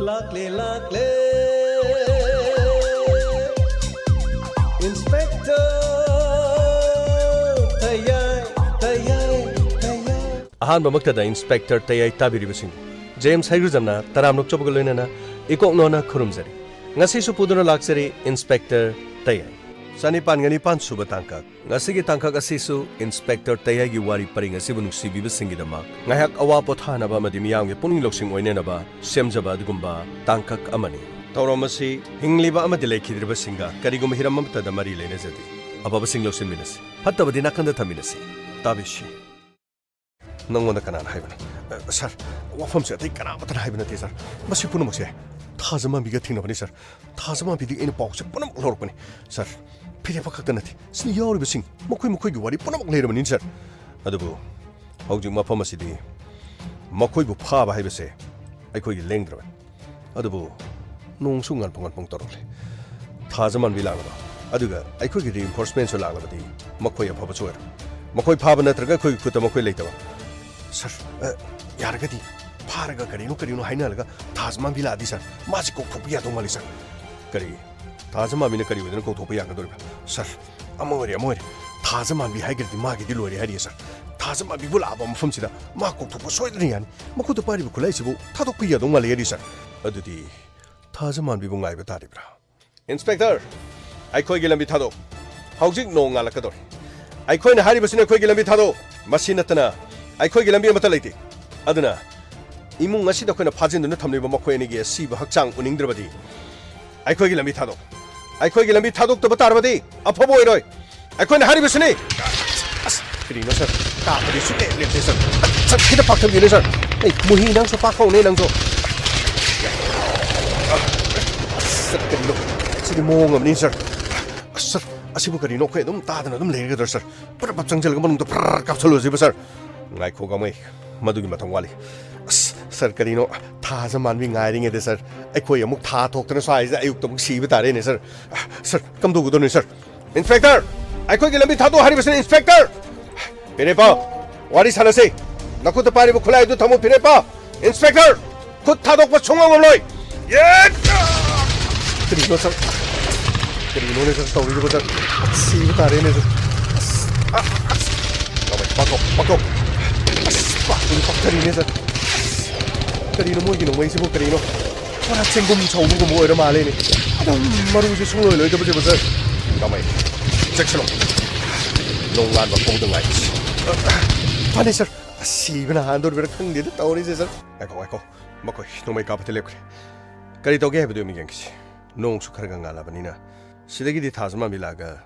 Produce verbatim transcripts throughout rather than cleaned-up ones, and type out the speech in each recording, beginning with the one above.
ꯂꯥꯛꯂꯦ, ꯂꯥꯛꯂꯦ, Inspector ꯇꯌꯥꯏ, ꯇꯌꯥꯏ, ꯇꯌꯥꯏ꯫ ꯑꯍꯥꯟꯕꯃꯛꯇꯗ Inspector ꯇꯌꯥꯏ ꯇꯥꯕꯤꯔꯤꯕꯁꯤꯡ, James ꯍꯩꯒ꯭ꯔꯨꯖꯝꯅ ꯇꯔꯥꯝꯅ ꯑꯣꯛꯆꯕꯒ ꯂꯣꯏꯅꯅ ꯏꯀꯣꯛꯅꯣꯅ ꯈꯨꯔꯨꯝꯖꯔꯤ꯫ ꯉꯁꯤꯁꯨ ꯄꯨꯗꯨꯅ ꯂꯥꯛꯆꯔꯤ Inspector ꯇꯌꯥꯏ꯫ ꯆꯅꯤꯄꯥꯟꯒ ꯅꯤꯄꯥꯟ ꯁꯨꯕ ꯇꯥꯡꯀꯛ꯫ ꯉꯁꯤꯒꯤ ꯇꯥꯡꯀꯛ ꯑꯁꯤꯁꯨ Inspector ꯇꯌꯥꯏꯒꯤ ꯋꯥꯔꯤ ꯄꯔꯤꯡ ꯑꯁꯤꯕꯨ ꯅꯨꯡꯁꯤꯕꯤꯕꯁꯤꯡꯒꯤꯗꯃꯛ ꯉꯥꯏꯍꯥꯛ ꯑꯋꯥ ꯄꯣꯊꯥꯅꯕ ꯑꯃꯗꯤ ꯃꯤꯌꯥꯝꯒꯤ ꯄꯨꯛꯅꯤꯡ ꯂꯧꯁꯤꯡ ꯑꯣꯏꯅꯅꯕ ꯁꯦꯝꯖꯕ ꯑꯗꯨꯒꯨꯝꯕ ꯇꯥꯡꯀꯛ ꯑꯃꯅꯤ꯫ ꯊꯧꯔꯝ ꯑꯁꯤ ꯍꯤꯡꯂꯤꯕ ꯑꯃꯗꯤ ꯂꯩꯈꯤꯗ꯭ꯔꯤꯕꯁꯤꯡꯒ ꯀꯔꯤꯒꯨꯝꯕ ꯍꯤꯔꯝ ꯑꯃꯠꯇꯗ ꯃꯔꯤ ꯂꯩꯅꯖꯗꯦ꯫ ꯑꯐꯕꯁꯤꯡ ꯂꯧꯁꯤꯟꯃꯤꯟꯅꯁꯤ, ꯐꯠꯇꯕꯗꯤ ꯅꯥꯀꯟꯗ ꯊꯝꯃꯤꯟꯅꯁꯤ꯫ ꯇꯥꯕꯤꯁꯤ꯫ ꯅꯪꯉꯣꯟꯗ ꯀꯅꯥꯅ ꯍꯥꯏꯕꯅꯣ? ꯑ, ꯁꯥꯔ, ꯋꯥꯐꯝꯁꯦ ꯑꯇꯩ ꯀꯅꯥꯃꯠꯇꯅ ꯍꯥꯏꯕ ꯅꯠꯇꯦ, ꯁꯥꯔ꯫ ꯃꯁꯤ ꯄꯨꯝꯅꯃꯛꯁꯦ ꯊꯥꯖꯃꯥꯟꯕꯤꯒ ꯊꯦꯡꯅꯕꯅꯤ, ꯁꯥꯔ꯫ ꯊꯥꯖꯃꯥꯟꯕꯤꯗꯒꯤ ꯑꯩꯅ ꯄꯥꯎꯁꯦ ꯄꯨꯝꯅꯃꯛ ꯂꯧꯔꯛꯄꯅꯤ, ꯁꯥꯔ꯫ ꯐꯤꯔꯦꯞꯄ ꯈꯛꯇ ꯅꯠꯇꯦ, ꯁꯤꯗ ꯌꯥꯎꯔꯤꯕꯁꯤꯡ ꯃꯈꯣꯏ ꯃꯈꯣꯏꯒꯤ ꯋꯥꯔꯤ ꯄꯨꯝꯅꯃꯛ ꯂꯩꯔꯕꯅꯤ, ꯁꯥꯔ꯫ ꯑꯗꯨꯕꯨ ꯍꯧꯖꯤꯛ ꯃꯐꯝ ꯑꯁꯤꯗꯤ ꯃꯈꯣꯏꯕꯨ ꯐꯥꯕ ꯍꯥꯏꯕꯁꯦ ꯑꯩꯈꯣꯏꯒꯤ ꯂꯦꯡꯗ꯭ꯔꯕꯅꯤ꯫ ꯑꯗꯨꯕꯨ ꯅꯣꯡꯁꯨ ꯉꯟꯄꯨꯡ ꯉꯟꯄꯨꯡ ꯇꯧꯔꯛꯂꯦ꯫ ꯊꯥꯖꯃꯥꯟꯕꯤ ꯂꯥꯛꯂꯕ, ꯑꯗꯨꯒ ꯑꯩꯈꯣꯏꯒꯤ reinforcementꯁꯨ ꯂꯥꯛꯂꯕꯗꯤ ꯃꯈꯣꯏ ꯑꯐꯕꯁꯨ ꯑꯣꯏꯔꯣꯏ꯫ ꯃꯈꯣꯏ ꯐꯥꯕ ꯅꯠꯇ꯭ꯔꯒ ꯑꯩꯈꯣꯏꯒꯤ ꯈꯨꯠꯇ ꯃꯈꯣꯏ ꯂꯩꯇꯕ꯫ ꯁꯥꯔ, ꯑ, ꯌꯥꯔꯒꯗꯤ ꯐꯥꯔꯒ ꯀꯔꯤꯅꯣ ꯀꯔꯤꯅꯣ ꯍꯥꯏꯅꯍꯜꯂꯒ ꯊꯥꯖꯃꯥꯟꯕꯤ ꯂꯥꯛꯑꯗꯤ, ꯁꯥꯔ, ꯃꯥꯁꯤ ꯀꯧꯊꯣꯛꯄ ꯌꯥꯗꯧ ꯃꯥꯜꯂꯤ, ꯁꯥꯔ꯫ ꯀꯔꯤ? ꯊꯥꯖꯃꯥꯟꯕꯤꯅ ꯀꯔꯤ ꯑꯣꯏꯗꯅ ꯀꯧꯊꯣꯛꯄ ꯌꯥꯒꯗꯧꯔꯤꯕ? ꯁꯥꯔ, ꯑꯃ ꯑꯣꯏꯔꯦ, ꯑꯃ ꯑꯣꯏꯔꯦ꯫ ꯊꯥꯖꯃꯥꯟꯕꯤ ꯍꯥꯏꯈ꯭ꯔꯗꯤ ꯃꯥꯒꯤꯗꯤ ꯂꯣꯏꯔꯦ ꯍꯥꯏꯔꯤꯌꯦ, ꯁꯥꯔ꯫ ꯊꯥꯖꯃꯥꯟꯕꯤꯕꯨ ꯂꯥꯛꯑꯕ ꯃꯐꯝꯁꯤꯗ ꯃꯥ ꯀꯧꯊꯣꯛꯄ ꯁꯣꯏꯗꯅ ꯌꯥꯅꯤ꯫ ꯃꯈꯨꯠꯇ ꯄꯥꯏꯔꯤꯕ ꯈꯨꯠꯂꯥꯏꯁꯤꯕꯨ ꯊꯥꯗꯣꯛꯄ ꯌꯥꯗꯧ ꯃꯥꯜꯂꯦ ꯍꯥꯏꯔꯤ, ꯁꯥꯔ꯫ ꯑꯗꯨꯗꯤ ꯊꯥꯖꯃꯥꯟꯕꯤꯕꯨ ꯉꯥꯏꯕ ꯇꯥꯔꯤꯕ꯭ꯔꯥ? Inspector, ꯑꯩꯈꯣꯏꯒꯤ ꯂꯝꯕꯤ ꯊꯥꯗꯣꯛ꯫ ꯍꯧꯖꯤꯛ ꯅꯣꯡ ꯉꯥꯜꯂꯛꯀꯗꯧꯔꯦ꯫ ꯑꯩꯈꯣꯏꯅ ꯍꯥꯏꯔꯤꯕꯁꯤꯅ ꯑꯩꯈꯣꯏꯒꯤ ꯂꯝꯕꯤ ꯊꯥꯗꯣꯛ꯫ ꯃꯁꯤ ꯅꯠꯇꯅ ꯑꯩꯈꯣꯏꯒꯤ ꯂꯝꯕꯤ ꯑꯃꯠꯇ ꯂꯩꯇꯦ꯫ ꯑꯗꯨꯅ ꯏꯃꯨꯡ ꯑꯁꯤꯗ ꯑꯩꯈꯣꯏꯅ ꯐꯥꯖꯤꯟꯗꯨꯅ ꯊꯝꯂꯤꯕ ꯃꯈꯣꯏ ꯑꯅꯤꯒꯤ ꯑꯁꯤꯕ ꯍꯛꯆꯥꯡ ꯎꯅꯤꯡꯗ꯭ꯔꯕꯗꯤ ꯑꯩꯈꯣꯏꯒꯤ ꯂꯝꯕꯤ ꯊꯥꯗꯣꯛ꯫ ꯑꯩꯈꯣꯏꯒꯤ ꯂꯝꯕꯤ ꯊꯥꯗꯣꯛꯇꯕ ꯇꯥꯔꯕꯗꯤ ꯑꯐꯕ ꯑꯣꯏꯔꯣꯏ꯫ ꯑꯩꯈꯣꯏꯅ ꯍꯥꯏꯔꯤꯕꯁꯤꯅꯤ꯫ ꯑꯁ, ꯀꯔꯤꯅꯣ ꯁꯥꯔ? ꯀꯥꯞꯄꯗꯤ ꯁꯨꯡꯂꯦꯞ ꯂꯦꯞꯇꯦ ꯁꯥꯔ꯫ ꯁꯥꯔ, ꯈꯤꯇ ꯄꯥꯛꯊꯕꯤꯌꯨꯅꯦ ꯁꯥꯔ꯫ ꯑꯩ ꯃꯨꯍꯤ ꯅꯪꯁꯨ ꯄꯥꯛꯈꯧꯅꯦ ꯅꯪꯁꯨ꯫ ꯑꯁ, ꯁꯥꯔ, ꯀꯔꯤꯅꯣ? ꯁꯤꯗꯤ ꯃꯑꯣꯡ ꯑꯃꯅꯤ ꯁꯥꯔ꯫ ꯑꯁ, ꯁꯥꯔ, ꯑꯁꯤꯕꯨ ꯀꯔꯤꯅꯣ? ꯑꯩꯈꯣꯏ ꯑꯗꯨꯝ ꯇꯥꯗꯅ ꯑꯗꯨꯝ ꯂꯩꯔꯒꯗ꯭ꯔꯥ ꯁꯥꯔ? ꯄꯨꯔꯥ ꯄꯞ ꯆꯪꯁꯤꯜꯂꯒ ꯃꯅꯨꯡꯗ ꯐꯔ ꯀꯥꯞꯁꯜꯂꯨꯁꯤꯕ ꯁꯥꯔ꯫ ꯉꯥꯏꯈꯣ ꯒꯥꯡꯃꯩ, ꯃꯗꯨꯒꯤ ꯃꯇꯝ ꯋꯥꯠꯂꯤ꯫ ꯑꯁ, ꯁꯥꯔ, ꯀꯔꯤꯅꯣ? ꯊꯥꯖꯃꯥꯟꯕꯤ ꯉꯥꯏꯔꯤꯉꯩꯗ ꯁꯥꯔ, ꯑꯩꯈꯣꯏ ꯑꯃꯨꯛ ꯊꯥ ꯊꯣꯛꯇꯅ ꯁ꯭ꯋꯥꯏꯁꯤꯗ ꯑꯌꯨꯛꯇ ꯑꯃꯨꯛ ꯁꯤꯕ ꯇꯥꯔꯦꯅꯦ ꯁꯥꯔ꯫ ꯁꯥꯔ, ꯀꯝꯗꯧꯒꯗꯧꯅꯤ ꯁꯥꯔ? Inspector, ꯑꯩꯈꯣꯏꯒꯤ ꯂꯝꯕꯤ ꯊꯥꯗꯣꯛ ꯍꯥꯏꯔꯤꯕꯁꯤꯅꯤ, Inspector! ꯐꯤꯔꯦꯞꯄ, ꯋꯥꯔꯤ ꯁꯥꯟꯅꯁꯤ꯫ ꯅꯈꯨꯠꯇ ꯄꯥꯏꯔꯤꯕ ꯈꯨꯠꯂꯥꯏ ꯑꯗꯨ ꯊꯝꯃꯨ, ꯐꯤꯔꯦꯞꯄ! Inspector, ꯈꯨꯠ ꯊꯥꯗꯣꯛꯄ ꯁꯨꯡꯉꯝ ꯉꯝꯂꯣꯏ꯫ ꯀꯔꯤꯅꯣ ꯁꯥꯔ? ꯀꯔꯤꯅꯣꯅꯦ ꯁꯥꯔ ꯇꯧꯔꯤꯗꯨꯕꯣ ꯁꯥꯔ? ꯁꯤꯕ ꯇꯥꯔꯦꯅꯦ ꯁꯥꯔ꯫ ꯑꯁ, ꯑ, ꯑꯁ꯫ ꯀꯃꯥꯏ, ꯄꯥꯛꯀꯧ, ꯄꯥꯛꯀꯧ꯫ ꯑꯁ, ꯄꯥꯛꯄꯨꯗꯤ ꯄꯥꯛꯊꯔꯤꯅꯦ ꯁꯥꯔ꯫ ꯑꯁ, ꯀꯔꯤꯅꯣ ꯃꯣꯏꯒꯤ ꯅꯣꯡꯃꯩꯁꯤꯕꯨ ꯀꯔꯤꯅꯣ? ꯄꯨꯔꯥ ꯆꯦꯡꯒꯨꯝ ꯁꯧꯕꯒꯨꯝꯕ ꯑꯣꯏꯔ ꯃꯥꯜꯂꯦꯅꯦ꯫ ꯑꯗꯨꯝ ꯃꯔꯨꯁꯦ ꯁꯨꯡꯂꯣꯏ ꯂꯣꯏꯗꯕꯁꯤꯕꯨ ꯁꯥꯔ꯫ ꯀꯃꯥꯏ? ꯆꯦꯛꯁꯤꯜꯂꯣ꯫ ꯅꯣꯡꯉꯥꯟꯕ ꯍꯧꯗ ꯉꯥꯏꯔꯤ꯫ ꯐꯅꯤ ꯁꯥꯔ꯫ ꯑꯁ, ꯁꯤꯕꯅ ꯍꯥꯟꯗꯣꯔꯤꯕ꯭ꯔꯥ ꯈꯪꯗꯦꯗ ꯇꯧꯔꯤꯁꯦ ꯁꯥꯔ꯫ ꯉꯥꯏꯈꯣ, ꯉꯥꯏꯈꯣ꯫ ꯃꯈꯣꯏ ꯅꯣꯡꯃꯩ ꯀꯥꯞꯄꯗ ꯂꯦꯞꯈ꯭ꯔꯦ꯫ ꯀꯔꯤ ꯇꯧꯒꯦ ꯍꯥꯏꯕꯗꯨ ꯑꯃꯨꯛ ꯌꯦꯡꯈꯤꯁꯤ꯫ ꯅꯣꯡꯁꯨ ꯈꯔ ꯈꯔ ꯉꯥꯜꯂꯕꯅꯤꯅ꯫ ꯁꯤꯗꯒꯤꯗꯤ ꯊꯥꯖ ꯃꯥꯟꯕꯤ ꯂꯥꯛꯑꯒ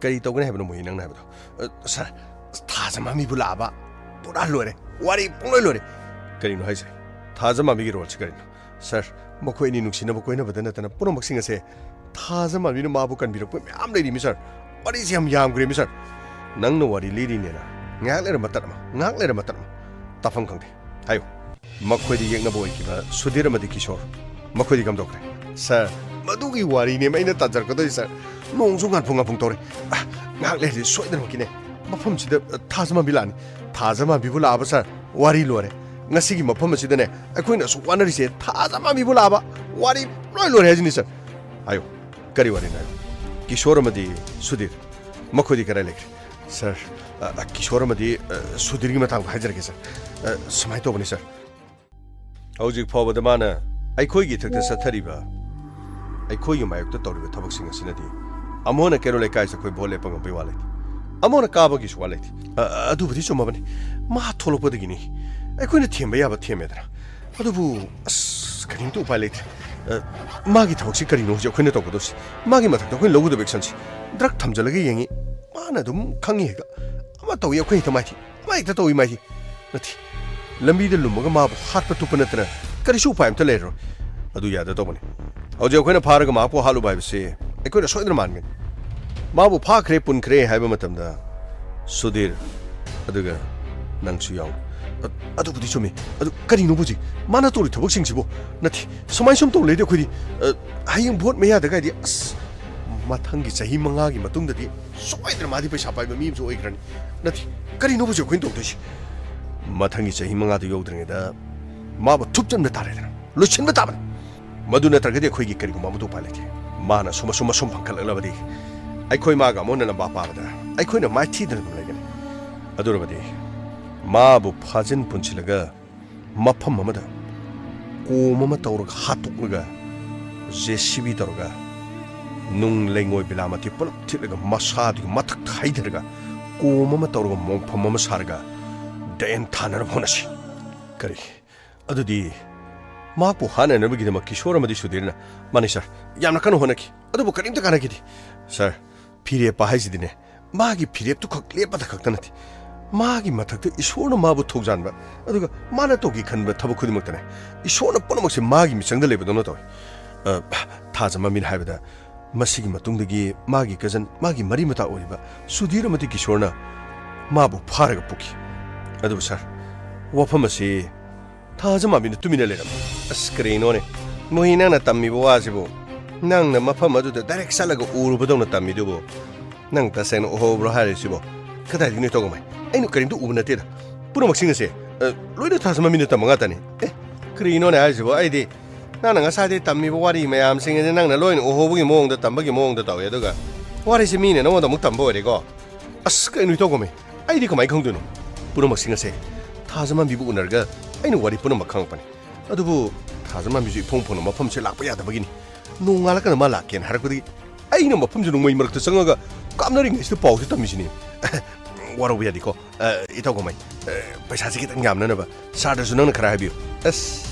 ꯀꯔꯤ ꯇꯧꯒꯅꯤ ꯍꯥꯏꯕꯅꯣ, ꯃꯣꯍꯤ, ꯅꯪꯅ ꯍꯥꯏꯕꯗꯣ? ꯑ, ꯁꯥꯔ, ꯊꯥꯖ ꯃꯥꯟꯕꯤꯕꯨ ꯂꯥꯛꯑꯕ? ꯄꯨꯔꯥ ꯂꯣꯏꯔꯦ꯫ ꯋꯥꯔꯤ ꯄꯨꯡꯂꯣꯏ ꯂꯣꯏꯔꯦ꯫ ꯀꯔꯤꯅꯣ ꯍꯥꯏꯁꯦ? ꯊꯥꯖ ꯃꯥꯟꯕꯤꯒꯤ ꯔꯣꯜꯁꯤ ꯀꯔꯤꯅꯣ? ꯁꯥꯔ, ꯃꯈꯣꯏ ꯑꯅꯤ ꯅꯨꯡꯁꯤꯅꯕ ꯀꯣꯏꯅꯕꯗ ꯅꯠꯇꯅ ꯄꯨꯝꯅꯃꯛꯁꯤꯡ ꯑꯁꯦ ꯊꯥꯖ ꯃꯥꯟꯕꯤꯅ ꯃꯥꯕꯨ ꯀꯟꯕꯤꯔꯛꯄ ꯃꯌꯥꯝ ꯂꯩꯔꯤꯃꯤ, ꯁꯥꯔ꯫ ꯋꯥꯔꯤꯁꯤ ꯌꯥꯝ ꯌꯥꯝꯈ꯭ꯔꯦꯃꯤ, ꯁꯥꯔ꯫ ꯅꯪꯅ ꯋꯥꯔꯤ ꯂꯤꯔꯤꯅꯦꯅ ꯉꯥꯏꯍꯥꯛ ꯂꯩꯔ ꯃꯇꯠ ꯑꯃ, ꯉꯥꯏꯍꯥꯛ ꯂꯩꯔ ꯃꯇꯠ ꯑꯃ꯫ ꯇꯥꯐꯝ ꯈꯪꯗꯦ꯫ ꯍꯥꯏꯌꯨ꯫ ꯃꯈꯣꯏꯗ ꯌꯦꯛꯅꯕ ꯑꯣꯏꯈꯤꯕ ꯁꯨꯙꯤꯔ ꯑꯃꯗꯤ ꯀꯤꯁꯣꯔ, ꯃꯈꯣꯏꯗꯤ ꯀꯝꯗꯧꯈ꯭ꯔꯦ? ꯁꯥꯔ, ꯃꯗꯨꯒꯤ ꯋꯥꯔꯤꯅꯦ ꯑꯩꯅ ꯇꯥꯟꯖꯔꯛꯀꯗꯣꯏꯁꯦ, ꯁꯥꯔ꯫ ꯅꯣꯡꯁꯨ ꯉꯥꯟꯐꯝ ꯉꯥꯟꯐꯝ ꯇꯧꯔꯦ꯫ ꯑ, ꯉꯥꯏꯍꯥꯛ ꯂꯩꯔꯗꯤ ꯁꯣꯏꯗꯅꯃꯛꯀꯤꯅꯦ ꯃꯐꯝꯁꯤꯗ, ꯑ, ꯊꯥꯖ ꯃꯥꯟꯕꯤ ꯂꯥꯛꯑꯅꯤ꯫ ꯊꯥꯖ ꯃꯥꯟꯕꯤꯕꯨ ꯂꯥꯛꯑꯕ, ꯁꯥꯔ, ꯋꯥꯔꯤ ꯂꯣꯏꯔꯦ꯫ ꯉꯁꯤꯒꯤ ꯃꯐꯝ ꯑꯁꯤꯗꯅꯦ ꯑꯩꯈꯣꯏꯅ ꯑꯁꯨꯛ ꯋꯥꯅꯔꯤꯁꯦ ꯊꯥꯖ ꯃꯥꯟꯕꯤꯕꯨ ꯂꯥꯛꯑꯕ, ꯋꯥꯔꯤ ꯂꯣꯏ ꯂꯣꯏꯔꯦ ꯍꯥꯏꯁꯤꯅꯤ, ꯁꯥꯔ꯫ ꯍꯥꯏꯌꯨ, ꯀꯔꯤ ꯋꯥꯔꯤꯅꯣ ꯍꯥꯏꯌꯨ? ꯀꯤꯁꯣꯔ ꯑꯃꯗꯤ ꯁꯨꯙꯤꯔ, ꯃꯈꯣꯏꯗꯤ ꯀꯗꯥꯏ ꯂꯩꯈ꯭ꯔꯦ? ꯁꯥꯔ, ꯑ, ꯑ, ꯀꯤꯁꯣꯔ ꯑꯃꯗꯤ, ꯑ, ꯁꯨꯙꯤꯔꯒꯤ ꯃꯇꯥꯡꯗ ꯍꯥꯏꯖꯔꯛꯀꯦ, ꯁꯥꯔ꯫ ꯑ, ꯁꯨꯃꯥꯏꯅ ꯇꯧꯕꯅꯤ, ꯁꯥꯔ꯫ ꯍꯧꯖꯤꯛ ꯐꯥꯎꯕꯗ ꯃꯥꯅ ꯑꯩꯈꯣꯏꯒꯤ ꯏꯊꯛꯇ ꯆꯠꯊꯔꯤꯕ, ꯑꯩꯈꯣꯏꯒꯤ ꯃꯥꯌꯣꯛꯇ ꯇꯧꯔꯤꯕ ꯊꯕꯛꯁꯤꯡ ꯑꯁꯤꯅꯗꯤ ꯑꯃꯨꯛ ꯍꯟꯅ ꯀꯦꯔꯣꯜ ꯂꯩꯀꯥꯏꯁꯤꯗ ꯑꯩꯈꯣꯏ ꯚꯣꯠ ꯂꯦꯞꯄ ꯉꯝꯕꯩ ꯋꯥ ꯂꯩꯇꯦ꯫ ꯑꯃꯨꯛ ꯍꯟꯅ ꯀꯥꯕꯒꯤꯁꯨ ꯋꯥ ꯂꯩꯇꯦ꯫ ꯑ, ꯑ, ꯑꯗꯨꯕꯨꯗꯤ ꯆꯨꯝꯃꯕꯅꯤ꯫ ꯃꯥ ꯊꯣꯛꯂꯛꯄꯗꯒꯤꯅꯤ ꯑꯩꯈꯣꯏꯅ ꯊꯦꯝꯕ ꯌꯥꯕ ꯊꯦꯝꯃꯦꯗꯅ꯫ ꯑꯗꯨꯕꯨ, ꯑꯁ, ꯀꯔꯤꯝꯇ ꯎꯄꯥꯏ ꯂꯩꯇ꯭ꯔꯦ꯫ ꯑ, ꯃꯥꯒꯤ ꯊꯕꯛꯁꯤ ꯀꯔꯤꯅꯣ ꯍꯧꯖꯤꯛ ꯑꯩꯈꯣꯏꯅ ꯇꯧꯒꯗꯧꯁꯤ? ꯃꯥꯒꯤ ꯃꯊꯛꯇ ꯑꯩꯈꯣꯏꯅ ꯂꯧꯒꯗꯕ ꯑꯦꯛꯁꯟꯁꯤ ꯗ꯭ꯔꯒ ꯊꯝꯖꯤꯜꯂꯒ ꯌꯦꯡꯉꯤ꯫ ꯃꯥꯅ ꯑꯗꯨꯝ ꯈꯪꯉꯤ ꯍꯦꯛꯇ꯫ ꯑꯃ ꯇꯧꯏ ꯑꯩꯈꯣꯏ ꯍꯦꯛꯇ ꯃꯥꯏꯊꯤ, ꯑꯃ ꯍꯦꯛꯇ ꯇꯧꯏ ꯃꯥꯏꯊꯤ꯫ ꯅꯠꯇꯦ, ꯂꯝꯕꯤꯗ ꯂꯨꯝꯃꯒ ꯃꯥꯕꯨ ꯍꯥꯠꯄ ꯇꯨꯞꯄ ꯅꯠꯇꯅ ꯀꯔꯤꯁꯨ ꯎꯄꯥꯏ ꯑꯝꯇ ꯂꯩꯔꯔꯣꯏ꯫ ꯑꯗꯨ ꯌꯥꯗ ꯇꯧꯕꯅꯤ꯫ ꯍꯧꯖꯤꯛ ꯑꯩꯈꯣꯏꯅ ꯐꯥꯔꯒ ꯃꯍꯥꯛꯄꯨ ꯍꯥꯠꯂꯨꯕ ꯍꯥꯏꯕꯁꯤ ꯑꯩꯈꯣꯏꯅ ꯁꯣꯏꯗꯅ ꯃꯥꯟꯒꯅꯤ꯫ ꯃꯥꯕꯨ ꯐꯥꯈ꯭ꯔꯦ, ꯄꯨꯟꯈ꯭ꯔꯦ ꯍꯥꯏꯕ ꯃꯇꯝꯗ ꯁꯨꯙꯤꯔ, ꯑꯗꯨꯒ ꯅꯪꯁꯨ ꯌꯥꯎꯅ꯫ ꯑ-, ꯑꯗꯨꯕꯨꯗꯤ ꯆꯨꯝꯃꯤ꯫ ꯑꯗꯨ ꯀꯔꯤꯅꯣꯕꯨ ꯍꯧꯖꯤꯛ ꯃꯥꯅ ꯇꯧꯔꯤ ꯊꯕꯛꯁꯤꯡꯁꯤꯕꯨ? ꯅꯠꯇꯦ, ꯁꯨꯃꯥꯏ ꯁꯨꯝ ꯇꯧ ꯂꯩꯗꯤ ꯑꯩꯈꯣꯏꯗꯤ, ꯑ, ꯍꯌꯦꯡ ꯚꯣꯠ ꯃꯌꯥꯗ ꯀꯥꯏꯗꯤ, ꯑꯁ, ꯃꯊꯪꯒꯤ ꯆꯍꯤ ꯃꯉꯥꯒꯤ ꯃꯇꯨꯡꯗꯗꯤ ꯁꯣꯏꯗꯅ ꯃꯥꯗꯤ ꯄꯩꯁꯥ ꯄꯥꯏꯕ ꯃꯤ ꯑꯃꯁꯨ ꯑꯣꯏꯈ꯭ꯔꯅꯤ꯫ ꯅꯠꯇꯦ, ꯀꯔꯤꯅꯣꯕꯨ ꯍꯧꯖꯤꯛ ꯑꯩꯈꯣꯏꯅ ꯇꯧꯗꯣꯏꯁꯤ? ꯃꯊꯪꯒꯤ ꯆꯍꯤ ꯃꯉꯥꯗꯨ ꯌꯧꯗ꯭ꯔꯤꯉꯩꯗ ꯃꯥꯕꯨ ꯊꯨꯞꯆꯟꯕ ꯇꯥꯔꯦꯗꯅ, ꯂꯣꯏꯁꯤꯟꯕ ꯇꯥꯕꯅꯤ꯫ ꯃꯗꯨ ꯅꯠꯇ꯭ꯔꯒꯗꯤ ꯑꯩꯈꯣꯏꯒꯤ ꯀꯔꯤꯒꯨꯝꯕ ꯑꯃꯠꯇ ꯎꯄꯥꯏ ꯂꯩꯇꯦ꯫ ꯃꯥꯅ ꯁꯨꯝ ꯑꯁꯨꯝ ꯑꯁꯨꯝ ꯐꯪꯒꯠꯂꯛꯂꯕꯗꯤ ꯑꯩꯈꯣꯏ ꯃꯥꯒ ꯑꯃꯨꯛ ꯍꯟꯅ ꯂꯝꯕꯥ ꯄꯥꯕꯗ ꯑꯩꯈꯣꯏꯅ ꯃꯥꯏꯊꯤꯗꯅ ꯑꯗꯨꯝ ꯂꯩꯒꯅꯤ꯫ ꯑꯗꯨꯔꯕꯗꯤ ꯃꯥꯕꯨ ꯐꯥꯖꯤꯟ ꯄꯨꯟꯁꯤꯜꯂꯒ ꯃꯐꯝ ꯑꯃꯗ ꯀꯣꯝ ꯑꯃ ꯇꯧꯔꯒ ꯍꯥꯠꯇꯣꯛꯂꯒ, ꯖꯦ ꯁꯤ ꯕꯤ ꯇꯧꯔꯒ, ꯅꯨꯡ ꯂꯩꯉꯣꯏ ꯕꯤꯂꯥꯃꯇꯤ ꯄꯨꯂꯞ ꯊꯤꯠꯂꯒ ꯃꯁꯥꯗꯨꯒꯤ ꯃꯊꯛꯇ ꯍꯩꯊꯔꯒ ꯀꯣꯝ ꯑꯃ ꯇꯧꯔꯒ ꯃꯣꯡꯐꯝ ꯑꯃ ꯁꯥꯔꯒ ꯗꯦꯟ ꯊꯥꯅꯅꯕ ꯍꯣꯠꯅꯁꯤ꯫ ꯀꯔꯤ? ꯑꯗꯨꯗꯤ ꯃꯍꯥꯛꯄꯨ ꯍꯥꯠꯅꯅꯕꯒꯤꯗꯃꯛ ꯀꯤꯁꯣꯔ ꯑꯃꯗꯤ ꯁꯨꯙꯤꯔꯅ, "ꯃꯥꯅꯤ ꯁꯥꯔ, ꯌꯥꯝꯅ ꯀꯟꯅ ꯍꯣꯠꯅꯈꯤ, ꯑꯗꯨꯕꯨ ꯀꯔꯤꯝꯇ ꯀꯥꯟꯅꯈꯤꯗꯦ ꯁꯥꯔ꯫ ꯐꯤꯔꯦꯞꯄ ꯍꯥꯏꯁꯤꯗꯤꯅꯦ, ꯃꯥꯒꯤ ꯐꯤꯔꯦꯞꯇꯨ ꯈꯛ ꯂꯦꯞꯄꯗ ꯈꯛꯇ ꯅꯠꯇꯦ, ꯃꯥꯒꯤ ꯃꯊꯛꯇ ꯏꯁꯣꯔꯅ ꯃꯥꯕꯨ ꯊꯧꯖꯥꯟꯕ, ꯑꯗꯨꯒ ꯃꯥꯅ ꯇꯧꯒꯦ ꯈꯟꯕ ꯊꯕꯛ ꯈꯨꯗꯤꯡꯃꯛꯇꯅꯦ, ꯏꯁꯣꯔꯅ ꯄꯨꯝꯅꯃꯛꯁꯦ ꯃꯥꯒꯤ ꯃꯤꯆꯪꯗ ꯂꯩꯕꯗꯧꯅ ꯇꯧꯏ꯫ ꯑ, ꯊꯥꯖ ꯃꯃꯤꯅ ꯍꯥꯏꯕꯗ, ꯃꯁꯤꯒꯤ ꯃꯇꯨꯡꯗꯒꯤ ꯃꯥꯒꯤ ꯀꯖꯟ, ꯃꯥꯒꯤ ꯃꯔꯤ ꯃꯇꯥ ꯑꯣꯏꯔꯤꯕ ꯁꯨꯙꯤꯔ ꯑꯃꯗꯤ ꯀꯤꯁꯣꯔꯅ ꯃꯥꯕꯨ ꯐꯥꯔꯒ ꯄꯨꯈꯤ꯫ ꯑꯗꯨꯕꯨ ꯁꯥꯔ, ꯋꯥꯐꯝ ꯑꯁꯤ ꯊꯥꯖ ꯃꯥꯟꯕꯤꯅ ꯇꯨꯃꯤꯟꯅ ꯂꯩꯔꯝꯃꯤ꯫ ꯑꯁ, ꯀꯔꯤꯅꯣꯅꯦ? ꯃꯣꯍꯤ, ꯅꯪꯅ ꯇꯝꯃꯤꯕ ꯋꯥꯁꯤꯕꯨ, ꯅꯪꯅ ꯃꯐꯝ ꯑꯗꯨꯗ ꯗꯥꯏꯔꯦꯛ ꯆꯠꯂꯒ ꯎꯔꯨꯕꯗꯧꯅ ꯇꯝꯃꯤꯗꯨꯕꯨ, ꯅꯪ ꯇꯁꯦꯡꯅ ꯎꯍꯧꯕ꯭ꯔꯣ ꯍꯥꯏꯔꯤꯁꯤꯕꯣ? ꯀꯗꯥꯏꯗꯒꯤꯅꯣ, ꯏꯇꯥꯎ ꯀꯃꯥꯏ? ꯑꯩꯅ ꯀꯔꯤꯝꯇ ꯎꯕ ꯅꯠꯇꯦꯗ꯫ ꯄꯨꯝꯅꯃꯛꯁꯤꯡ ꯑꯁꯦ, ꯑ, ꯂꯣꯏꯅ ꯊꯥꯖ ꯃꯃꯤꯅ ꯇꯝꯕ ꯉꯥꯛꯇꯅꯤ꯫ ꯑꯦ, ꯀꯔꯤꯅꯣꯅꯦ ꯍꯥꯏꯁꯤꯕꯣ? ꯑꯩꯗꯤ ꯅꯪꯅ ꯉꯁꯥꯏꯗꯩ ꯇꯝꯃꯤꯕ ꯋꯥꯔꯤ ꯃꯌꯥꯝꯁꯤꯡ ꯑꯁꯦ ꯅꯪꯅ ꯂꯣꯏꯅ ꯎꯍꯧꯕꯒꯤ ꯃꯑꯣꯡꯗ ꯇꯝꯕꯒꯤ ꯃꯑꯣꯡꯗ ꯇꯧꯋꯦ, ꯑꯗꯨꯒ ꯋꯥꯔꯤꯁꯦ ꯃꯤꯅ ꯅꯉꯣꯟꯗ ꯑꯃꯨꯛ ꯇꯝꯕ ꯑꯣꯏꯔꯦꯀꯣ? ꯑꯁ, ꯀꯩꯅꯣ, ꯏꯇꯥꯎ ꯀꯃꯥꯏ? ꯑꯩꯗꯤ ꯀꯃꯥꯏꯅ ꯈꯪꯗꯣꯏꯅꯣ? ꯄꯨꯝꯅꯃꯛꯁꯤꯡ ꯑꯁꯦ ꯊꯥꯖ ꯃꯥꯟꯕꯤꯕꯨ ꯎꯅꯔꯒ ꯑꯩꯅ ꯋꯥꯔꯤ ꯄꯨꯝꯅꯃꯛ ꯈꯪꯉꯛꯄꯅꯤ꯫ ꯑꯗꯨꯕꯨ ꯊꯥꯖ ꯃꯥꯟꯕꯤꯁꯨ ꯏꯐꯣꯡ ꯐꯣꯡꯅ ꯃꯐꯝꯁꯦ ꯂꯥꯛꯄ ꯌꯥꯗꯕꯒꯤꯅꯤ꯫ ꯅꯣꯡꯉꯥꯜꯂꯀꯥꯟꯗ ꯃꯥ ꯂꯥꯛꯀꯦꯅ ꯍꯥꯏꯔꯛꯄꯗꯒꯤ ꯑꯩꯅ ꯃꯐꯝꯁꯦ ꯅꯣꯡꯃꯩ ꯃꯔꯛꯇ ꯆꯪꯉꯒ ꯀꯥꯞꯅꯔꯤꯉꯩꯁꯤꯗ ꯄꯥꯎꯁꯦ ꯇꯝꯃꯤꯁꯤꯅꯤ꯫ ꯋꯥꯔꯧꯕ ꯌꯥꯗꯦꯀꯣ꯫ ꯑ, ꯏꯇꯥꯎ ꯀꯃꯥꯏ? ꯑ, ꯄꯩꯁꯥꯁꯦ ꯈꯤꯇꯪ ꯌꯥꯝꯅꯅꯕ ꯁꯥꯔꯗꯁꯨ ꯅꯪꯅ ꯈꯔ ꯍꯥꯏꯕꯤꯌꯨ꯫ ꯑꯁ,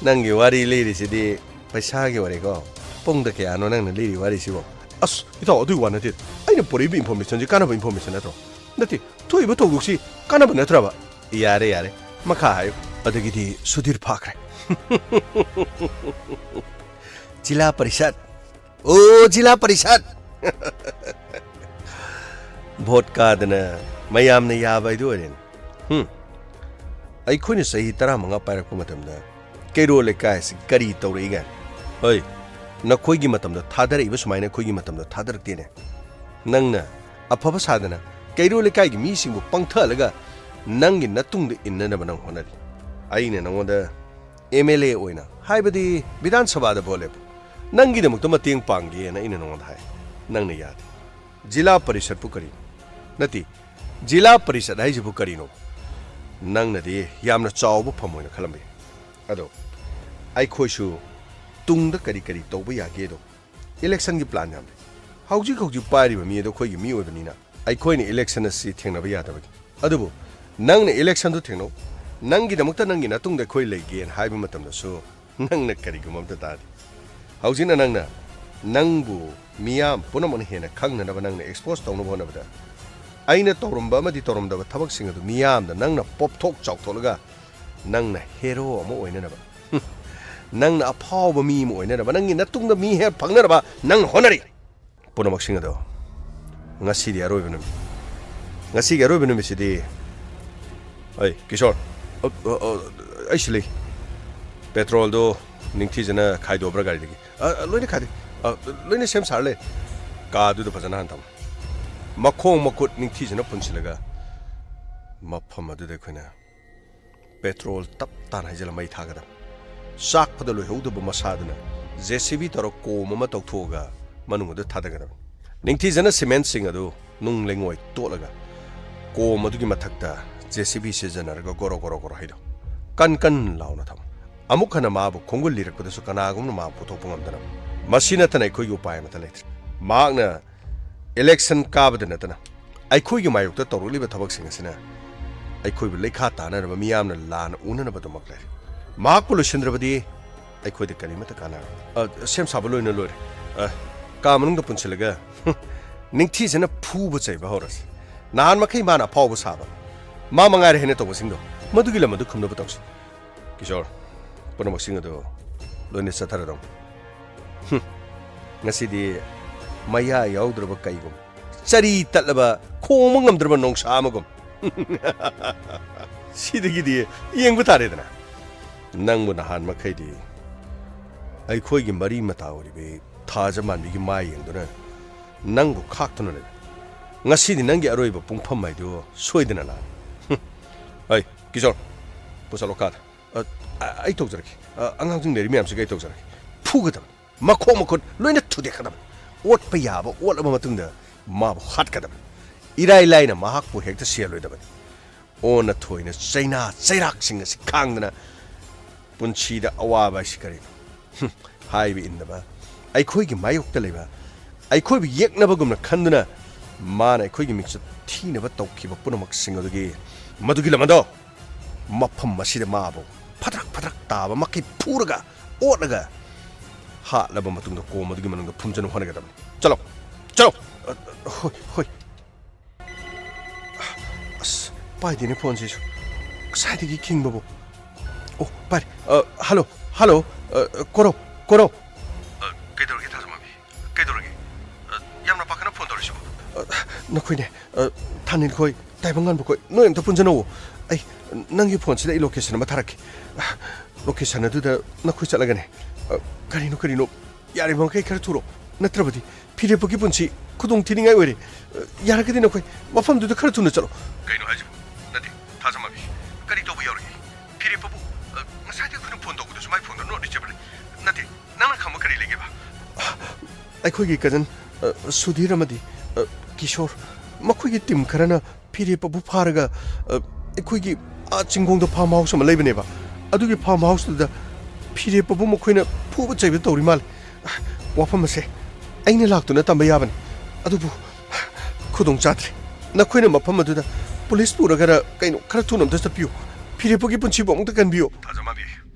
ꯅꯪꯒꯤ ꯋꯥꯔꯤ ꯂꯤꯔꯤꯁꯤꯗꯤ ꯄꯩꯁꯥꯒꯤ ꯋꯥꯔꯤꯀꯣ꯫ ꯄꯨꯡꯗ ꯀꯌꯥꯅꯣ ꯅꯪꯅ ꯂꯤꯔꯤ ꯋꯥꯔꯤꯁꯤꯕꯣ? ꯑꯁ, ꯏꯇꯥꯎ, ꯑꯗꯨꯒꯤ ꯋꯥ ꯅꯠꯇꯦ꯫ ꯑꯩꯅ ꯄꯨꯔꯛꯏꯕ informationꯁꯤ ꯀꯥꯟꯅꯕ information ꯅꯠꯇ꯭ꯔꯣ? ꯅꯠꯇꯦ, ꯊꯣꯛꯏꯕ ꯊꯧꯗꯣꯛꯁꯤ ꯀꯥꯟꯅꯕ ꯅꯠꯇ꯭ꯔꯕ? ꯌꯥꯔꯦ, ꯌꯥꯔꯦ꯫ ꯃꯈꯥ ꯍꯥꯏꯌꯨ꯫ ꯑꯗꯒꯤꯗꯤ ꯁꯨꯙꯤꯔ ꯐꯥꯈ꯭ꯔꯦ꯫ ꯖꯤꯂꯥ ꯄꯔꯤꯁꯠ꯫ ꯑꯣ, ꯖꯤꯂꯥ ꯄꯔꯤꯁꯠ! ꯚꯣꯠ ꯀꯥꯗꯅ ꯃꯌꯥꯝꯅ ꯌꯥꯕ ꯍꯥꯏꯗꯨ ꯑꯣꯏꯔꯦꯅꯦ꯫ ꯍꯨꯝ꯫ ꯑꯩꯈꯣꯏꯅ ꯆꯍꯤ ꯇꯔꯥꯃꯉꯥ ꯄꯥꯏꯔꯛꯄ ꯃꯇꯝꯗ ꯀꯩꯔꯣꯜ ꯂꯩꯀꯥꯏ ꯑꯁꯤ ꯀꯔꯤ ꯇꯧꯔꯛꯏꯒꯦ? ꯍꯣꯏ, ꯅꯈꯣꯏꯒꯤ ꯃꯇꯝꯗ ꯊꯥꯗꯔꯛꯏꯕ ꯁꯨꯃꯥꯏꯅ ꯑꯩꯈꯣꯏꯒꯤ ꯃꯇꯝꯗ ꯊꯥꯗꯔꯛꯇꯦꯅꯦ꯫ ꯅꯪꯅ ꯑꯐꯕ ꯁꯥꯗꯅ ꯀꯩꯔꯣꯜ ꯂꯩꯀꯥꯏꯒꯤ ꯃꯤꯁꯤꯡꯕꯨ ꯄꯪꯊꯍꯜꯂꯒ ꯅꯪꯒꯤ ꯅꯇꯨꯡꯗ ꯏꯟꯅꯅꯕ ꯅꯪ ꯍꯣꯠꯅꯔꯤ꯫ ꯑꯩꯅ ꯅꯉꯣꯟꯗ ꯑꯦꯝ ꯑꯦꯜ ꯑꯦ ꯑꯣꯏꯅ ꯍꯥꯏꯕꯗꯤ ꯕꯤꯙꯥꯟ ꯁꯚꯥꯗ ꯚꯣꯠ ꯂꯦꯞꯄꯨ, ꯅꯪꯒꯤꯗꯃꯛꯇ ꯃꯇꯦꯡ ꯄꯥꯡꯒꯦꯅ ꯑꯩꯅ ꯅꯉꯣꯟꯗ ꯍꯥꯏ, ꯅꯪꯅ ꯌꯥꯗꯦ꯫ ꯖꯤꯂꯥ ꯄꯔꯤꯁꯠꯄꯨ ꯀꯔꯤꯅꯣ? ꯅꯠꯇꯦ, ꯖꯤꯂꯥ ꯄꯔꯤꯁꯠ ꯍꯥꯏꯁꯤꯕꯨ ꯀꯔꯤꯅꯣ? ꯅꯪꯅꯗꯤ ꯌꯥꯝꯅ ꯆꯥꯎꯕ ꯐꯝ ꯑꯣꯏꯅ ꯈꯜꯂꯝꯕ ꯌꯥꯏ꯫ ꯑꯗꯣ ꯑꯩꯈꯣꯏꯁꯨ ꯇꯨꯡꯗ ꯀꯔꯤ ꯀꯔꯤ ꯇꯧꯕ ꯌꯥꯒꯦꯗꯣ, ꯏꯂꯦꯛꯁꯟꯒꯤ ꯄ꯭ꯂꯥꯟ ꯌꯥꯝ ꯂꯩ꯫ ꯍꯧꯖꯤꯛ ꯍꯧꯖꯤꯛ ꯄꯥꯏꯔꯤꯕ ꯃꯤ ꯑꯗꯣ ꯑꯩꯈꯣꯏꯒꯤ ꯃꯤ ꯑꯣꯏꯕꯅꯤꯅ ꯑꯩꯈꯣꯏꯅ ꯏꯂꯦꯛꯁꯟ ꯑꯁꯤ ꯊꯦꯡꯅꯕ ꯌꯥꯗꯕꯅꯤ꯫ ꯑꯗꯨꯕꯨ ꯅꯪꯅ ꯏꯂꯦꯛꯁꯟꯗꯨ ꯊꯦꯡꯅꯧ, ꯅꯪꯒꯤꯗꯃꯛꯇ ꯅꯪꯒꯤ ꯅꯇꯨꯡꯗ ꯑꯩꯈꯣꯏ ꯂꯩꯒꯦꯅ ꯍꯥꯏꯕ ꯃꯇꯝꯗꯁꯨ ꯅꯪꯅ ꯀꯔꯤꯒꯨꯝꯕ ꯑꯝꯇ ꯇꯥꯗꯦ꯫ ꯍꯧꯖꯤꯛꯅ ꯅꯪꯅ ꯅꯪꯕꯨ ꯃꯤꯌꯥꯝ ꯄꯨꯝꯅꯃꯛꯅ ꯍꯦꯟꯅ ꯈꯪꯅꯅꯕ ꯅꯪꯅ ꯑꯦꯛꯁꯄꯣꯖ ꯇꯧꯅꯕ ꯍꯣꯠꯅꯕꯗ, ꯑꯩꯅ ꯇꯧꯔꯝꯕ ꯑꯃꯗꯤ ꯇꯧꯔꯝꯗꯕ ꯊꯕꯛꯁꯤꯡ ꯑꯗꯨ ꯃꯤꯌꯥꯝꯗ ꯅꯪꯅ ꯄꯣꯞꯊꯣꯛ ꯆꯥꯎꯊꯣꯛꯂꯒ ꯅꯪꯅ ꯍꯦꯔꯣ ꯑꯃ ꯑꯣꯏꯅꯅꯕ, ꯍꯨꯝ, ꯅꯪꯅ ꯑꯐꯥꯎꯕ ꯃꯤ ꯑꯃ ꯑꯣꯏꯅꯅꯕ, ꯅꯪꯒꯤ ꯅꯇꯨꯡꯗ ꯃꯤ ꯍꯦꯛ ꯐꯪꯅꯅꯕ ꯅꯪꯅ ꯍꯣꯠꯅꯔꯤ꯫ ꯄꯨꯝꯅꯃꯛꯁꯤꯡ ꯑꯗꯣ, ꯉꯁꯤꯗꯤ ꯑꯔꯣꯏꯕ ꯅꯨꯃꯤꯠ꯫ ꯉꯁꯤꯒꯤ ꯑꯔꯣꯏꯕ ꯅꯨꯃꯤꯠꯁꯤꯗꯤ, ꯑꯩ, ꯀꯤꯁꯣꯔ, ꯑ, ꯑ, ꯑ, ꯑꯩ ꯁꯤ ꯂꯩ꯫ ꯄꯦꯇ꯭ꯔꯣꯜꯗꯣ ꯅꯤꯡꯊꯤꯖꯅ ꯈꯥꯏꯗꯣꯛꯑꯕ꯭ꯔꯥ ꯒꯥꯔꯤꯗꯒꯤ? ꯑ, ꯑ, ꯂꯣꯏꯅ ꯈꯥꯏꯗꯣꯛꯑꯦ꯫ ꯑ, ꯂꯣꯏꯅ ꯁꯦꯝ ꯁꯥꯔ ꯂꯩ꯫ ꯀꯥꯗꯨꯗ ꯐꯖꯅ ꯍꯥꯟꯅ ꯊꯝꯃꯨ꯫ ꯃꯈꯣꯡ ꯃꯈꯨꯠ ꯅꯤꯡꯊꯤꯖꯅ ꯄꯨꯟꯁꯤꯜꯂꯒ ꯃꯐꯝ ꯑꯗꯨꯗ ꯑꯩꯈꯣꯏꯅ ꯄꯦꯇ꯭ꯔꯣꯜ ꯇꯞ ꯇꯥꯅ ꯍꯩꯖꯤꯜꯂ ꯃꯩ ꯊꯥꯒꯗꯕ꯫ ꯆꯥꯛꯄꯗ ꯂꯣꯏꯍꯧꯗꯕ ꯃꯁꯥꯗꯨꯅ ꯖꯦ ꯁꯤ ꯕꯤ ꯇꯧꯔ ꯀꯣꯝ ꯑꯃ ꯇꯧꯊꯣꯛꯑꯒ ꯃꯅꯨꯡ ꯑꯗꯨ ꯊꯥꯗꯒꯗꯕꯅꯤ꯫ ꯅꯤꯡꯊꯤꯖꯅ ꯁꯤꯃꯦꯟꯁꯤꯡ ꯑꯗꯨ ꯅꯨꯡ ꯂꯩꯉꯣꯏ ꯇꯣꯠꯂꯒ ꯀꯣꯝ ꯑꯗꯨꯒꯤ ꯃꯊꯛꯇ ꯖꯦ ꯁꯤ ꯕꯤ ꯁꯤꯖꯤꯟꯅꯔꯒ ꯒꯣꯔꯣ ꯒꯣꯔꯣ ꯒꯣꯔꯣ ꯍꯩꯗꯧ꯫ ꯀꯟ ꯀꯟ ꯂꯥꯎꯅ ꯊꯝꯃꯨ꯫ ꯑꯃꯨꯛ ꯍꯟꯅ ꯃꯥꯕꯨ ꯈꯣꯡꯒꯨꯜ ꯂꯤꯔꯛꯄꯗꯁꯨ ꯀꯅꯥꯒꯨꯝꯕꯅ ꯃꯥꯕꯨ ꯄꯨꯊꯣꯛꯄ ꯉꯝꯗꯅꯕ꯫ ꯃꯁꯤ ꯅꯠꯇꯅ ꯑꯩꯈꯣꯏꯒꯤ ꯎꯄꯥꯏ ꯑꯃꯠꯇ ꯂꯩꯇ꯭ꯔꯦ꯫ ꯃꯍꯥꯛꯅ ꯏꯂꯦꯛꯁꯟ ꯀꯥꯕꯗ ꯅꯠꯇꯅ ꯑꯩꯈꯣꯏꯒꯤ ꯃꯥꯌꯣꯛꯇ ꯇꯧꯔꯛꯂꯤꯕ ꯊꯕꯛꯁꯤꯡ ꯑꯁꯤꯅ ꯑꯩꯈꯣꯏꯕꯨ ꯂꯩꯈꯥ ꯇꯥꯅꯅꯕ, ꯃꯤꯌꯥꯝꯅ ꯂꯥꯟꯅ ꯎꯅꯅꯕꯗꯨꯃꯛ ꯂꯩꯔꯦ꯫ ꯃꯍꯥꯛꯄꯨ ꯂꯣꯏꯁꯤꯟꯗ꯭ꯔꯕꯗꯤ ꯑꯩꯈꯣꯏꯗ ꯀꯔꯤꯃꯠꯇ ꯀꯥꯟꯅꯔꯣꯏ꯫ ꯑ, ꯁꯦꯝ ꯁꯥꯕ ꯂꯣꯏꯅ ꯂꯣꯏꯔꯦ꯫ ꯑ, ꯀꯥ ꯃꯅꯨꯡꯗ ꯄꯨꯟꯁꯤꯜꯂꯒ, ꯍꯨꯝ, ꯅꯤꯡꯊꯤꯖꯅ ꯐꯨꯕ ꯆꯩꯕ ꯍꯧꯔꯁꯤ꯫ ꯅꯍꯥꯟ ꯃꯈꯩ ꯃꯥꯅ ꯑꯐꯥꯎꯕ ꯁꯥꯕ, ꯃꯥ ꯃꯉꯥꯏꯔꯦ ꯍꯦꯟꯅ ꯇꯧꯕꯁꯤꯡꯗꯣ, ꯃꯗꯨꯒꯤ ꯂꯝ ꯑꯗꯨ ꯈꯨꯝꯅꯕ ꯇꯧꯁꯤ꯫ ꯀꯤꯁꯣꯔ, ꯄꯨꯝꯅꯃꯛꯁꯤꯡ ꯑꯗꯨ ꯂꯣꯏꯅ ꯆꯠꯊꯔꯗꯧꯅꯤ꯫ ꯍꯨꯝ, ꯉꯁꯤꯗꯤ ꯃꯌꯥ ꯌꯥꯎꯗ꯭ꯔꯕ ꯀꯩꯒꯨꯝ, ꯆꯔꯤ ꯇꯠꯂꯕ ꯈꯣꯡꯕ ꯉꯝꯗ꯭ꯔꯕ ꯅꯣꯡꯁꯥ ꯑꯃꯒꯨꯝ꯫ ꯁꯤꯗꯒꯤꯗꯤ ꯌꯦꯡꯕ ꯇꯥꯔꯦꯗꯅ꯫ ꯅꯪꯕꯨ ꯅꯍꯥꯟ ꯃꯈꯩꯗꯤ ꯑꯩꯈꯣꯏꯒꯤ ꯃꯔꯤ ꯃꯇꯥ ꯑꯣꯏꯔꯤꯕꯤ ꯊꯥꯖ ꯃꯥꯟꯕꯤꯒꯤ ꯃꯥꯏ ꯌꯦꯡꯗꯨꯅ ꯅꯪꯕꯨ ꯈꯥꯛꯇꯨꯅ ꯂꯩ꯫ ꯉꯁꯤꯗꯤ ꯅꯪꯒꯤ ꯑꯔꯣꯏꯕ ꯄꯨꯡꯐꯝ ꯍꯥꯏꯗꯨ ꯁꯣꯏꯗꯅ ꯂꯥꯛꯑꯅꯤ꯫ ꯍꯨꯝ꯫ ꯑꯩ, ꯀꯤꯁꯣꯔ, ꯄꯨꯁꯜꯂꯣ ꯀꯥꯗ꯫ ꯑ, ꯑ, ꯑꯩ ꯇꯧꯖꯔꯛꯀꯦ꯫ ꯑ, ꯑꯉꯥꯡꯁꯤꯡ ꯂꯩꯔꯤ ꯃꯌꯥꯝꯁꯤꯒ ꯑꯩ ꯇꯧꯖꯔꯒꯦ꯫ ꯐꯨꯒꯗꯕꯅꯤ꯫ ꯃꯈꯣꯡ ꯃꯈꯨꯠ ꯂꯣꯏꯅ ꯊꯨꯗꯦꯛꯀꯗꯕꯅꯤ꯫ ꯑꯣꯠꯄ ꯌꯥꯕ ꯑꯣꯠꯂꯕ ꯃꯇꯨꯡꯗ ꯃꯥꯕꯨ ꯍꯥꯠꯀꯗꯕꯅꯤ꯫ ꯏꯔꯥꯏ ꯂꯥꯏꯅ ꯃꯍꯥꯛꯄꯨ ꯍꯦꯛꯇ ꯁꯤꯍꯜꯂꯣꯏꯗꯕꯅꯤ꯫ ꯑꯣꯟꯅ ꯊꯣꯏꯅ ꯆꯩꯅꯥ ꯆꯩꯔꯥꯛꯁꯤꯡ ꯑꯁꯤ ꯈꯥꯡꯗꯅ ꯄꯨꯟꯁꯤꯗ ꯑꯋꯥꯕ ꯍꯥꯏꯁꯤ ꯀꯔꯤꯅꯣ? ꯍꯨꯝ, ꯍꯥꯏꯕ ꯏꯟꯗꯕ, ꯑꯩꯈꯣꯏꯒꯤ ꯃꯥꯌꯣꯛꯇ ꯂꯩꯕ, ꯑꯩꯈꯣꯏꯕꯨ ꯌꯦꯛꯅꯕꯒꯨꯝꯅ ꯈꯟꯗꯨꯅ ꯃꯥꯅ ꯑꯩꯈꯣꯏꯒꯤ ꯃꯤꯡꯆꯠ ꯊꯤꯅꯕ ꯇꯧꯈꯤꯕ ꯄꯨꯝꯅꯃꯛꯁꯤꯡ ꯑꯗꯨꯒꯤ, ꯃꯗꯨꯒꯤ ꯂꯃꯟꯗꯣ ꯃꯐꯝ ꯑꯁꯤꯗ ꯃꯥꯕꯨ ꯐꯗ꯭ꯔꯛ ꯐꯗ꯭ꯔꯛ ꯇꯥꯕ ꯃꯈꯩ ꯐꯨꯔꯒ, ꯑꯣꯠꯂꯒ, ꯍꯥꯠꯂꯕ ꯃꯇꯨꯡꯗ ꯀꯣꯝ ꯑꯗꯨꯒꯤ ꯃꯅꯨꯡꯗ ꯐꯨꯝꯖꯤꯟꯅ ꯍꯣꯠꯅꯒꯗꯕꯅꯤ꯫ ꯆꯠꯂꯣ, ꯆꯠꯂꯣ꯫ ꯑ, ꯍꯣꯏ, ꯍꯣꯏ꯫ ꯑꯁ, ꯄꯥꯏꯗꯦꯅꯦ ꯐꯣꯟꯁꯤꯁꯨ꯫ ꯉꯁꯥꯏꯗꯒꯤ ꯈꯤꯡꯕꯕꯨ꯫ ꯑꯣ, ꯄꯥꯏꯔꯦ꯫ ꯑ, ꯍꯜꯂꯣ, ꯍꯜꯂꯣ꯫ ꯑ, ꯀꯣꯔꯧ, ꯀꯣꯔꯧ꯫ ꯑ, ꯀꯩꯗꯧꯔꯒꯦ ꯊꯥꯖꯃꯥꯕꯤ? ꯀꯩꯗꯧꯔꯒꯦ? ꯑ, ꯌꯥꯝꯅ ꯄꯥꯈꯠꯅ ꯐꯣꯟ ꯇꯧꯔꯤꯁꯤꯕꯣ? ꯑ, ꯅꯈꯣꯏꯅꯦ, ꯑ, ꯊꯥꯅꯤꯜꯈꯣꯏ, ꯇꯥꯏꯕꯪꯉꯥꯟꯕꯈꯣꯏ, ꯅꯣꯏ ꯑꯝꯇ ꯄꯨꯟꯖꯟꯅꯧꯑꯣ꯫ ꯑꯩ, ꯅꯪꯒꯤ ꯐꯣꯟꯁꯤꯗ ꯑꯩ ꯂꯣꯀꯦꯁꯟ ꯑꯃ ꯊꯥꯔꯛꯀꯦ꯫ ꯂꯣꯀꯦꯁꯟ ꯑꯗꯨꯗ ꯅꯈꯣꯏ ꯆꯠꯂꯒꯅꯦ, ꯑ, ꯀꯔꯤꯅꯣ, ꯀꯔꯤꯅꯣ, ꯌꯥꯔꯤꯕ ꯃꯈꯩ ꯈꯔ ꯊꯨꯔꯣ, ꯅꯠꯇ꯭ꯔꯕꯗꯤ ꯐꯤꯔꯦꯞꯄꯒꯤ ꯄꯨꯟꯁꯤ ꯈꯨꯗꯣꯡ ꯊꯤꯅꯤꯡꯉꯥꯏ ꯑꯣꯏꯔꯦ꯫ ꯑ, ꯌꯥꯔꯒꯗꯤ ꯅꯈꯣꯏ ꯃꯐꯝꯗꯨꯗ ꯈꯔ ꯊꯨꯅ ꯆꯠꯂꯣ꯫ ꯀꯩꯅꯣ ꯍꯥꯏꯁꯤꯕꯣ? ꯅꯠꯇꯦ, ꯊꯥꯖꯃꯥꯕꯤ, ꯀꯔꯤ ꯇꯧꯕ ꯌꯥꯎꯔꯒꯦ? ꯐꯤꯔꯦꯞꯄꯕꯨ, ꯑ, ꯉꯁꯥꯏꯗꯤ ꯑꯩꯈꯣꯏꯅ ꯐꯣꯟ ꯇꯧꯕꯗꯁꯨ ꯃꯥꯏ ꯐꯣꯟꯗꯣ not reachable꯫ ꯅꯠꯇꯦ, ꯅꯪꯅ ꯈꯪꯕ ꯀꯔꯤ ꯂꯩꯒꯦꯕ? ꯑꯩꯈꯣꯏꯒꯤ ꯀꯖꯟ, ꯑ, ꯁꯨꯙꯤꯔ ꯑꯃꯗꯤ, ꯑ, ꯀꯤꯁꯣꯔ, ꯃꯈꯣꯏꯒꯤ ꯇꯤꯝ ꯈꯔꯅ ꯐꯤꯔꯦꯞꯄꯕꯨ ꯐꯥꯔꯒ, ꯑ, ꯑꯩꯈꯣꯏꯒꯤ, ꯑꯥ, ꯆꯤꯡꯒꯣꯡꯗ ꯐꯥꯔꯝ ꯍꯥꯎꯁ ꯑꯃ ꯂꯩꯕꯅꯦꯕ, ꯑꯗꯨꯒꯤ ꯐꯥꯔꯝ ꯍꯥꯎꯁꯇꯨꯗ ꯐꯤꯔꯦꯞꯄꯕꯨ ꯃꯈꯣꯏꯅ ꯐꯨꯕ ꯆꯩꯕ ꯇꯧꯔꯤ ꯃꯥꯜꯂꯦ꯫ ꯋꯥꯐꯝ ꯑꯁꯦ ꯑꯩꯅ ꯂꯥꯛꯇꯨꯅ ꯇꯝꯕ ꯌꯥꯕꯅꯤ, ꯑꯗꯨꯕꯨ ꯈꯨꯗꯣꯡ ꯆꯥꯗ꯭ꯔꯦ꯫ ꯅꯈꯣꯏꯅ ꯃꯐꯝ ꯑꯗꯨꯗ ꯄꯨꯂꯤꯁ ꯄꯨꯔꯒꯔ ꯀꯩꯅꯣ ꯈꯔ ꯊꯨꯅ ꯑꯝꯇ ꯆꯠꯄꯤꯌꯨ꯫ ꯐꯤꯔꯦꯞꯄꯒꯤ ꯄꯨꯟꯁꯤꯕꯨ ꯑꯃꯨꯛꯇ ꯀꯟꯕꯤꯌꯨ꯫ ꯊꯥꯖꯃꯥꯕꯤ,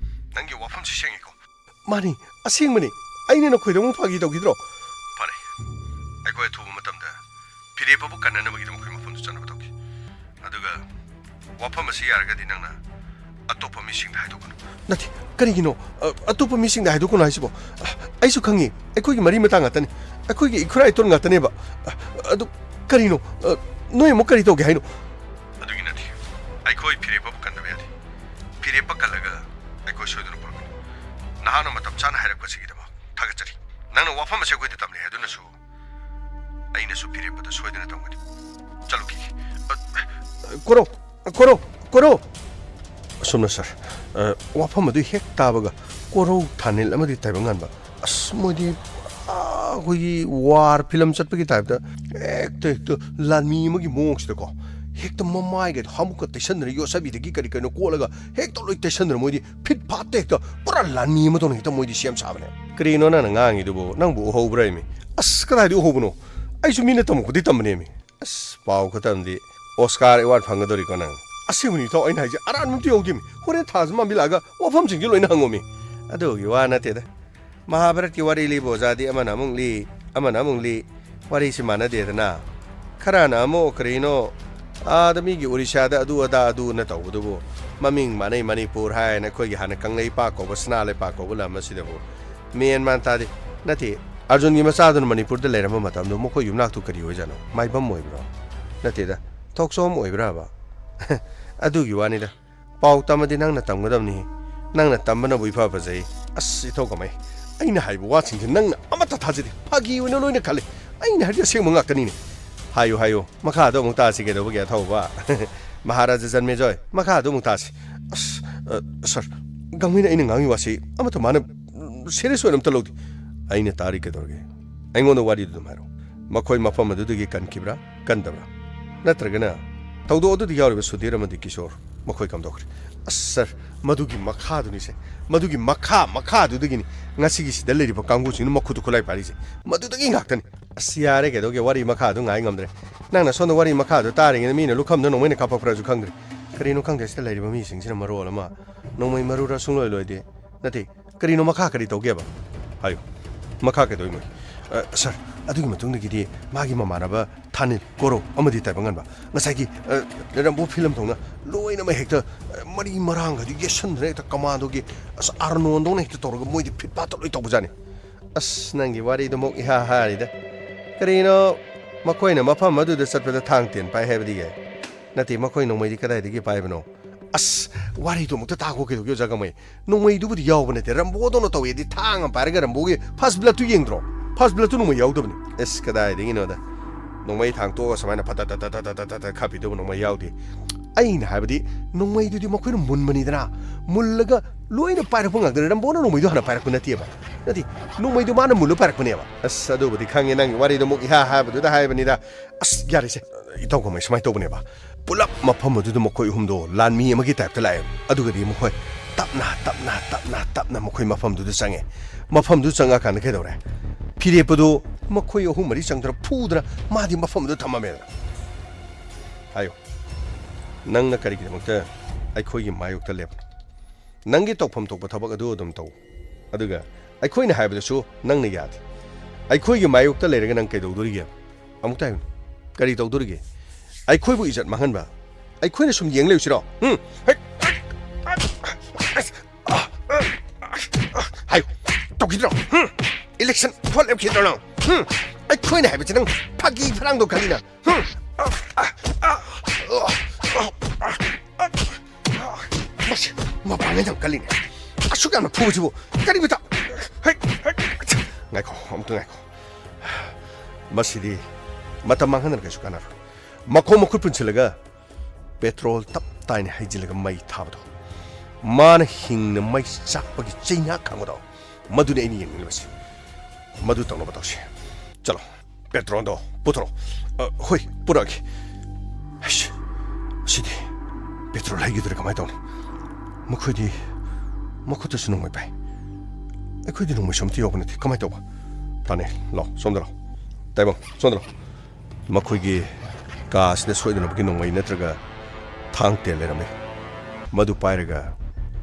ꯅꯪꯒꯤ ꯋꯥꯐꯝꯁꯤ ꯁꯦꯡꯉꯤꯀꯣ? ꯃꯥꯅꯤ, ꯑꯁꯦꯡꯕꯅꯤ꯫ ꯑꯩꯅ ꯅꯈꯣꯏꯗ ꯑꯃꯨꯛ ꯐꯥꯒꯤ ꯇꯧꯈꯤꯗ꯭ꯔꯣ? ꯐꯔꯦ, ꯑꯩꯈꯣꯏ ꯑꯊꯨꯕ ꯃꯇꯝꯗ ꯐꯤꯔꯦꯞꯄꯕꯨ ꯀꯟꯅꯅꯕꯒꯤꯗꯃꯛ ꯑꯩꯈꯣꯏ ꯃꯐꯝꯗꯨ ꯆꯠꯅꯕ ꯇꯧꯈꯤ꯫ ꯑꯗꯨꯒ ꯋꯥꯐꯝ ꯑꯁꯤ ꯌꯥꯔꯒꯗꯤ ꯅꯪꯅ ꯑꯇꯣꯞꯄ ꯃꯤꯁꯤꯡꯗ ꯍꯥꯏꯗꯣꯛꯀꯅꯨ꯫ ꯅꯠꯇꯦ, ꯀꯔꯤꯒꯤꯅꯣ? ꯑ, ꯑꯇꯣꯞꯄ ꯃꯤꯁꯤꯡꯗ ꯍꯥꯏꯗꯣꯛꯀꯅꯨ ꯍꯥꯏꯁꯤꯕꯣ? ꯑ, ꯑꯩꯁꯨ ꯈꯪꯉꯤ, ꯑꯩꯈꯣꯏꯒꯤ ꯃꯔꯤ ꯃꯇꯥ ꯉꯥꯛꯇꯅꯤ, ꯑꯩꯈꯣꯏꯒꯤ ꯏꯈꯨꯔꯥ ꯏꯇꯣꯟ ꯉꯥꯛꯇꯅꯦꯕ꯫ ꯑ, ꯑꯗꯨ ꯀꯔꯤꯅꯣ? ꯑ, ꯅꯣꯏ ꯑꯃꯨꯛ ꯀꯔꯤ ꯇꯧꯒꯦ ꯍꯥꯏꯅꯣ? ꯑꯗꯨꯒꯤ ꯅꯠꯇꯦ, ꯑꯩꯈꯣꯏ ꯐꯤꯔꯦꯞꯄꯕꯨ ꯀꯟꯗꯕ ꯌꯥꯗꯦ꯫ ꯐꯤꯔꯦꯞꯄ ꯀꯜꯂꯒ ꯑꯩꯈꯣꯏ ꯁꯣꯏꯗꯅ ꯄꯨꯔꯛꯀꯅꯤ꯫ ꯅꯍꯥꯛꯅ ꯃꯇꯝ ꯆꯥꯅ ꯍꯥꯏꯔꯛꯄꯁꯤꯒꯤꯗꯃꯛ ꯊꯥꯒꯠꯆꯔꯤ꯫ ꯅꯪꯅ ꯋꯥꯐꯝ ꯑꯁꯤ ꯑꯩꯈꯣꯏꯗ ꯇꯝꯂꯦ ꯍꯥꯏꯗꯨꯅꯁꯨ ꯑꯩꯅꯁꯨ ꯐꯤꯔꯦꯞꯄꯗ ꯁꯣꯏꯗꯅ ꯇꯝꯒꯅꯤ꯫ ꯆꯠꯂꯨꯈꯤꯒꯦ꯫ ꯑ, ꯀꯣꯔꯧ, ꯀꯣꯔꯧ, ꯀꯣꯔꯧ! ꯑꯁꯨꯝꯅ ꯁꯥꯔ, ꯑ, ꯋꯥꯐꯝ ꯑꯗꯨ ꯍꯦꯛ ꯇꯥꯕꯒ ꯀꯣꯔꯧ ꯊꯥꯅꯤꯜ ꯑꯃꯗꯤ ꯇꯥꯏꯕꯪ ꯉꯥꯟꯕ, ꯑꯁ, ꯃꯣꯏꯗꯤ, ꯑ, ꯑꯩꯈꯣꯏꯒꯤ ꯋꯥꯔ ꯐꯤꯂꯝ ꯆꯠꯄꯒꯤ ꯇꯥꯏꯞꯇ ꯍꯦꯛꯇ, ꯍꯦꯛꯇ ꯂꯥꯟꯃꯤ ꯑꯃꯒꯤ ꯃꯑꯣꯡꯁꯤꯗꯀꯣ, ꯍꯦꯛꯇ ꯃꯃꯥꯏꯒ ꯍꯥꯃꯨꯛꯀ ꯇꯩꯁꯟꯗꯅ, ꯌꯣꯠꯁꯕꯤꯗꯒꯤ ꯀꯔꯤ ꯀꯩꯅꯣ ꯀꯣꯠꯂꯒ ꯍꯦꯛꯇ ꯂꯣꯏ ꯇꯩꯁꯟꯗꯅ, ꯃꯣꯏꯗꯤ ꯐꯤꯠ ꯐꯥꯠꯇ ꯍꯦꯛꯇ ꯄꯨꯔꯥ ꯂꯥꯟꯃꯤ ꯑꯃꯗꯧꯅ ꯍꯦꯛꯇ ꯃꯣꯏꯗꯤ ꯁꯦꯝ ꯁꯥꯕꯅꯦ꯫ ꯀꯔꯤꯅꯣ ꯅꯪꯅ ꯉꯥꯡꯉꯤꯗꯨꯕꯨ? ꯅꯪꯕꯨ ꯎꯍꯧꯕ꯭ꯔꯥ ꯍꯥꯏꯃꯤ? ꯑꯁ, ꯀꯗꯥꯏꯗ ꯎꯍꯧꯕꯅꯣ? ꯑꯩꯁꯨ ꯃꯤꯅ ꯇꯝꯃꯛꯄꯗꯤ ꯇꯝꯕꯅꯦꯃꯤ꯫ ꯑꯁ, ꯄꯥꯎ ꯈꯛꯇ ꯑꯃꯗꯤ ꯑꯣꯁꯀꯥꯔ ꯑꯦꯋꯥꯔꯗ ꯐꯪꯒꯗꯧꯔꯤꯀꯣ ꯅꯪ꯫ ꯑꯁꯦꯡꯕꯅꯤ ꯏꯇꯥꯎ, ꯑꯩꯅ ꯍꯥꯏꯁꯦ ꯑꯔꯥꯟꯕ ꯑꯝꯇ ꯌꯥꯎꯗꯦꯃꯤ꯫ ꯍꯣꯔꯦꯟ ꯊꯥꯖ ꯃꯥꯝꯕꯤ ꯂꯥꯛꯑꯒ ꯋꯥꯐꯝꯁꯤꯡꯁꯦ ꯂꯣꯏꯅ ꯍꯪꯉꯣꯃꯤ꯫ ꯑꯗꯨꯒꯤ ꯋꯥ ꯅꯠꯇꯦꯗ꯫ ꯃꯍꯥꯚꯥꯔꯠꯀꯤ ꯋꯥꯔꯤ ꯂꯤꯕ ꯑꯣꯖꯥꯗꯤ ꯑꯃꯅ ꯑꯃꯨꯛ ꯂꯤ, ꯑꯃꯅ ꯑꯃꯨꯛ ꯂꯤ꯫ ꯋꯥꯔꯤꯁꯤ ꯃꯥꯟꯅꯗꯦꯗꯅ꯫ ꯈꯔꯅ ꯑꯃꯨꯛ ꯀꯔꯤꯅꯣ, ꯑꯥꯗ ꯃꯤꯒꯤ ꯎꯔꯤꯁꯥꯗ ꯑꯗꯨ ꯑꯗꯥ ꯑꯗꯨꯅ ꯇꯧꯕꯗꯨꯕꯨ, ꯃꯃꯤꯡ ꯃꯥꯟꯅꯩ ꯃꯅꯤꯄꯨꯔ ꯍꯥꯏꯅ, ꯑꯩꯈꯣꯏꯒꯤ ꯍꯥꯟꯅ ꯀꯪꯂꯩꯄꯥꯛ ꯀꯧꯕ, ꯁꯅꯥ ꯂꯩꯄꯥꯛ ꯀꯧꯕ ꯂꯝ ꯑꯁꯤꯗꯕꯨ ꯃꯦꯟ ꯃꯥꯟ ꯇꯥꯗꯦ꯫ ꯅꯠꯇꯦ, ꯑꯔꯖꯨꯟꯒꯤ ꯃꯆꯥꯗꯨꯅ ꯃꯅꯤꯄꯨꯔꯗ ꯂꯩꯔꯝꯕ ꯃꯇꯝꯗꯣ ꯃꯈꯣꯏ ꯌꯨꯝꯅꯥꯛꯇꯨ ꯀꯔꯤ ꯑꯣꯏꯖꯥꯠꯅꯣ? ꯃꯥꯏꯕꯝ ꯑꯣꯏꯕ꯭ꯔꯣ? ꯅꯠꯇꯦꯗ, ꯊꯣꯛꯆꯣꯝ ꯑꯣꯏꯕ꯭ꯔꯥꯕ? ꯑꯗꯨꯒꯤ ꯋꯥꯅꯤꯗ꯫ ꯄꯥꯎ ꯇꯝꯃꯗꯤ ꯅꯪꯅ ꯇꯝꯒꯗꯕꯅꯤ꯫ ꯅꯪꯅ ꯇꯝꯕꯅꯕꯨ ꯏꯐ ꯐꯖꯩ꯫ ꯑꯁ, ꯏꯊꯧ ꯀꯃꯥꯏ? ꯑꯩꯅ ꯍꯥꯏꯕ ꯋꯥꯁꯤꯡꯁꯦ ꯅꯪꯅ ꯑꯃꯠꯇ ꯊꯥꯖꯗꯦ꯫ ꯐꯥꯒꯤ ꯑꯣꯏꯅ ꯂꯣꯏꯅ ꯈꯜꯂꯤ꯫ ꯑꯩꯅ ꯍꯥꯏꯔꯗꯤ ꯑꯁꯦꯡꯕ ꯉꯥꯛꯇꯅꯤꯅꯦ꯫ ꯍꯥꯏꯌꯨ, ꯍꯥꯏꯌꯨ꯫ ꯃꯈꯥꯗꯣ ꯑꯃꯨꯛ ꯇꯥꯁꯤ ꯀꯩꯗꯧꯕꯒꯤ, ꯑꯊꯧꯕ? ꯃꯍꯥꯔꯥꯖꯥ ꯖꯟꯃꯦꯖꯣꯏ, ꯃꯈꯥꯗꯣ ꯑꯃꯨꯛ ꯇꯥꯁꯤ꯫ ꯑꯁ, ꯑ, ꯁꯥꯔ, ꯒꯥꯡꯃꯩꯅ ꯑꯩꯅ ꯉꯥꯡꯉꯤ ꯋꯥꯁꯤ ꯑꯃꯠꯇ ꯃꯥꯅ, ꯎꯝ, ꯁꯦꯔꯤꯌꯁ ꯑꯣꯏꯅ ꯑꯝꯇ ꯂꯧꯗꯦ꯫ ꯑꯩꯅ ꯇꯥꯔꯤ ꯀꯩꯗꯧꯔꯒꯦ? ꯑꯩꯉꯣꯟꯗ ꯋꯥꯔꯤꯗꯨ ꯑꯗꯨꯝ ꯍꯥꯏꯔꯣ꯫ ꯃꯈꯣꯏ ꯃꯐꯝ ꯑꯗꯨꯗꯒꯤ ꯀꯟꯈꯤꯕ꯭ꯔꯥ, ꯀꯟꯗꯕ꯭ꯔꯥ? ꯅꯠꯇ꯭ꯔꯒꯅ ꯊꯧꯗꯣꯛ ꯑꯗꯨꯗ ꯌꯥꯎꯔꯤꯕ ꯁꯨꯙꯤꯔ ꯑꯃꯗꯤ ꯀꯤꯁꯣꯔ ꯃꯈꯣꯏ ꯀꯝꯗꯧꯈ꯭ꯔꯦ? ꯑꯁ, ꯁꯥꯔ, ꯃꯗꯨꯒꯤ ꯃꯈꯥꯗꯨꯅꯤꯁꯦ꯫ ꯃꯗꯨꯒꯤ ꯃꯈꯥ, ꯃꯈꯥꯗꯨꯗꯒꯤꯅꯤ ꯉꯁꯤꯒꯤ ꯁꯤꯗ ꯂꯩꯔꯤꯕ ꯀꯥꯡꯕꯨꯁꯤꯡꯅ ꯃꯈꯨꯠꯇ ꯈꯨꯠꯂꯥꯏ ꯄꯥꯏꯔꯤꯁꯦ꯫ ꯃꯗꯨꯗꯒꯤ ꯉꯥꯛꯇꯅꯤ꯫ ꯑꯁ, ꯌꯥꯔꯦ, ꯀꯩꯗꯧꯒꯦ? ꯋꯥꯔꯤ ꯃꯈꯥꯗꯨ ꯉꯥꯏ ꯉꯝꯗ꯭ꯔꯦ꯫ ꯅꯪꯅ ꯁꯣꯝꯗ ꯋꯥꯔꯤ ꯃꯈꯥꯗꯨ ꯇꯥꯔꯤꯉꯩꯗ ꯃꯤꯅ ꯂꯨꯈꯝꯗ ꯅꯣꯡꯃꯩꯅ ꯀꯥꯞꯄꯛꯄ꯭ꯔꯥꯁꯨ ꯈꯪꯗ꯭ꯔꯦ꯫ ꯀꯔꯤꯅꯣ ꯈꯪꯗꯦ, ꯁꯤꯗ ꯂꯩꯔꯤꯕ ꯃꯤꯁꯤꯡꯁꯤꯅ ꯃꯔꯣꯜ ꯑꯃ ꯅꯣꯡꯃꯩ ꯃꯔꯨꯔ ꯁꯨꯡꯂꯣꯏ ꯂꯣꯏꯗꯦ꯫ ꯅꯠꯇꯦ, ꯀꯔꯤꯅꯣ ꯃꯈꯥ ꯀꯔꯤ ꯇꯧꯒꯦꯕ? ꯍꯥꯏꯌꯨ꯫ ꯃꯈꯥ ꯀꯩꯗꯧꯏ ꯃꯣꯏ? ꯑ, ꯁꯥꯔ, ꯑꯗꯨꯒꯤ ꯃꯇꯨꯡꯗꯒꯤꯗꯤ ꯃꯥꯒꯤ ꯃꯃꯥꯟꯅꯕ ꯊꯥꯅꯤꯜ, ꯀꯣꯔꯧ ꯑꯃꯗꯤ ꯇꯥꯏꯕꯪꯉꯥꯟꯕ ꯉꯁꯥꯏꯒꯤ, ꯑ, ꯔꯝꯕꯣ ꯐꯤꯂꯝ ꯊꯧꯅ ꯂꯣꯏꯅꯃꯛ ꯍꯦꯛꯇ, ꯑ, ꯃꯔꯤ ꯃꯔꯥꯡꯒꯗꯤ ꯌꯦꯠꯁꯟꯗꯅ ꯍꯦꯛꯇ ꯀꯃꯥꯟꯗꯣꯒꯤ, ꯑꯁ, ꯑꯥꯔꯅꯣꯟꯗꯧꯅ ꯍꯦꯛꯇ ꯇꯧꯔꯒ ꯃꯣꯏꯗꯤ ꯐꯤꯠ ꯐꯥꯠꯇ ꯂꯣꯏ ꯇꯧꯕꯖꯥꯠꯅꯤ꯫ ꯑꯁ, ꯅꯪꯒꯤ ꯋꯥꯔꯤꯗꯨꯃꯨꯛ ꯏꯍꯥ ꯍꯥꯔꯤꯗ꯫ ꯀꯔꯤꯅꯣ, ꯃꯈꯣꯏꯅ ꯃꯐꯝ ꯑꯗꯨꯗ ꯆꯠꯄꯗ ꯊꯥꯡ ꯇꯦꯟ ꯄꯥꯏ ꯍꯥꯏꯕꯗꯤ ꯌꯥꯏ꯫ ꯅꯠꯇꯦ, ꯃꯈꯣꯏ ꯅꯣꯡꯃꯩꯗꯤ ꯀꯗꯥꯏꯗꯒꯤ ꯄꯥꯏꯕꯅꯣ? ꯑꯁ, ꯋꯥꯔꯤꯗꯣ ꯑꯃꯨꯛꯇ ꯇꯥꯈꯣ ꯀꯩꯗꯧꯒꯦ, ꯑꯣꯖꯥ ꯀꯃꯩ? ꯅꯣꯡꯃꯩꯗꯨꯕꯨꯗꯤ ꯌꯥꯎꯕ ꯅꯠꯇꯦ, ꯔꯝꯕꯣꯗꯧꯅ ꯇꯧꯋꯦꯗꯤ ꯊꯥꯡ ꯑꯃ ꯄꯥꯏꯔꯒ ꯔꯝꯕꯣꯒꯤ ꯐꯥꯔꯁ ꯕ꯭ꯂꯗꯇꯨ ꯌꯦꯡꯗ꯭ꯔꯣ? ꯐꯥꯔꯁ ꯕ꯭ꯂꯗꯇꯨ ꯅꯣꯡꯃꯩ ꯌꯥꯎꯗꯕꯅꯤ꯫ ꯑꯁ, ꯀꯗꯥꯏꯗꯒꯤꯅꯣꯗ? ꯅꯣꯡꯃꯩ ꯊꯥꯡ ꯇꯣꯛꯑꯒ ꯁꯨꯃꯥꯏꯅ ꯐꯠ ꯇꯠ ꯇꯠ ꯇꯠ ꯇꯠ ꯇꯠ ꯇꯠ ꯈꯥꯞꯄꯤꯗꯨꯕꯨ ꯅꯣꯡꯃꯩ ꯌꯥꯎꯗꯦ꯫ ꯑꯩꯅ ꯍꯥꯏꯕꯗꯤ, ꯅꯣꯡꯃꯩꯗꯨꯗꯤ ꯃꯈꯣꯏꯅ ꯃꯨꯟꯕꯅꯤꯗꯅ, ꯃꯨꯜꯂꯒ ꯂꯣꯏꯅ ꯄꯥꯏꯔꯛꯄ ꯉꯥꯛꯇꯅꯤ꯫ ꯔꯝꯕꯣꯅ ꯅꯣꯡꯃꯩꯗꯨ ꯍꯥꯟꯅ ꯄꯥꯏꯔꯛꯄ ꯅꯠꯇꯦꯕ꯫ ꯅꯠꯇꯦ, ꯅꯣꯡꯃꯩꯗꯨ ꯃꯥꯅ ꯃꯨꯜꯂ ꯄꯥꯏꯔꯛꯄꯅꯦꯕ꯫ ꯑꯁ, ꯑꯗꯨꯕꯨꯗꯤ ꯈꯪꯉꯦ, ꯅꯪꯒꯤ ꯋꯥꯔꯤꯗꯣ ꯑꯃꯨꯛ ꯏꯍꯥ ꯍꯥꯏꯕꯗꯨꯗ ꯍꯥꯏꯕꯅꯤꯗ꯫ ꯑꯁ, ꯌꯥꯔꯦꯁꯦ, ꯏꯇꯥꯎ ꯀꯃꯥꯏ ꯁꯨꯃꯥꯏꯅ ꯇꯧꯕꯅꯦꯕ꯫ ꯄꯨꯂꯞ ꯃꯐꯝ ꯑꯗꯨꯗ ꯃꯈꯣꯏ ꯑꯍꯨꯝꯗꯣ ꯂꯥꯟꯃꯤ ꯑꯃꯒꯤ ꯇꯥꯏꯞꯇ ꯂꯥꯛꯑꯦ꯫ ꯑꯗꯨꯒꯗꯤ ꯃꯈꯣꯏ ꯇꯞꯅ, ꯇꯞꯅ, ꯇꯞꯅ, ꯇꯞꯅ ꯃꯈꯣꯏ ꯃꯐꯝꯗꯨꯗ ꯆꯪꯉꯦ꯫ ꯃꯐꯝꯗꯨ ꯆꯪꯉꯀꯥꯟꯗ ꯀꯩꯗꯧꯔꯦ? ꯐꯤꯔꯦꯞꯄꯗꯨ ꯃꯈꯣꯏ ꯑꯍꯨꯝ ꯃꯔꯤ ꯆꯪꯗꯅ ꯐꯨꯗꯅ ꯃꯥꯗꯤ ꯃꯐꯝꯗꯨꯗ ꯊꯝꯃꯝꯃꯦꯗꯅ꯫ ꯍꯥꯏꯌꯨ, ꯅꯪꯅ ꯀꯔꯤꯒꯤꯗꯃꯛꯇ ꯑꯩꯈꯣꯏꯒꯤ ꯃꯥꯌꯣꯛꯇ ꯂꯦꯞꯄꯅꯣ? ꯅꯪꯒꯤ ꯇꯧꯐꯝ ꯊꯣꯛꯄ ꯊꯕꯛ ꯑꯗꯨ ꯑꯗꯨꯝ ꯇꯧ꯫ ꯑꯗꯨꯒ ꯑꯩꯈꯣꯏꯅ ꯍꯥꯏꯕꯗꯁꯨ ꯅꯪꯅ ꯌꯥꯗꯦ꯫ ꯑꯩꯈꯣꯏꯒꯤ ꯃꯥꯌꯣꯛꯇ ꯂꯩꯔꯒ ꯅꯪ ꯀꯩꯗꯧꯗꯣꯔꯤꯒꯦ? ꯑꯃꯨꯛꯇ ꯍꯥꯏꯌꯨ, ꯀꯔꯤ ꯇꯧꯗꯣꯔꯤꯒꯦ? ꯑꯩꯈꯣꯏꯕꯨ ꯏꯖꯠ ꯃꯥꯡꯍꯟꯕ? ꯑꯩꯈꯣꯏꯅ ꯁꯨꯝ ꯌꯦꯡ ꯂꯩꯌꯨꯁꯤꯔꯣ? ꯍꯨꯝ? ꯍꯦꯛ! ꯍꯥꯏꯌꯨ, ꯇꯧꯈꯤꯗ꯭ꯔꯣ? ꯍꯨꯝ? ꯏꯂꯦꯛꯁꯟ ꯚꯣꯠ ꯂꯦꯞꯈꯤꯗ꯭ꯔꯣ ꯅꯪ? ꯍꯨꯝ? ꯑꯩꯈꯣꯏꯅ ꯍꯥꯏꯕꯁꯤ ꯅꯪ ꯐꯥꯒꯤ ꯐꯔꯥꯡꯗꯣ ꯈꯜꯂꯤꯅ? ꯍꯨꯝ? ꯃꯁꯤ ꯃꯄꯥꯡꯒꯜ ꯌꯥꯝ ꯀꯜꯂꯤꯅꯦ꯫ ꯑꯁꯨꯛ ꯌꯥꯝꯅ ꯐꯨꯕꯁꯤꯕꯨ ꯀꯔꯤ ꯃꯇꯥ-, ꯍꯩ, ꯍꯩ, ꯉꯥꯏꯈꯣ, ꯑꯃꯨꯛꯇ ꯉꯥꯏꯈꯣ꯫ ꯃꯁꯤꯗꯤ ꯃꯇꯝ ꯃꯥꯡꯍꯟꯗꯅ ꯀꯩꯁꯨ ꯀꯥꯟꯅꯔꯣꯏ꯫ ꯃꯈꯣꯡ ꯃꯈꯨꯠ ꯄꯨꯟꯁꯤꯜꯂꯒ ꯄꯦꯇ꯭ꯔꯣꯜ ꯇꯞ ꯇꯥꯏꯅ ꯍꯩꯖꯤꯜꯂꯒ ꯃꯩ ꯊꯥꯕꯗꯣ, ꯃꯥꯅ ꯍꯤꯡꯅ ꯃꯩ ꯆꯥꯛꯄꯒꯤ ꯆꯩꯅꯥ ꯈꯥꯡꯕꯗꯣ, ꯃꯗꯨꯅꯤ ꯑꯩꯅ ꯌꯦꯡꯅꯤꯡꯂꯤꯕꯁꯤ꯫ ꯃꯗꯨ ꯇꯧꯅꯕ ꯇꯧꯁꯤ꯫ ꯆꯠꯂꯣ, ꯄꯦꯇ꯭ꯔꯣꯜꯗꯣ ꯄꯨꯊꯣꯔꯛꯑꯣ꯫ ꯑ, ꯍꯣꯏ, ꯄꯨꯔꯛꯑꯒꯦ꯫ ꯑꯁ, ꯁꯤꯗꯤ ꯄꯦꯇ꯭ꯔꯣꯜ ꯍꯩꯈꯤꯗ꯭ꯔꯦ, ꯀꯃꯥꯏꯅ ꯇꯧꯅꯤ? ꯃꯈꯣꯏꯗꯤ ꯃꯈꯨꯠꯇꯁꯨ ꯅꯣꯡꯃꯩ ꯄꯥꯏ꯫ ꯑꯩꯈꯣꯏꯗꯤ ꯅꯣꯡꯃꯩꯁꯨ ꯑꯝꯇ ꯌꯥꯎꯕ ꯅꯠꯇꯦ꯫ ꯀꯃꯥꯏꯅ ꯇꯧꯕ? ꯇꯥꯅꯦ, ꯂꯥꯛꯑꯣ, ꯁꯣꯝꯗ ꯂꯥꯛꯑꯣ꯫ ꯇꯥꯏꯕꯪ, ꯁꯣꯝꯗ ꯂꯥꯛꯑꯣ꯫ ꯃꯈꯣꯏꯒꯤ ꯀꯥ ꯑꯁꯤꯗ ꯁꯣꯏꯗꯅꯕꯒꯤ ꯅꯣꯡꯃꯩ ꯅꯠꯇ꯭ꯔꯒ ꯊꯥꯡ ꯇꯦꯟ ꯂꯩꯔꯝꯃꯤ꯫ ꯃꯗꯨ ꯄꯥꯏꯔꯒ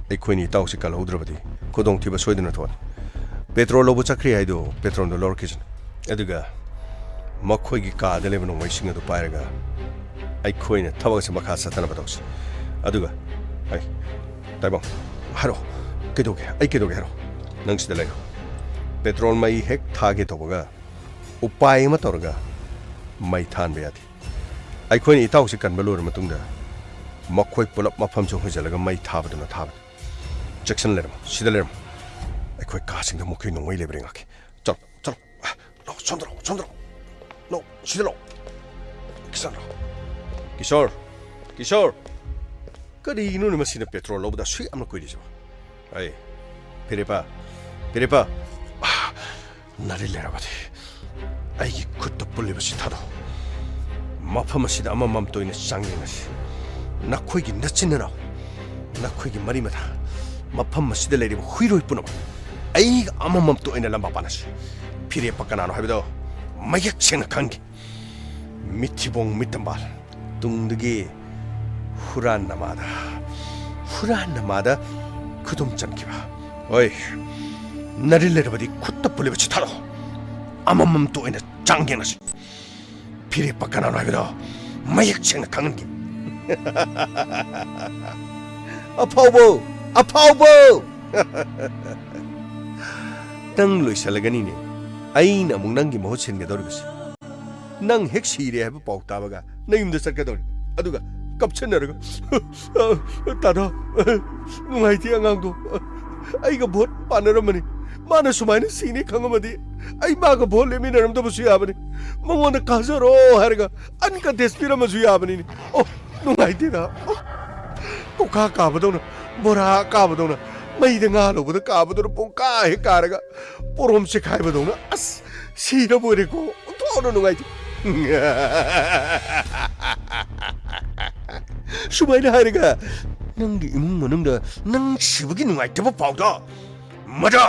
ꯑꯩꯈꯣꯏꯅ ꯏꯇꯥꯎꯁꯤ ꯀꯜꯍꯧꯗ꯭ꯔꯕꯗꯤ ꯈꯨꯗꯣꯡꯊꯤꯕ ꯁꯣꯏꯗꯅ ꯊꯣꯛꯑꯅꯤ꯫ ꯄꯦꯇ꯭ꯔꯣꯜ ꯂꯧꯕ ꯆꯠꯈ꯭ꯔꯤ ꯍꯥꯏꯗꯨ ꯄꯦꯇ꯭ꯔꯣꯜꯗꯣ ꯂꯧꯔꯛꯈꯤꯁꯅꯨ꯫ ꯑꯗꯨꯒ ꯃꯈꯣꯏꯒꯤ ꯀꯥꯗ ꯂꯩꯕ ꯅꯣꯡꯃꯩꯁꯤꯡ ꯑꯗꯨ ꯄꯥꯏꯔꯒ ꯑꯩꯈꯣꯏꯅ ꯊꯕꯛ ꯑꯁꯤ ꯃꯈꯥ ꯆꯠꯊꯅꯕ ꯇꯧꯁꯤ꯫ ꯑꯗꯨꯒ, ꯑꯩ, ꯇꯥꯏꯕꯪ, ꯍꯥꯏꯔꯛꯑꯣ꯫ ꯀꯩꯗꯧꯒꯦ? ꯑꯩ ꯀꯩꯗꯧꯒꯦ ꯍꯥꯏꯔꯛꯑꯣ꯫ ꯅꯪ ꯁꯤꯗ ꯂꯩꯔꯣ꯫ ꯄꯦꯇ꯭ꯔꯣꯜ ꯃꯩ ꯍꯦꯛ ꯊꯥꯒꯦ ꯇꯧꯕꯒ ꯎꯄꯥꯏ ꯑꯃ ꯇꯧꯔꯒ ꯃꯩ ꯊꯥꯍꯟꯕ ꯌꯥꯗꯦ꯫ ꯑꯩꯈꯣꯏꯅ ꯏꯇꯥꯎꯁꯤ ꯀꯟꯕ ꯂꯣꯏꯔ ꯃꯇꯨꯡꯗ ꯃꯈꯣꯏ ꯄꯨꯂꯞ ꯃꯐꯝꯁꯨ ꯍꯣꯏꯖꯤꯜꯂꯒ ꯃꯩ ꯊꯥꯕꯗꯨꯅ ꯊꯥꯕꯅꯤ꯫ ꯆꯦꯛꯁꯤꯟꯅ ꯂꯩꯔꯝꯃꯣ, ꯁꯤꯗ ꯂꯩꯔꯝꯃꯣ꯫ ꯑꯩꯈꯣꯏ ꯀꯥꯁꯤꯡꯗ ꯃꯈꯣꯏ ꯅꯣꯡꯃꯩ ꯂꯩꯕ꯭ꯔꯥ ꯌꯦꯡꯉꯛꯀꯦ꯫ ꯆꯠꯂꯣ, ꯆꯠꯂꯣ꯫ ꯂꯥꯛꯑꯣ, ꯁꯣꯝꯗ ꯂꯥꯛꯑꯣ, ꯁꯣꯝꯗ ꯂꯥꯛꯑꯣ꯫ ꯂꯥꯛꯑꯣ, ꯁꯤꯗ ꯂꯥꯛꯑꯣ꯫ ꯀꯤꯁꯣꯔ, ꯂꯥꯛꯑꯣ꯫ ꯀꯤꯁꯣꯔ, ꯀꯤꯁꯣꯔ! ꯀꯔꯤꯒꯤꯅꯣꯅꯦ ꯃꯁꯤꯅ ꯄꯦꯇ꯭ꯔꯣꯜ ꯂꯧꯕꯗ ꯑꯁꯨꯛ ꯌꯥꯝꯅ ꯀꯨꯏꯔꯤꯁꯤꯕꯣ? ꯑꯩ, ꯐꯤꯔꯦꯞꯄ, ꯐꯤꯔꯦꯞꯄ! ꯅꯥꯔꯦ ꯂꯩꯔꯕꯗꯤ, ꯑꯩꯒꯤ ꯈꯨꯠꯇ ꯄꯨꯜꯂꯤꯕꯁꯤ ꯊꯥꯗꯣꯛ꯫ ꯃꯐꯝ ꯑꯁꯤꯗ ꯑꯃꯃꯝꯇ ꯑꯣꯏꯅ ꯆꯥꯡ ꯌꯦꯡꯉꯁꯤ꯫ ꯅꯈꯣꯏꯒꯤ ꯅꯆꯤꯟ ꯅꯅꯥꯎ, ꯅꯈꯣꯏꯒꯤ ꯃꯔꯤ ꯃꯇꯥ, ꯃꯐꯝ ꯑꯁꯤꯗ ꯂꯩꯔꯤꯕ ꯍꯨꯏꯔꯣꯏ ꯄꯨꯝꯅꯃꯛ, ꯑꯩꯒ ꯑꯃꯃꯝꯇ ꯑꯣꯏꯅ ꯂꯝꯕꯥ ꯄꯥꯅꯁꯤ꯫ ꯐꯤꯔꯦꯞꯄ ꯀꯅꯥꯅꯣ ꯍꯥꯏꯕꯗꯣ ꯃꯌꯦꯛ ꯁꯦꯡꯅ ꯈꯪꯒꯦ꯫ ꯃꯤꯊꯤꯕꯣꯡ ꯃꯤꯇꯝꯕꯥꯜ, ꯇꯨꯡꯗꯒꯤ ꯍꯨꯔꯥꯟ ꯅꯃꯥꯗ, ꯍꯨꯔꯥꯟ ꯅꯃꯥꯗ ꯈꯨꯗꯨꯝ ꯆꯟꯈꯤꯕ꯫ ꯍꯣꯏ, ꯅꯥꯔꯦ ꯂꯩꯔꯕꯗꯤ ꯈꯨꯠꯇ ꯄꯨꯜꯂꯤꯕꯁꯤ ꯊꯥꯗꯣꯛ꯫ ꯑꯃꯃꯝꯇ ꯑꯣꯏꯅ ꯆꯥꯡ ꯌꯦꯡꯉꯁꯤ꯫ ꯐꯤꯔꯦꯞꯄ ꯀꯅꯥꯅꯣ ꯍꯥꯏꯕꯗꯣ ꯃꯌꯦꯛ ꯁꯦꯡꯅ ꯈꯪꯍꯟꯒꯦ꯫ ꯑꯐꯥꯎꯕ! ꯑꯐꯥꯎꯕ! ꯅꯪ ꯂꯣꯏꯁꯜꯂꯒꯅꯤꯅꯦ ꯑꯩꯅ ꯑꯃꯨꯛ ꯅꯪꯒꯤ ꯃꯍꯨꯠ ꯁꯤꯟꯒꯗꯧꯔꯤꯕꯁꯦ꯫ ꯅꯪ ꯍꯦꯛ ꯁꯤꯔꯦ ꯍꯥꯏꯕ ꯄꯥꯎ ꯇꯥꯕꯒ ꯅꯌꯨꯝꯗ ꯆꯠꯀꯗꯧꯔꯤ, ꯑꯗꯨꯒ ꯀꯞꯁꯟꯅꯔꯒ, "ꯇꯥꯗꯣ, ꯅꯨꯡꯉꯥꯏꯇꯦ ꯑꯉꯥꯡꯗꯣ, ꯑꯩꯒ ꯚꯣꯠ ꯄꯥꯟꯅꯔꯝꯕꯅꯤ, ꯃꯥꯅ ꯁꯨꯃꯥꯏꯅ ꯁꯤꯅꯤ ꯈꯪꯉꯝꯃꯗꯤ ꯑꯩ ꯃꯥꯒ ꯚꯣꯠ ꯂꯦꯞꯃꯤꯟꯅꯔꯝꯗꯕꯁꯨ ꯌꯥꯕꯅꯤ, ꯃꯉꯣꯟꯗ ꯀꯥꯖꯔꯣ ꯍꯥꯏꯔꯒ ꯑꯟꯀꯟꯇꯦꯁ ꯄꯤꯔꯝꯃꯁꯨ ꯌꯥꯕꯅꯤꯅꯦ꯫ ꯑꯣ, ꯅꯨꯡꯉꯥꯏꯇꯦꯗ꯫ ꯑꯣ, ꯀꯧꯈꯥ ꯀꯥꯕꯗꯧꯅ, ꯕꯣꯔꯥ ꯀꯥꯕꯗꯧꯅ, ꯃꯩꯗ ꯉꯥ ꯂꯧꯕꯗ ꯀꯥꯕꯗꯧꯅ ꯄꯨꯡꯀꯥ ꯍꯦꯛ ꯀꯥꯔꯒ, ꯄꯣꯔꯣꯝ ꯆꯦꯈꯥꯏꯕꯗꯧꯅ, ꯑꯁ, ꯁꯤꯗꯕꯨ ꯑꯣꯏꯔꯦꯀꯣ, ꯑꯣꯟꯊꯣꯛꯅ ꯅꯨꯡꯉꯥꯏꯇꯦ꯫" ꯁꯨꯃꯥꯏꯅ ꯍꯥꯏꯔꯒ ꯅꯪꯒꯤ ꯏꯃꯨꯡ ꯃꯅꯨꯡꯗ ꯅꯪ ꯁꯤꯕꯒꯤ ꯅꯨꯡꯉꯥꯏꯇꯕ ꯄꯥꯎꯗꯣ, ꯃꯗꯣ,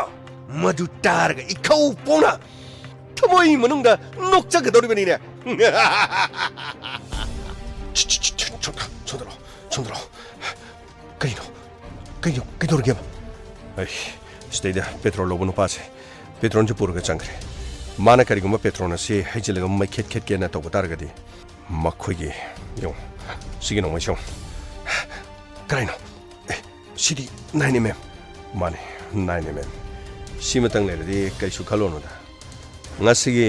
ꯃꯗꯨ ꯇꯥꯔꯒ ꯏꯈꯧ ꯄꯣꯡꯅ ꯊꯃꯣꯏ ꯃꯅꯨꯡꯗ ꯅꯣꯛꯆꯒꯗꯧꯔꯤꯕꯅꯤꯅꯦ꯫ ꯁꯣꯝꯗ ꯂꯥꯛꯑꯣ, ꯁꯣꯝꯗ ꯂꯥꯛꯑꯣ꯫ ꯀꯩꯅꯣ? ꯀꯩꯅꯣ? ꯀꯩꯗꯧꯔꯒꯦꯕ? ꯑꯩ, ꯁꯤꯗꯩꯗ ꯄꯦꯇ꯭ꯔꯣꯜ ꯂꯧꯕ ꯅꯨꯄꯥꯁꯦ ꯄꯦꯇ꯭ꯔꯣꯜꯁꯦ ꯄꯨꯔꯒ ꯆꯪꯈ꯭ꯔꯦ꯫ ꯃꯥꯅ ꯀꯔꯤꯒꯨꯝꯕ ꯄꯦꯇ꯭ꯔꯣꯜ ꯑꯁꯤ ꯍꯩꯖꯤꯜꯂꯒ ꯃꯩ ꯈꯦꯠ ꯈꯦꯠꯀꯦꯅ ꯇꯧꯕ ꯇꯥꯔꯒꯗꯤ, ꯃꯈꯣꯏꯒꯤ, ꯌꯦꯡꯉꯣ, ꯁꯤꯒꯤ ꯅꯣꯡꯃꯩꯁꯦ ꯌꯦꯡꯉꯣ꯫ ꯀꯔꯥꯏꯅꯣ? ꯑꯦ, ꯁꯤꯗꯤ ꯅꯥꯏꯟ ꯑꯦꯝ ꯑꯦꯝ꯫ ꯃꯥꯅꯦ, ꯅꯥꯏꯟ ꯑꯦꯝ ꯑꯦꯝ꯫ ꯁꯤꯃꯇꯪ ꯂꯩꯔꯗꯤ ꯀꯩꯁꯨ ꯈꯜꯂꯨꯅꯨꯗ꯫ ꯉꯁꯤꯒꯤ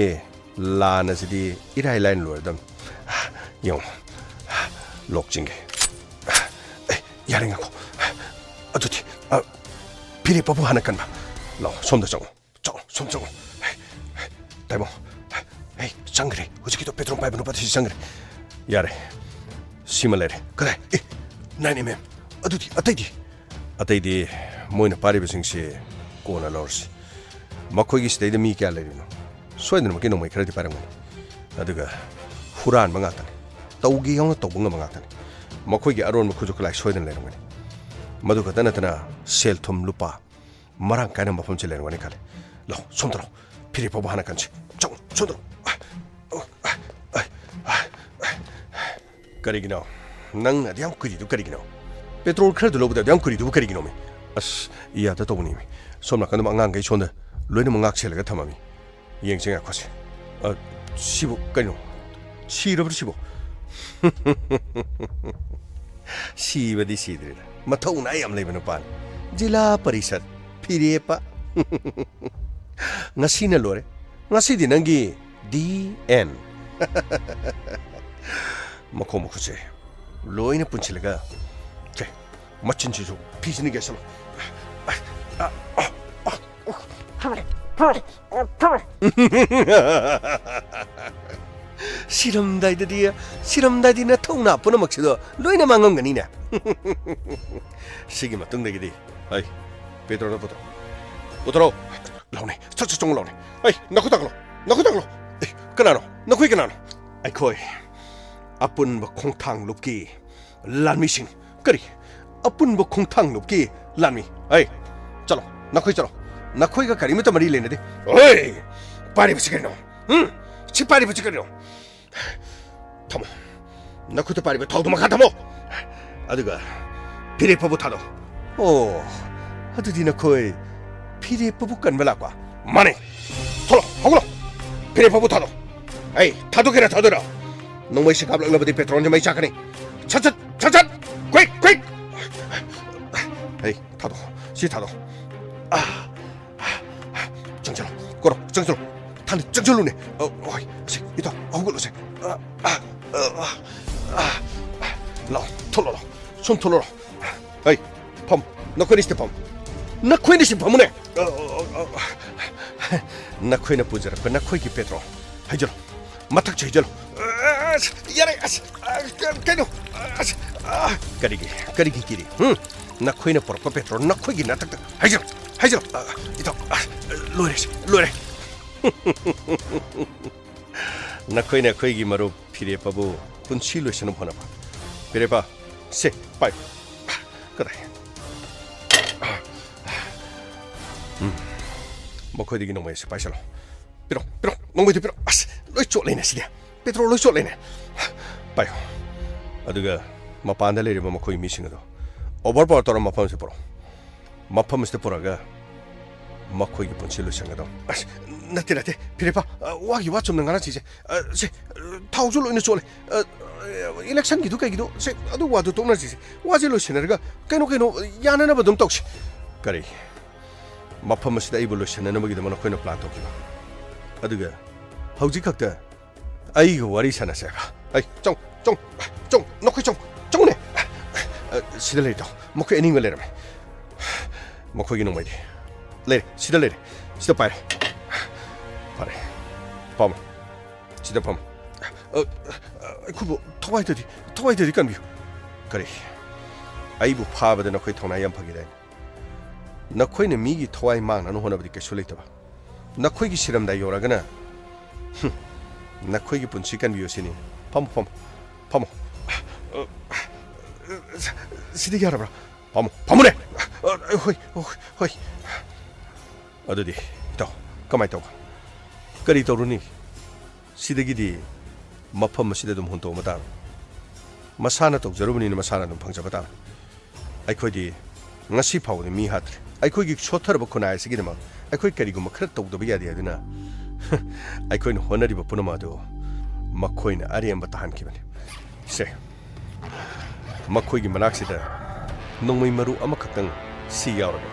ꯂꯥꯟ ꯑꯁꯤꯗꯤ ꯏꯔꯥꯏ ꯂꯥꯏꯅ ꯂꯣꯏꯔꯗꯝꯅꯤ꯫ ꯌꯦꯡꯉꯣ, ꯂꯣꯛ ꯆꯤꯡꯒꯦ꯫ ꯑꯦ, ꯌꯥꯔꯦ, ꯉꯥꯏꯈꯣ꯫ ꯑꯗꯨꯗꯤ, ꯑ, ꯐꯤꯔꯦꯞꯄꯕꯨ ꯍꯥꯟꯅ ꯀꯟꯕ꯫ ꯂꯥꯛꯑꯣ, ꯁꯣꯝꯗ ꯆꯪꯉꯣ꯫ ꯆꯪꯉꯣ, ꯁꯣꯝ ꯆꯪꯉꯣ꯫ ꯍꯦ, ꯍꯦ, ꯇꯥꯏꯕꯪ꯫ ꯍꯦ, ꯆꯪꯈ꯭ꯔꯦ꯫ ꯍꯧꯖꯤꯛꯀꯤꯗꯣ ꯄꯦꯇ꯭ꯔꯣꯜ ꯄꯥꯏꯕ ꯅꯨꯄꯥꯗꯣ ꯁꯤ ꯆꯪꯈ꯭ꯔꯦ꯫ ꯌꯥꯔꯦ꯫ ꯁꯤꯃ ꯂꯩꯔꯦ꯫ ꯀꯗꯥꯏ? ꯑꯦ, ꯅꯥꯏꯟ ꯑꯦꯝ ꯑꯦꯝ꯫ ꯑꯗꯨꯗꯤ ꯑꯇꯩꯗꯤ? ꯑꯇꯩꯗꯤ ꯃꯣꯏꯅ ꯄꯥꯏꯔꯤꯕꯁꯤꯡꯁꯤ ꯀꯣꯟꯅ ꯂꯧꯔꯁꯤ꯫ ꯃꯈꯣꯏꯒꯤ ꯁꯤꯗꯩꯗ ꯃꯤ ꯀꯌꯥ ꯂꯩꯔꯤꯅꯣ? ꯁꯣꯏꯗꯅꯃꯛꯀꯤ ꯅꯣꯡꯃꯩ ꯈꯔꯗꯤ ꯄꯥꯏꯔꯝꯒꯅꯤ꯫ ꯑꯗꯨꯒ ꯍꯨꯔꯥꯟꯕ ꯉꯥꯛꯇꯅꯤ꯫ ꯇꯧꯒꯦ ꯌꯥꯎꯅ ꯇꯧꯕ ꯉꯝꯕ ꯉꯥꯛꯇꯅꯤ꯫ ꯃꯈꯣꯏꯒꯤ ꯑꯔꯣꯟꯕ ꯈꯨꯠꯁꯨ ꯈꯨꯠꯂꯥꯏ ꯁꯣꯏꯗꯅ ꯂꯩꯔꯝꯒꯅꯤ꯫ ꯃꯗꯨ ꯈꯛꯇ ꯅꯠꯇꯅ ꯁꯦꯜ ꯊꯨꯝ ꯂꯨꯄꯥ ꯃꯔꯥꯡ ꯀꯥꯏꯅ ꯃꯐꯝꯁꯤ ꯂꯩꯔꯝꯒꯅꯤ ꯈꯜꯂꯤ꯫ ꯂꯥꯛꯑꯣ, ꯁꯣꯝꯗ ꯂꯥꯛꯑꯣ꯫ ꯐꯤꯔꯦꯞ ꯐꯥꯎꯕ ꯍꯥꯟꯅ ꯀꯟꯁꯤ꯫ ꯆꯪꯉꯣ, ꯁꯣꯝꯗ ꯂꯥꯛꯑꯣ꯫ ꯑ, ꯑ, ꯑ, ꯑ, ꯑ꯫ ꯀꯔꯤꯒꯤꯅꯣ? ꯅꯪꯅ ꯑꯗꯨ ꯌꯥꯝ ꯀꯨꯏꯔꯤꯗꯨ ꯀꯔꯤꯒꯤꯅꯣ? ꯄꯦꯇ꯭ꯔꯣꯜ ꯈꯔꯗꯨ ꯂꯧꯕꯗ ꯑꯗꯨ ꯌꯥꯝ ꯀꯨꯏꯔꯤꯗꯨꯕꯨ ꯀꯔꯤꯒꯤꯅꯣꯃꯤ? ꯑꯁ, ꯏꯌꯥꯗ ꯇꯧꯕꯅꯤꯃꯤ꯫ ꯁꯣꯝ ꯅꯥꯀꯟꯗ ꯑꯉꯥꯡꯈꯩ ꯁꯣꯝꯗ ꯂꯣꯏꯅꯃꯛ ꯉꯥꯛ ꯁꯦꯜꯂꯒ ꯊꯝꯃꯝꯃꯤ꯫ ꯌꯦꯡꯁꯦ, ꯉꯥꯏꯈꯣꯁꯦ꯫ ꯑ, ꯁꯤꯕꯨ ꯀꯩꯅꯣ? ꯁꯤꯔꯕ꯭ꯔꯥ ꯁꯤꯕꯨ? ꯁꯤꯕꯗꯤ ꯁꯤꯗ꯭ꯔꯤꯗ꯫ ꯃꯊꯧꯅꯥ ꯌꯥꯝ ꯂꯩꯕ ꯅꯨꯄꯥꯅꯤ꯫ ꯖꯤꯂꯥ ꯄꯔꯤꯁꯠ ꯐꯤꯔꯦꯞꯄ꯫ ꯉꯁꯤꯅ ꯂꯣꯏꯔꯦ꯫ ꯉꯁꯤꯗꯤ ꯅꯪꯒꯤ ꯗꯤ ꯑꯦꯟ꯫ ꯃꯈꯣꯡ ꯃꯈꯨꯠꯁꯦ ꯂꯣꯏꯅ ꯄꯨꯟꯁꯤꯜꯂꯒ, ꯁꯦ, ꯃꯆꯤꯟꯁꯤꯁꯨ ꯐꯤꯁꯤꯅ ꯌꯦꯁꯜꯂꯣ꯫ ꯐꯔꯦ, ꯐꯔꯦ, ꯐꯔꯦ꯫ ꯁꯤꯔꯝꯗꯥꯏꯗꯗꯤ, ꯁꯤꯔꯝꯗꯥꯏꯗꯤ ꯅꯊꯧꯅꯥ ꯄꯨꯝꯅꯃꯛꯁꯤꯗꯣ ꯂꯣꯏꯅ ꯃꯥꯡꯉꯝꯒꯅꯤꯅꯦ꯫ ꯁꯤꯒꯤ ꯃꯇꯨꯡꯗꯒꯤꯗꯤ, ꯍꯩ, ꯄꯦꯇ꯭ꯔꯣꯜꯗꯣ ꯄꯨꯊꯣꯔꯛꯑꯣ꯫ ꯄꯨꯊꯣꯔꯛꯑꯣ꯫ ꯂꯥꯎꯅꯦ, ꯁꯠ ꯁꯠ ꯆꯪꯉꯣ ꯂꯥꯎꯅꯦ꯫ ꯑꯩ, ꯅꯈꯨꯠ ꯇꯥꯛꯂꯣ, ꯅꯈꯨꯠ ꯇꯥꯛꯂꯣ꯫ ꯑꯦ, ꯀꯅꯥꯅꯣ? ꯅꯈꯣꯏ ꯀꯅꯥꯅꯣ? ꯑꯩꯈꯣꯏ ꯑꯄꯨꯟꯕ ꯈꯣꯡꯊꯥꯡ ꯂꯨꯞꯀꯤ ꯂꯥꯟꯃꯤꯁꯤꯡ꯫ ꯀꯔꯤ? ꯑꯄꯨꯟꯕ ꯈꯣꯡꯊꯥꯡ ꯂꯨꯞꯀꯤ ꯂꯥꯟꯃꯤ? ꯑꯩ, ꯆꯠꯂꯣ, ꯅꯈꯣꯏ ꯆꯠꯂꯣ꯫ ꯅꯈꯣꯏꯒ ꯀꯔꯤꯃꯠꯇ ꯃꯔꯤ ꯂꯩꯅꯗꯦ꯫ ꯑꯣꯏ! ꯄꯥꯏꯔꯤꯕꯁꯤ ꯀꯔꯤꯅꯣ? ꯎꯝ? ꯁꯤ ꯄꯥꯏꯔꯤꯕꯁꯤ ꯀꯔꯤꯅꯣ? ꯊꯝꯃꯣ꯫ ꯅꯈꯨꯠꯇ ꯄꯥꯏꯔꯤꯕ ꯊꯥꯎꯗꯨ ꯃꯈꯥ ꯊꯝꯃꯣ꯫ ꯑꯗꯨꯒ ꯐꯤꯔꯦꯞ ꯐꯥꯎꯕ ꯊꯥꯗꯣ꯫ ꯑꯣ, ꯑꯗꯨꯗꯤ ꯅꯈꯣꯏ ꯐꯤꯔꯦꯞ ꯐꯥꯎꯕ ꯀꯟꯕ ꯂꯥꯛꯄ? ꯃꯥꯅꯦ꯫ ꯊꯣꯛꯂꯣ, ꯍꯧꯒꯠꯂꯣ꯫ ꯐꯤꯔꯦꯞ ꯐꯥꯎꯕ ꯊꯥꯗꯣ꯫ ꯑꯩ, ꯊꯥꯗꯣꯛꯀꯦꯔꯥ ꯊꯥꯗꯣꯏꯔꯣ? ꯅꯣꯡꯃꯩꯁꯤ ꯀꯥꯞꯂꯛꯂꯕꯗꯤ ꯄꯦꯇ꯭ꯔꯣꯜꯁꯦ ꯃꯩ ꯆꯥꯛꯀꯅꯤ꯫ ꯁꯠ, ꯁꯠ, ꯁꯠ, ꯁꯠ! quick, quick! ꯑꯩ, ꯊꯥꯗꯣ꯫ ꯁꯤ ꯊꯥꯗꯣ꯫ ꯑꯥ꯫ ꯆꯪꯁꯤꯜꯂꯣ꯫ ꯀꯣꯔꯣ, ꯆꯪꯁꯤꯜꯂꯣ꯫ ꯊꯥꯡꯗ ꯆꯪꯁꯤꯜꯂꯨꯅꯦ꯫ ꯑ, ꯍꯣꯏ꯫ ꯁꯤ, ꯏꯇꯥꯎ, ꯍꯧꯒꯠꯂꯣꯁꯦ꯫ ꯑ, ꯑ, ꯑ, ꯑ, ꯑ, ꯂꯥꯛꯑꯣ, ꯊꯣꯛꯂꯛꯑꯣ, ꯂꯥꯛꯑꯣ꯫ ꯁꯨꯝ ꯊꯣꯛꯂꯛꯑꯣ꯫ ꯍꯩ, ꯐꯝ꯫ ꯅꯈꯣꯏꯅꯤ ꯁꯤꯗ ꯐꯝ꯫ ꯅꯈꯣꯏꯅꯤ ꯁꯤꯗ ꯐꯝꯃꯨꯅꯦ꯫ ꯑ, ꯑ, ꯑ, ꯑ꯫ ꯅꯈꯣꯏꯅ ꯄꯨꯖꯔꯛꯄ ꯅꯈꯣꯏꯒꯤ ꯄꯦꯇ꯭ꯔꯣꯜ꯫ ꯍꯩꯖꯤꯜꯂꯣ꯫ ꯃꯊꯛꯁꯦ ꯍꯩꯖꯤꯜꯂꯨ꯫ ꯑ, ꯑꯁ, ꯌꯥꯔꯦ꯫ ꯑꯁ, ꯑ, ꯀ-, ꯀꯩꯅꯣ? ꯑꯁ, ꯑ꯫ ꯀꯔꯤꯒꯤ, ꯀꯔꯤꯒꯤ ꯀꯤꯔꯤ? ꯍꯨꯝ? ꯅꯈꯣꯏꯅ ꯄꯨꯔꯛꯄ ꯄꯦꯇ꯭ꯔꯣꯜ ꯅꯈꯣꯏꯒꯤ ꯅꯊꯛꯇ ꯍꯩꯖꯤꯜꯂꯨ, ꯍꯩꯖꯤꯜꯂꯨ꯫ ꯑ, ꯏꯇꯥꯎ, ꯑ, ꯂꯣꯏꯔꯦ, ꯂꯣꯏꯔꯦ꯫ ꯅꯈꯣꯏꯅ ꯑꯩꯈꯣꯏꯒꯤ ꯃꯔꯨꯞ ꯐꯤꯔꯦꯞꯄꯕꯨ ꯄꯨꯟꯁꯤ ꯂꯣꯏꯁꯤꯟꯅꯕ ꯍꯣꯠꯅꯕ꯫ ꯐꯤꯔꯦꯞꯄ, ꯁꯦ, ꯄꯥꯏ꯫ ꯀꯗꯥꯏ? ꯎꯝ꯫ ꯃꯈꯣꯏꯗꯒꯤ ꯅꯣꯡꯃꯩ ꯑꯁꯤ ꯄꯥꯏꯁꯜꯂꯣ꯫ ꯄꯤꯔꯣ, ꯄꯤꯔꯣ, ꯅꯣꯡꯃꯩꯗꯨ ꯄꯤꯔꯣ꯫ ꯑꯁ, ꯂꯣꯏ ꯆꯣꯠꯂꯦꯅꯦ ꯁꯤꯗꯤ꯫ ꯄꯦꯇ꯭ꯔꯣꯜ ꯂꯣꯏ ꯆꯣꯠꯂꯦꯅꯦ꯫ ꯄꯥꯏꯌꯣ꯫ ꯑꯗꯨꯒ ꯃꯄꯥꯟꯗ ꯂꯩꯔꯤꯕ ꯃꯈꯣꯏ ꯃꯤꯁꯤꯡ ꯑꯗꯣ ꯑꯣꯚꯔ ꯄꯥꯋꯔ ꯇꯧꯔ ꯃꯐꯝꯁꯤꯗ ꯄꯨꯔꯛꯑꯣ꯫ ꯃꯐꯝ ꯑꯁꯤꯗ ꯄꯨꯔꯛꯑꯒ ꯃꯈꯣꯏꯒꯤ ꯄꯨꯟꯁꯤ ꯂꯣꯏꯁꯤꯟꯒꯗꯧꯅꯤ꯫ ꯑꯁ, ꯅꯠꯇꯦ, ꯅꯠꯇꯦ, ꯐꯤꯔꯦꯞꯄ, ꯑ, ꯋꯥꯒꯤ ꯋꯥ ꯆꯨꯝꯅ ꯉꯥꯡꯅꯁꯤꯁꯦ꯫ ꯑ, ꯁꯦ, ꯑ, ꯊꯥꯎꯁꯨ ꯂꯣꯏꯅ ꯆꯣꯠꯂꯦ꯫ ꯑ, ꯑ, ꯏꯂꯦꯛꯁꯟꯒꯤꯗꯨ ꯀꯩꯒꯤꯗꯨ, ꯁꯦ, ꯑꯗꯨ ꯋꯥꯗꯨ ꯇꯣꯛꯅꯁꯤꯁꯦ꯫ ꯋꯥꯁꯦ ꯂꯣꯏꯁꯤꯟꯅꯔꯒ ꯀꯩꯅꯣ ꯀꯩꯅꯣ ꯌꯥꯅꯅꯕ ꯑꯗꯨꯝ ꯇꯧꯁꯤ꯫ ꯀꯔꯤ? ꯃꯐꯝ ꯑꯁꯤꯗ ꯑꯩꯕꯨ ꯂꯣꯏꯁꯤꯟꯅꯅꯕꯒꯤꯗꯃꯛ ꯅꯈꯣꯏꯅ ꯄ꯭ꯂꯥꯟ ꯇꯧꯈꯤꯕ? ꯑꯗꯨꯒ ꯍꯧꯖꯤꯛ ꯈꯛꯇ ꯑꯩꯒ ꯋꯥꯔꯤ ꯁꯥꯟꯅꯁꯦ ꯍꯥꯏꯕ? ꯑꯩ, ꯆꯪ, ꯆꯪ, ꯆꯪ, ꯅꯈꯣꯏ ꯆꯪ, ꯆꯪꯉꯨꯅꯦ꯫ ꯑ, ꯁꯤꯗ ꯂꯩꯔꯦ, ꯇꯥꯎ꯫ ꯃꯈꯣꯏ ꯑꯅꯤꯃꯛ ꯂꯩꯔꯝꯃꯦ꯫ ꯃꯈꯣꯏꯒꯤ ꯅꯣꯡꯃꯩꯗꯤ ꯂꯩꯔꯦ, ꯁꯤꯗ ꯂꯩꯔꯦ, ꯁꯤꯗ ꯄꯥꯏꯔꯦ꯫ ꯐꯔꯦ, ꯐꯝꯃꯣ, ꯁꯤꯗ ꯐꯝꯃꯣ꯫ ꯑ, ꯑ, ꯑꯩꯈꯣꯏꯕꯨ ꯊꯋꯥꯏꯗꯗꯤ, ꯊꯋꯥꯏꯗꯗꯤ ꯀꯟꯕꯤꯌꯨ꯫ ꯀꯔꯤ? ꯑꯩꯕꯨ ꯐꯥꯕꯗ ꯅꯈꯣꯏ ꯊꯧꯅꯥ ꯌꯥꯝ ꯐꯈꯤꯗꯥꯏꯅꯦ? ꯅꯈꯣꯏꯅ ꯃꯤꯒꯤ ꯊꯋꯥꯏ ꯃꯥꯡꯅꯅ ꯍꯣꯠꯅꯕꯗꯤ ꯀꯩꯁꯨ ꯂꯩꯇꯕ꯫ ꯅꯈꯣꯏꯒꯤ ꯁꯤꯔꯝꯗꯥꯏ ꯌꯧꯔꯒꯅ, ꯍꯨꯝ, ꯅꯈꯣꯏꯒꯤ ꯄꯨꯟꯁꯤ ꯀꯟꯕꯤꯌꯨ ꯁꯤꯅꯤ꯫ ꯐꯝꯃꯣ, ꯐꯝꯃꯣ, ꯐꯝꯃꯣ꯫ ꯁꯤꯗꯤ ꯌꯥꯔꯕ꯭ꯔꯥ? ꯐꯝꯃꯣ, ꯐꯝꯃꯨꯅꯦ꯫ ꯍꯣꯏ, ꯍꯣꯏ, ꯍꯣꯏ꯫ ꯑꯗꯨꯗꯤ, ꯏꯇꯥꯎ, ꯀꯃꯥꯏ ꯇꯧꯕ? ꯀꯔꯤ ꯇꯧꯔꯨꯅꯤ? ꯁꯤꯗꯒꯤꯗꯤ ꯃꯐꯝ ꯑꯁꯤꯗ ꯑꯗꯨꯝ ꯍꯨꯟꯇꯣꯛꯑꯝꯕ ꯇꯥꯕꯅꯤ꯫ ꯃꯁꯥꯅ ꯇꯧꯖꯔꯨꯕꯅꯤꯅ ꯃꯁꯥꯅ ꯑꯗꯨꯝ ꯐꯪꯖꯕ ꯇꯥꯕꯅꯤ꯫ ꯑꯩꯈꯣꯏꯗꯤ ꯉꯁꯤ ꯐꯥꯎꯕꯗ ꯃꯤ ꯍꯥꯠꯇ꯭ꯔꯤ꯫ ꯑꯩꯈꯣꯏꯒꯤ ꯁꯣꯠꯊꯔꯕ ꯈꯨꯟꯅꯥꯏ ꯑꯁꯤꯒꯤꯗꯃꯛ ꯑꯩꯈꯣꯏ ꯀꯔꯤꯒꯨꯝꯕ ꯈꯔ ꯇꯧꯗꯕ ꯌꯥꯗꯦ ꯍꯥꯏꯗꯨꯅ ꯑꯩꯈꯣꯏꯅ ꯍꯣꯠꯅꯔꯤꯕ ꯄꯨꯝꯅꯃꯛ ꯑꯗꯨ ꯃꯈꯣꯏꯅ ꯑꯔꯦꯝꯕ ꯇꯥꯍꯟꯈꯤꯕꯅꯤ꯫ ꯁꯦ, ꯃꯈꯣꯏꯒꯤ ꯃꯅꯥꯛꯁꯤꯗ ꯅꯣꯡꯃꯩ ꯃꯔꯨ ꯑꯃꯈꯛꯇꯪ ꯁꯤ ꯌꯥꯎꯔꯕ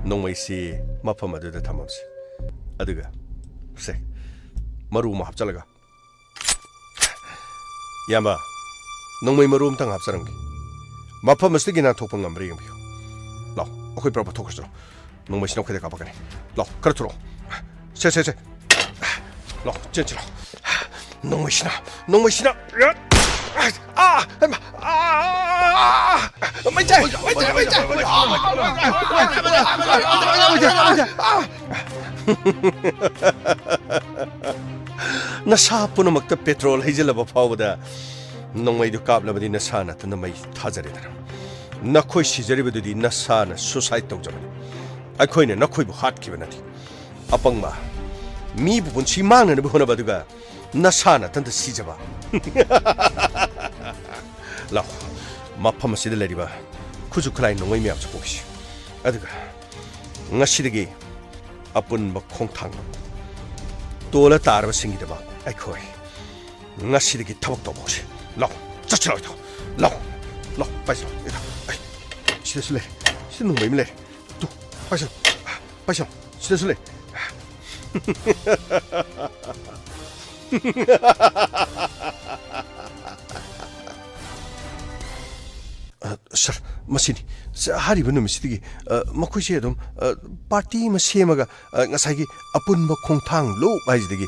ꯅꯣꯡꯃꯩꯁꯤ ꯃꯐꯝ ꯑꯗꯨꯗ ꯊꯝꯃꯝꯁꯤ꯫ ꯑꯗꯨꯒ, ꯁꯦ, ꯃꯔꯨ ꯑꯃ ꯍꯥꯞꯆꯤꯜꯂꯒ, ꯏꯌꯥꯝꯕ, ꯅꯣꯡꯃꯩ ꯃꯔꯨ ꯑꯝꯇꯪ ꯍꯥꯞꯆꯔꯝꯒꯦ꯫ ꯃꯐꯝ ꯑꯁꯤꯗꯒꯤ ꯅꯥꯟꯊꯣꯛꯄ ꯉꯝꯕ꯭ꯔꯥ ꯌꯦꯡꯕꯤꯌꯨ꯫ ꯂꯥꯎ, ꯑꯩꯈꯣꯏ ꯄꯨꯂꯞ ꯊꯣꯛꯈ꯭ꯔꯁꯤ ꯂꯥꯎ꯫ ꯅꯣꯡꯃꯩꯁꯤꯅ ꯑꯩꯈꯣꯏꯗ ꯀꯥꯞꯄꯛꯀꯅꯤ꯫ ꯂꯥꯎ, ꯈꯔ ꯊꯨꯔꯛꯑꯣ꯫ ꯁꯦ, ꯁꯦ, ꯁꯦ꯫ ꯂꯥꯎ, ꯆꯦꯟꯁꯤ ꯂꯥꯎ꯫ ꯅꯣꯡꯃꯩꯁꯤꯅ, ꯅꯣꯡꯃꯩꯁꯤꯅ, ꯑꯥ! ꯍꯩꯃꯥ! ꯑꯥ! ꯃꯩ ꯆꯥꯏ! ꯃꯩ ꯆꯥꯏ! ꯃꯩ ꯆꯥꯏ! ꯅꯁꯥ ꯄꯨꯝꯅꯃꯛꯇ ꯄꯦꯇ꯭ꯔꯣꯜ ꯍꯩꯖꯤꯜꯂꯕ ꯐꯥꯎꯕꯗ ꯅꯣꯡꯃꯩꯗꯨ ꯀꯥꯞꯂꯕꯗꯤ ꯅꯁꯥ ꯅꯥꯇꯟꯗ ꯃꯩ ꯊꯥꯖꯔꯦꯗꯅ꯫ ꯅꯈꯣꯏ ꯁꯤꯖꯔꯤꯕꯗꯨꯗꯤ ꯅꯁꯥꯅ ꯁꯨꯁꯥꯏꯗ ꯇꯧꯖꯕꯅꯤ꯫ ꯑꯩꯈꯣꯏꯅ ꯅꯈꯣꯏꯕꯨ ꯍꯥꯠꯈꯤꯕ ꯅꯠꯇꯦ꯫ ꯑꯄꯪꯕ, ꯃꯤꯕꯨ ꯄꯨꯟꯁꯤ ꯃꯥꯡꯅꯅꯕ ꯍꯣꯠꯅꯕ ꯑꯗꯨꯒ ꯅꯁꯥ ꯅꯥꯇꯟꯗ ꯁꯤꯖꯕ꯫ ꯂꯥꯛꯑꯣ, ꯃꯐꯝ ꯑꯁꯤꯗ ꯂꯩꯔꯤꯕ ꯈꯨꯠꯁꯨ ꯈꯨꯠꯂꯥꯏ ꯅꯣꯡꯃꯩ ꯃꯌꯥꯝꯁꯨ ꯄꯨꯈꯤꯁꯤ꯫ ꯑꯗꯨꯒ ꯉꯁꯤꯗꯒꯤ ꯑꯄꯨꯟꯕ ꯈꯣꯡꯊꯥꯡ ꯇꯣꯜꯂ ꯇꯥꯔꯕꯁꯤꯡꯒꯤꯗꯃꯛ ꯑꯩꯈꯣꯏ ꯉꯁꯤꯗꯒꯤ ꯊꯕꯛ ꯇꯧꯕ ꯍꯧꯁꯤ꯫ ꯂꯥꯛꯑꯣ, ꯆꯠꯁꯤ ꯂꯥꯛꯑꯣ, ꯂꯥꯛꯑꯣ, ꯂꯥꯛꯑꯣ, ꯄꯥꯏꯁꯤ ꯂꯥꯛꯑꯣ, ꯏꯇꯥꯎ꯫ ꯑꯩ, ꯁꯤꯗꯁꯨ ꯂꯩꯔꯦ, ꯁꯤꯗ ꯅꯣꯡꯃꯩ ꯑꯃ ꯂꯩꯔꯦ꯫ ꯇꯨ, ꯄꯥꯏꯁꯤ ꯂꯥꯛꯑꯣ, ꯄꯥꯏꯁꯤ ꯂꯥꯛꯑꯣ, ꯁꯤꯗꯁꯨ ꯂꯩ꯫ ꯑ, ꯁꯥꯔ, ꯃꯁꯤꯅꯤ꯫ ꯁ-, ꯍꯥꯏꯔꯤꯕ ꯅꯨꯃꯤꯠꯁꯤꯗꯒꯤ, ꯑ, ꯃꯈꯣꯏꯁꯦ ꯑꯗꯨꯝ, ꯑ, ꯄꯥꯔꯇꯤ ꯑꯃ ꯁꯦꯝꯃꯒ, ꯑ, ꯉꯁꯥꯏꯒꯤ ꯑꯄꯨꯟꯕ ꯈꯣꯡꯊꯥꯡ ꯂꯨꯞ ꯍꯥꯏꯁꯤꯗꯒꯤ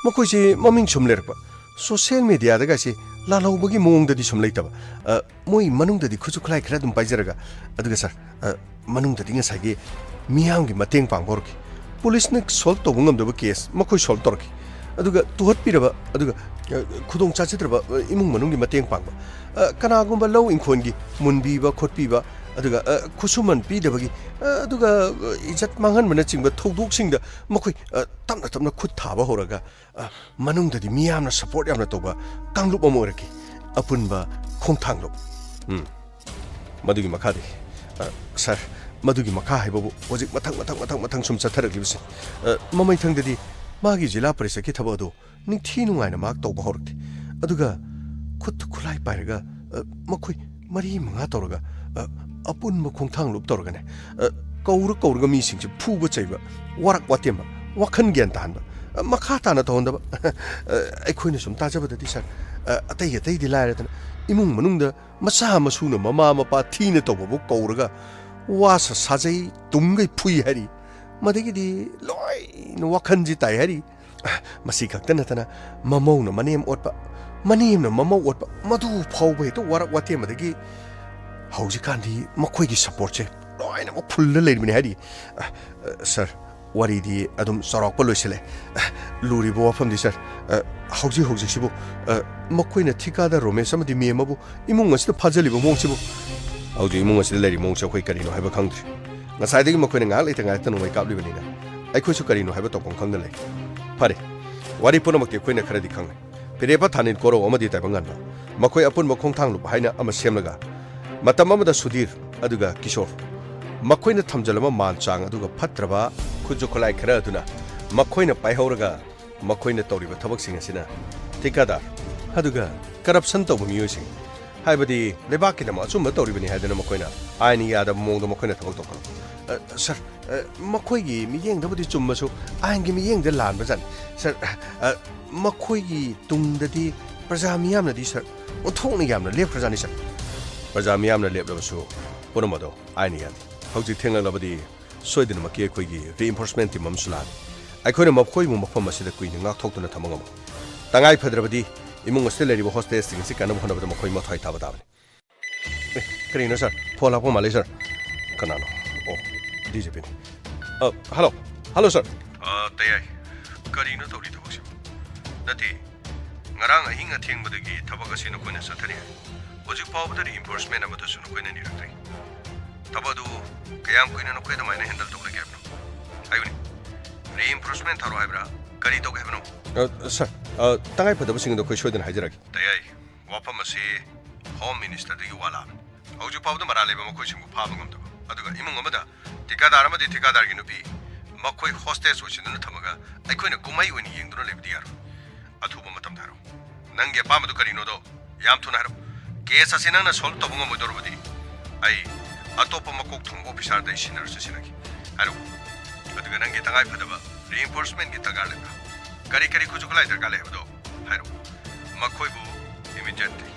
ꯃꯈꯣꯏꯁꯦ ꯃꯃꯤꯡ ꯁꯨꯝ ꯂꯩꯔꯛꯄ꯫ ꯁꯣꯁꯤꯌꯦꯜ ꯃꯦꯗꯤꯌꯥꯗꯒꯁꯦ ꯂꯥꯜꯍꯧꯕꯒꯤ ꯃꯑꯣꯡꯗꯗꯤ ꯁꯨꯝ ꯂꯩꯇꯕ꯫ ꯑ, ꯃꯣꯏ ꯃꯅꯨꯡꯗꯗꯤ ꯈꯨꯠꯁꯨ ꯈꯨꯠꯂꯥꯏ ꯈꯔ ꯑꯗꯨꯝ ꯄꯥꯏꯖꯔꯒ, ꯑꯗꯨꯒ ꯁꯥꯔ, ꯑ, ꯃꯅꯨꯡꯗꯗꯤ ꯉꯁꯥꯏꯒꯤ ꯃꯤꯌꯥꯝꯒꯤ ꯃꯇꯦꯡ ꯄꯥꯡꯕ ꯍꯧꯔꯛꯈꯤ꯫ ꯄꯨꯂꯤꯁꯅ ꯁꯣꯜꯕ ꯇꯧꯕ ꯉꯝꯗꯕ ꯀꯦꯁ ꯃꯈꯣꯏ ꯁꯣꯜꯕ ꯇꯧꯔꯛꯈꯤ꯫ ꯑꯗꯨꯒ ꯇꯨꯍꯠꯄꯤꯔꯕ, ꯑꯗꯨꯒ, ꯑ, ꯈꯨꯗꯣꯡ ꯆꯥꯖꯗ꯭ꯔꯕ, ꯑ, ꯏꯃꯨꯡ ꯃꯅꯨꯡꯒꯤ ꯃꯇꯦꯡ ꯄꯥꯡꯕ, ꯑ, ꯀꯅꯥꯒꯨꯝꯕ ꯂꯧ ꯏꯪꯈꯣꯜꯒꯤ ꯃꯨꯟꯕꯤꯕ ꯈꯣꯠꯄꯤꯕ, ꯑꯗꯨꯒ, ꯑ, ꯈꯨꯠꯁꯨꯃꯟ ꯄꯤꯗꯕꯒꯤ, ꯑ, ꯑꯗꯨꯒ, ꯑ, ꯏꯖꯠ ꯃꯥꯡꯍꯟꯕꯅꯆꯤꯡꯕ ꯊꯧꯗꯣꯛꯁꯤꯡꯗ ꯃꯈꯣꯏ, ꯑ, ꯇꯞꯅ ꯇꯞꯅ ꯈꯨꯠ ꯊꯥꯕ ꯍꯧꯔꯒ, ꯑ, ꯃꯅꯨꯡꯗꯗꯤ ꯃꯤꯌꯥꯝꯅ ꯁꯄꯣꯔꯠ ꯌꯥꯝꯅ ꯇꯧꯕ ꯀꯥꯡꯂꯨꯞ ꯑꯃ ꯑꯣꯏꯔꯛꯈꯤ꯫ ꯑꯄꯨꯟꯕ ꯈꯣꯡꯊꯥꯡꯂꯨꯞ꯫ ꯎꯝ꯫ ꯃꯗꯨꯒꯤ ꯃꯈꯥꯗꯤ, ꯑ, ꯁꯥꯔ, ꯃꯗꯨꯒꯤ ꯃꯈꯥ ꯍꯥꯏꯕꯕꯨ ꯍꯧꯖꯤꯛ ꯃꯊꯪ, ꯃꯊꯪ, ꯃꯊꯪ, ꯃꯊꯪ ꯁꯨꯝ ꯆꯠꯊꯔꯛꯂꯤꯕꯁꯤ, ꯑ, ꯃꯃꯩꯊꯪꯗꯗꯤ ꯃꯥꯒꯤ ꯖꯤꯂꯥ ꯄꯔꯤꯁꯠꯀꯤ ꯊꯕꯛ ꯑꯗꯨ ꯅꯤꯡꯊꯤ ꯅꯨꯡꯉꯥꯏꯅ ꯃꯍꯥꯛ ꯇꯧꯕ ꯍꯧꯔꯛꯇꯦ꯫ ꯑꯗꯨꯒ ꯈꯨꯠꯇ ꯈꯨꯠꯂꯥꯏ ꯄꯥꯏꯔꯒ, ꯑ, ꯃꯈꯣꯏ ꯃꯔꯤ ꯃꯉꯥ ꯇꯧꯔꯒ, ꯑ, ꯑꯄꯨꯟꯕ ꯈꯣꯡꯊꯥꯡꯂꯨꯞ ꯇꯧꯔꯒꯅꯦ, ꯑ, ꯀꯧꯔ ꯀꯧꯔꯒ ꯃꯤꯁꯤꯡꯁꯦ ꯐꯨꯕ ꯆꯩꯕ, ꯋꯥꯔꯛ ꯋꯥꯇꯦꯝꯕ, ꯋꯥꯈꯜ ꯒ꯭ꯌꯥꯟ ꯇꯥꯍꯟꯕ, ꯑ, ꯃꯈꯥ ꯇꯥꯅ ꯇꯧꯍꯟꯗꯕ꯫ ꯑ, ꯑꯩꯈꯣꯏꯅ ꯁꯨꯝ ꯇꯥꯖꯕꯗꯗꯤ ꯁꯥꯔ, ꯑ, ꯑꯇꯩ ꯑꯇꯩꯗꯤ ꯂꯥꯏꯔꯗꯅ, ꯏꯃꯨꯡ ꯃꯅꯨꯡꯗ ꯃꯆꯥ ꯃꯁꯨꯅ ꯃꯃꯥ ꯃꯄꯥ ꯊꯤꯅ ꯇꯧꯕꯕꯨ ꯀꯧꯔꯒ ꯋꯥ ꯁ-, ꯁꯥꯖꯩ, ꯇꯨꯝꯒꯩ ꯐꯨꯏ ꯍꯥꯏꯔꯤ꯫ ꯃꯗꯒꯤꯗꯤ ꯂꯣꯏꯅ ꯋꯥꯈꯜꯁꯤ ꯇꯥꯏ ꯍꯥꯏꯔꯤ꯫ ꯃꯁꯤ ꯈꯛꯇ ꯅꯠꯇꯅ ꯃꯃꯧꯅ ꯃꯅꯦꯝ ꯑꯣꯠꯄ, ꯃꯅꯦꯝꯅ ꯃꯃꯧ ꯑꯣꯠꯄ, ꯃꯗꯨ ꯐꯥꯎꯕ ꯍꯦꯛꯇ ꯋꯥꯔꯛ ꯋꯥꯇꯦꯝꯕꯗꯒꯤ ꯍꯧꯖꯤꯛꯀꯥꯟꯗꯤ ꯃꯈꯣꯏꯒꯤ ꯁꯞꯄꯣꯔꯠꯁꯦ ꯂꯣꯏꯅꯃꯛ ꯐꯨꯜꯗ ꯂꯩꯔꯤꯕꯅꯤ ꯍꯥꯏꯔꯤ꯫ ꯑ, ꯑ, ꯁꯥꯔ, ꯋꯥꯔꯤꯗꯤ ꯑꯗꯨꯝ ꯆꯥꯎꯔꯥꯛꯄ ꯂꯣꯏꯁꯤꯜꯂꯦ꯫ ꯑ, ꯂꯨꯔꯤꯕ ꯋꯥꯐꯝꯗꯤ, ꯁꯥꯔ, ꯑ, ꯍꯧꯖꯤꯛ ꯍꯧꯖꯤꯛꯁꯤꯕꯨ, ꯑ, ꯃꯈꯣꯏꯅ ꯊꯤꯀꯥꯗꯥꯔ ꯔꯣꯃꯦꯁ ꯑꯃꯗꯤ ꯃꯦꯝ ꯑꯃꯕꯨ ꯏꯃꯨꯡ ꯑꯁꯤꯗ ꯐꯥꯖꯤꯜꯂꯤꯕ ꯃꯑꯣꯡꯁꯤꯕꯨ, ꯍꯧꯖꯤꯛ ꯏꯃꯨꯡ ꯑꯁꯤꯗ ꯂꯩꯔꯤꯕ ꯃꯑꯣꯡꯁꯦ ꯑꯩꯈꯣꯏ ꯀꯔꯤꯅꯣ ꯍꯥꯏꯕ ꯈꯪꯗ꯭ꯔꯤ꯫ ꯉꯁꯥꯏꯗꯒꯤ ꯃꯈꯣꯏꯅ ꯉꯥꯏꯍꯥꯛ ꯂꯩꯇ ꯉꯥꯏꯍꯥꯛꯇ ꯅꯣꯡꯃꯩ ꯀꯥꯞꯂꯤꯕꯅꯤꯅ ꯑꯩꯈꯣꯏꯁꯨ ꯀꯔꯤꯅꯣ ꯍꯥꯏꯕ ꯇꯧꯐꯝ ꯈꯪꯗ ꯂꯩ꯫ ꯐꯔꯦ, ꯋꯥꯔꯤ ꯄꯨꯝꯅꯃꯛꯇꯤ ꯑꯩꯈꯣꯏꯅ ꯈꯔꯗꯤ ꯈꯪꯂꯦ꯫ ꯐꯤꯔꯦꯞꯄ ꯊꯥꯅꯤꯜ ꯀꯣꯔꯧ ꯑꯃꯗꯤ ꯇꯥꯏꯕꯪ ꯉꯥꯟꯕ, ꯃꯈꯣꯏ ꯑꯄꯨꯟꯕ ꯈꯣꯡꯊꯥꯡ ꯂꯨꯞ ꯍꯥꯏꯅ ꯑꯃ ꯁꯦꯝꯂꯒ, ꯃꯇꯝ ꯑꯃꯗ ꯁꯨꯙꯤꯔ ꯑꯗꯨꯒ ꯀꯤꯁꯣꯔ ꯃꯈꯣꯏꯅ ꯊꯝꯖꯤꯜꯂꯝꯕ ꯃꯥꯟ ꯆꯥꯡ ꯑꯗꯨꯒ ꯐꯠꯇ꯭ꯔꯕ ꯈꯨꯠꯁꯨ ꯈꯨꯠꯂꯥꯏ ꯈꯔ ꯑꯗꯨꯅ ꯃꯈꯣꯏꯅ ꯄꯥꯏꯍꯧꯔꯒ, ꯃꯈꯣꯏꯅ ꯇꯧꯔꯤꯕ ꯊꯕꯛꯁꯤꯡ ꯑꯁꯤꯅ ꯊꯤꯀꯥꯗꯥꯔ ꯑꯗꯨꯒ ꯀꯔꯞꯁꯟ ꯇꯧꯕ ꯃꯤꯑꯣꯏꯁꯤꯡ, ꯍꯥꯏꯕꯗꯤ ꯂꯩꯕꯥꯛꯀꯤꯗꯃꯛ ꯑꯆꯨꯝꯕ ꯇꯧꯔꯤꯕꯅꯤ ꯍꯥꯏꯗꯨꯅ ꯃꯈꯣꯏꯅ ꯑꯥꯏꯟ ꯌꯥꯗꯕ ꯃꯑꯣꯡꯗ ꯃꯈꯣꯏꯅ ꯊꯕꯛ ꯇꯧꯈꯠꯂꯛꯄ꯫ ꯑ, ꯁꯥꯔ, ꯑ, ꯃꯈꯣꯏꯒꯤ ꯃꯤꯠꯌꯦꯡꯗꯕꯨꯗꯤ ꯆꯨꯝꯃꯁꯨ ꯑꯥꯏꯟꯒꯤ ꯃꯤꯠꯌꯦꯡꯗ ꯂꯥꯟꯕꯖꯥꯠꯅꯤ꯫ ꯁꯥꯔ, ꯑ, ꯃꯈꯣꯏꯒꯤ ꯇꯨꯡꯗꯗꯤ ꯄ꯭ꯔꯖꯥ ꯃꯤꯌꯥꯝꯅꯗꯤ, ꯁꯥꯔ, ꯑꯣꯟꯊꯣꯛꯅ ꯌꯥꯝꯅ ꯂꯦꯞꯈ꯭ꯔꯖꯥꯠꯅꯤ, ꯁꯥꯔ꯫ ꯄ꯭ꯔꯖꯥ ꯃꯤꯌꯥꯝꯅ ꯂꯦꯞꯂꯕꯁꯨ ꯄꯨꯝꯅꯃꯛ ꯑꯗꯣ ꯑꯥꯏꯟꯅ ꯌꯥꯗꯦ꯫ ꯍꯧꯖꯤꯛ ꯊꯦꯡꯂꯛꯂꯕꯗꯤ ꯁꯣꯏꯗꯅꯃꯛꯀꯤ ꯑꯩꯈꯣꯏꯒꯤ reinforcement team ꯑꯃꯁꯨ ꯂꯥꯛꯑꯅꯤ꯫ ꯑꯩꯈꯣꯏꯅ ꯃꯈꯣꯏꯕꯨ ꯃꯐꯝ ꯑꯁꯤꯗ ꯀꯨꯏꯅ ꯉꯥꯛꯊꯣꯛꯇꯨꯅ ꯊꯝꯕ ꯉꯝꯃꯣꯏ꯫ ꯇꯉꯥꯏ ꯐꯗ꯭ꯔꯕꯗꯤ ꯏꯃꯨꯡ ꯑꯁꯤꯗ ꯂꯩꯔꯤꯕ hostageꯁꯤꯡ ꯑꯁꯤ ꯀꯟꯅꯕ ꯍꯣꯠꯅꯕꯗ ꯃꯈꯣꯏ ꯃꯊ꯭ꯋꯥꯏ ꯊꯥꯕ ꯇꯥꯕꯅꯤ꯫ ꯑꯦ, ꯀꯔꯤꯅꯣ ꯁꯥꯔ? ꯐꯣꯟ ꯂꯥꯛꯄ ꯃꯥꯜꯂꯦ ꯁꯥꯔ꯫ ꯀꯅꯥꯅꯣ? ꯑꯣ, DGPꯅꯤ꯫ ꯑ, ꯍꯜꯂꯣ꯫ ꯍꯜꯂꯣ ꯁꯥꯔ꯫ ꯑ, ꯇꯌꯥꯏ꯫ ꯀꯔꯤꯅꯣ ꯇꯧꯔꯤ ꯊꯕꯛꯁꯤꯕꯨ? ꯅꯠꯇꯦ, ꯉꯔꯥꯡ ꯑꯍꯤꯡ ꯑꯊꯦꯡꯕꯗꯒꯤ ꯊꯕꯛ ꯑꯁꯤ ꯅꯈꯣꯏꯅ ꯆꯠꯊꯔꯤ ꯍꯥꯏ꯫ ꯍꯧꯖꯤꯛ ꯐꯥꯎꯕꯗ reinforcement ꯑꯃꯠꯇꯁꯨ ꯅꯈꯣꯏꯅ ꯅꯤꯔꯛꯇ꯭ꯔꯤ꯫ ꯊꯕꯛ ꯑꯗꯨ ꯀꯌꯥꯝ ꯀꯨꯏꯅ ꯅꯈꯣꯏ ꯑꯗꯨꯃꯥꯏꯅ handle ꯇꯧꯅꯒꯦ ꯍꯥꯏꯕꯅꯣ? ꯍꯥꯏꯌꯨꯅꯦ꯫ Reinforcement ꯊꯥꯔꯣ ꯍꯥꯏꯕ꯭ꯔꯥ? ꯀꯔꯤ ꯇꯧꯒꯦ ꯍꯥꯏꯕꯅꯣ? ꯑ, ꯁꯥꯔ, ꯑ, ꯇꯉꯥꯏ ꯐꯗꯕꯁꯤꯡ ꯑꯗꯨ ꯑꯩꯈꯣꯏ ꯁꯣꯏꯗꯅ ꯍꯥꯏꯖꯔꯛꯀꯦ꯫ ꯇꯌꯥꯏ, ꯋꯥꯐꯝ ꯑꯁꯤ Home Ministerꯗꯒꯤ ꯋꯥ ꯂꯥꯛꯑꯕꯅꯤ꯫ ꯍꯧꯖꯤꯛ ꯐꯥꯎꯕꯗ ꯃꯔꯥꯜ ꯂꯩꯕ ꯃꯈꯣꯏꯁꯤꯡꯕꯨ ꯐꯥꯕ ꯉꯝꯗꯕ, ꯑꯗꯨꯒ ꯏꯃꯨꯡ ꯑꯃꯗ ꯊꯤꯀꯥꯗꯥꯔ ꯑꯃꯗꯤ ꯊꯤꯀꯥꯗꯥꯔꯒꯤ ꯅꯨꯄꯤ ꯃꯈꯣꯏ hostage ꯑꯣꯏꯁꯤꯟꯗꯨꯅ ꯊꯝꯃꯒ ꯑꯩꯈꯣꯏꯅ ꯀꯨꯝꯍꯩ ꯑꯣꯏꯅ ꯌꯦꯡꯗꯨꯅ ꯂꯩꯕꯗꯤ ꯌꯥꯔꯣꯏ꯫ ꯑꯊꯨꯕ ꯃꯇꯝꯗ ꯍꯥꯏꯔꯣ꯫ ꯅꯪꯒꯤ ꯑꯄꯥꯝꯕꯗꯨ ꯀꯔꯤꯅꯣꯗꯣ ꯌꯥꯝ ꯊꯨꯅ ꯍꯥꯏꯔꯣ꯫ Case ꯑꯁꯤ ꯅꯪꯅ solve ꯇꯧꯕ ꯉꯝꯃꯣꯏꯗꯧꯔꯕꯗꯤ ꯑꯩ ꯑꯇꯣꯞꯄ ꯃꯀꯣꯛ ꯊꯣꯡꯕ officerꯗ ꯑꯩ ꯁꯤꯟꯅꯔꯁꯨ ꯁꯤꯟꯅꯒꯦ꯫ ꯍꯥꯏꯔꯣ꯫ ꯑꯗꯨꯒ ꯅꯪꯒꯤ ꯇꯉꯥꯏ ꯐꯗꯕ reinforcementꯀꯤ ꯗꯔꯀꯥꯔ ꯂꯩꯕ꯭ꯔꯥ? ꯀꯔꯤ ꯀꯔꯤ ꯈꯨꯠꯁꯨ ꯈꯨꯠꯂꯥꯏ ꯗꯔꯀꯥꯔ ꯂꯩ ꯍꯥꯏꯕꯗꯣ ꯍꯥꯏꯔꯣ꯫ ꯃꯈꯣꯏꯕꯨ immediately,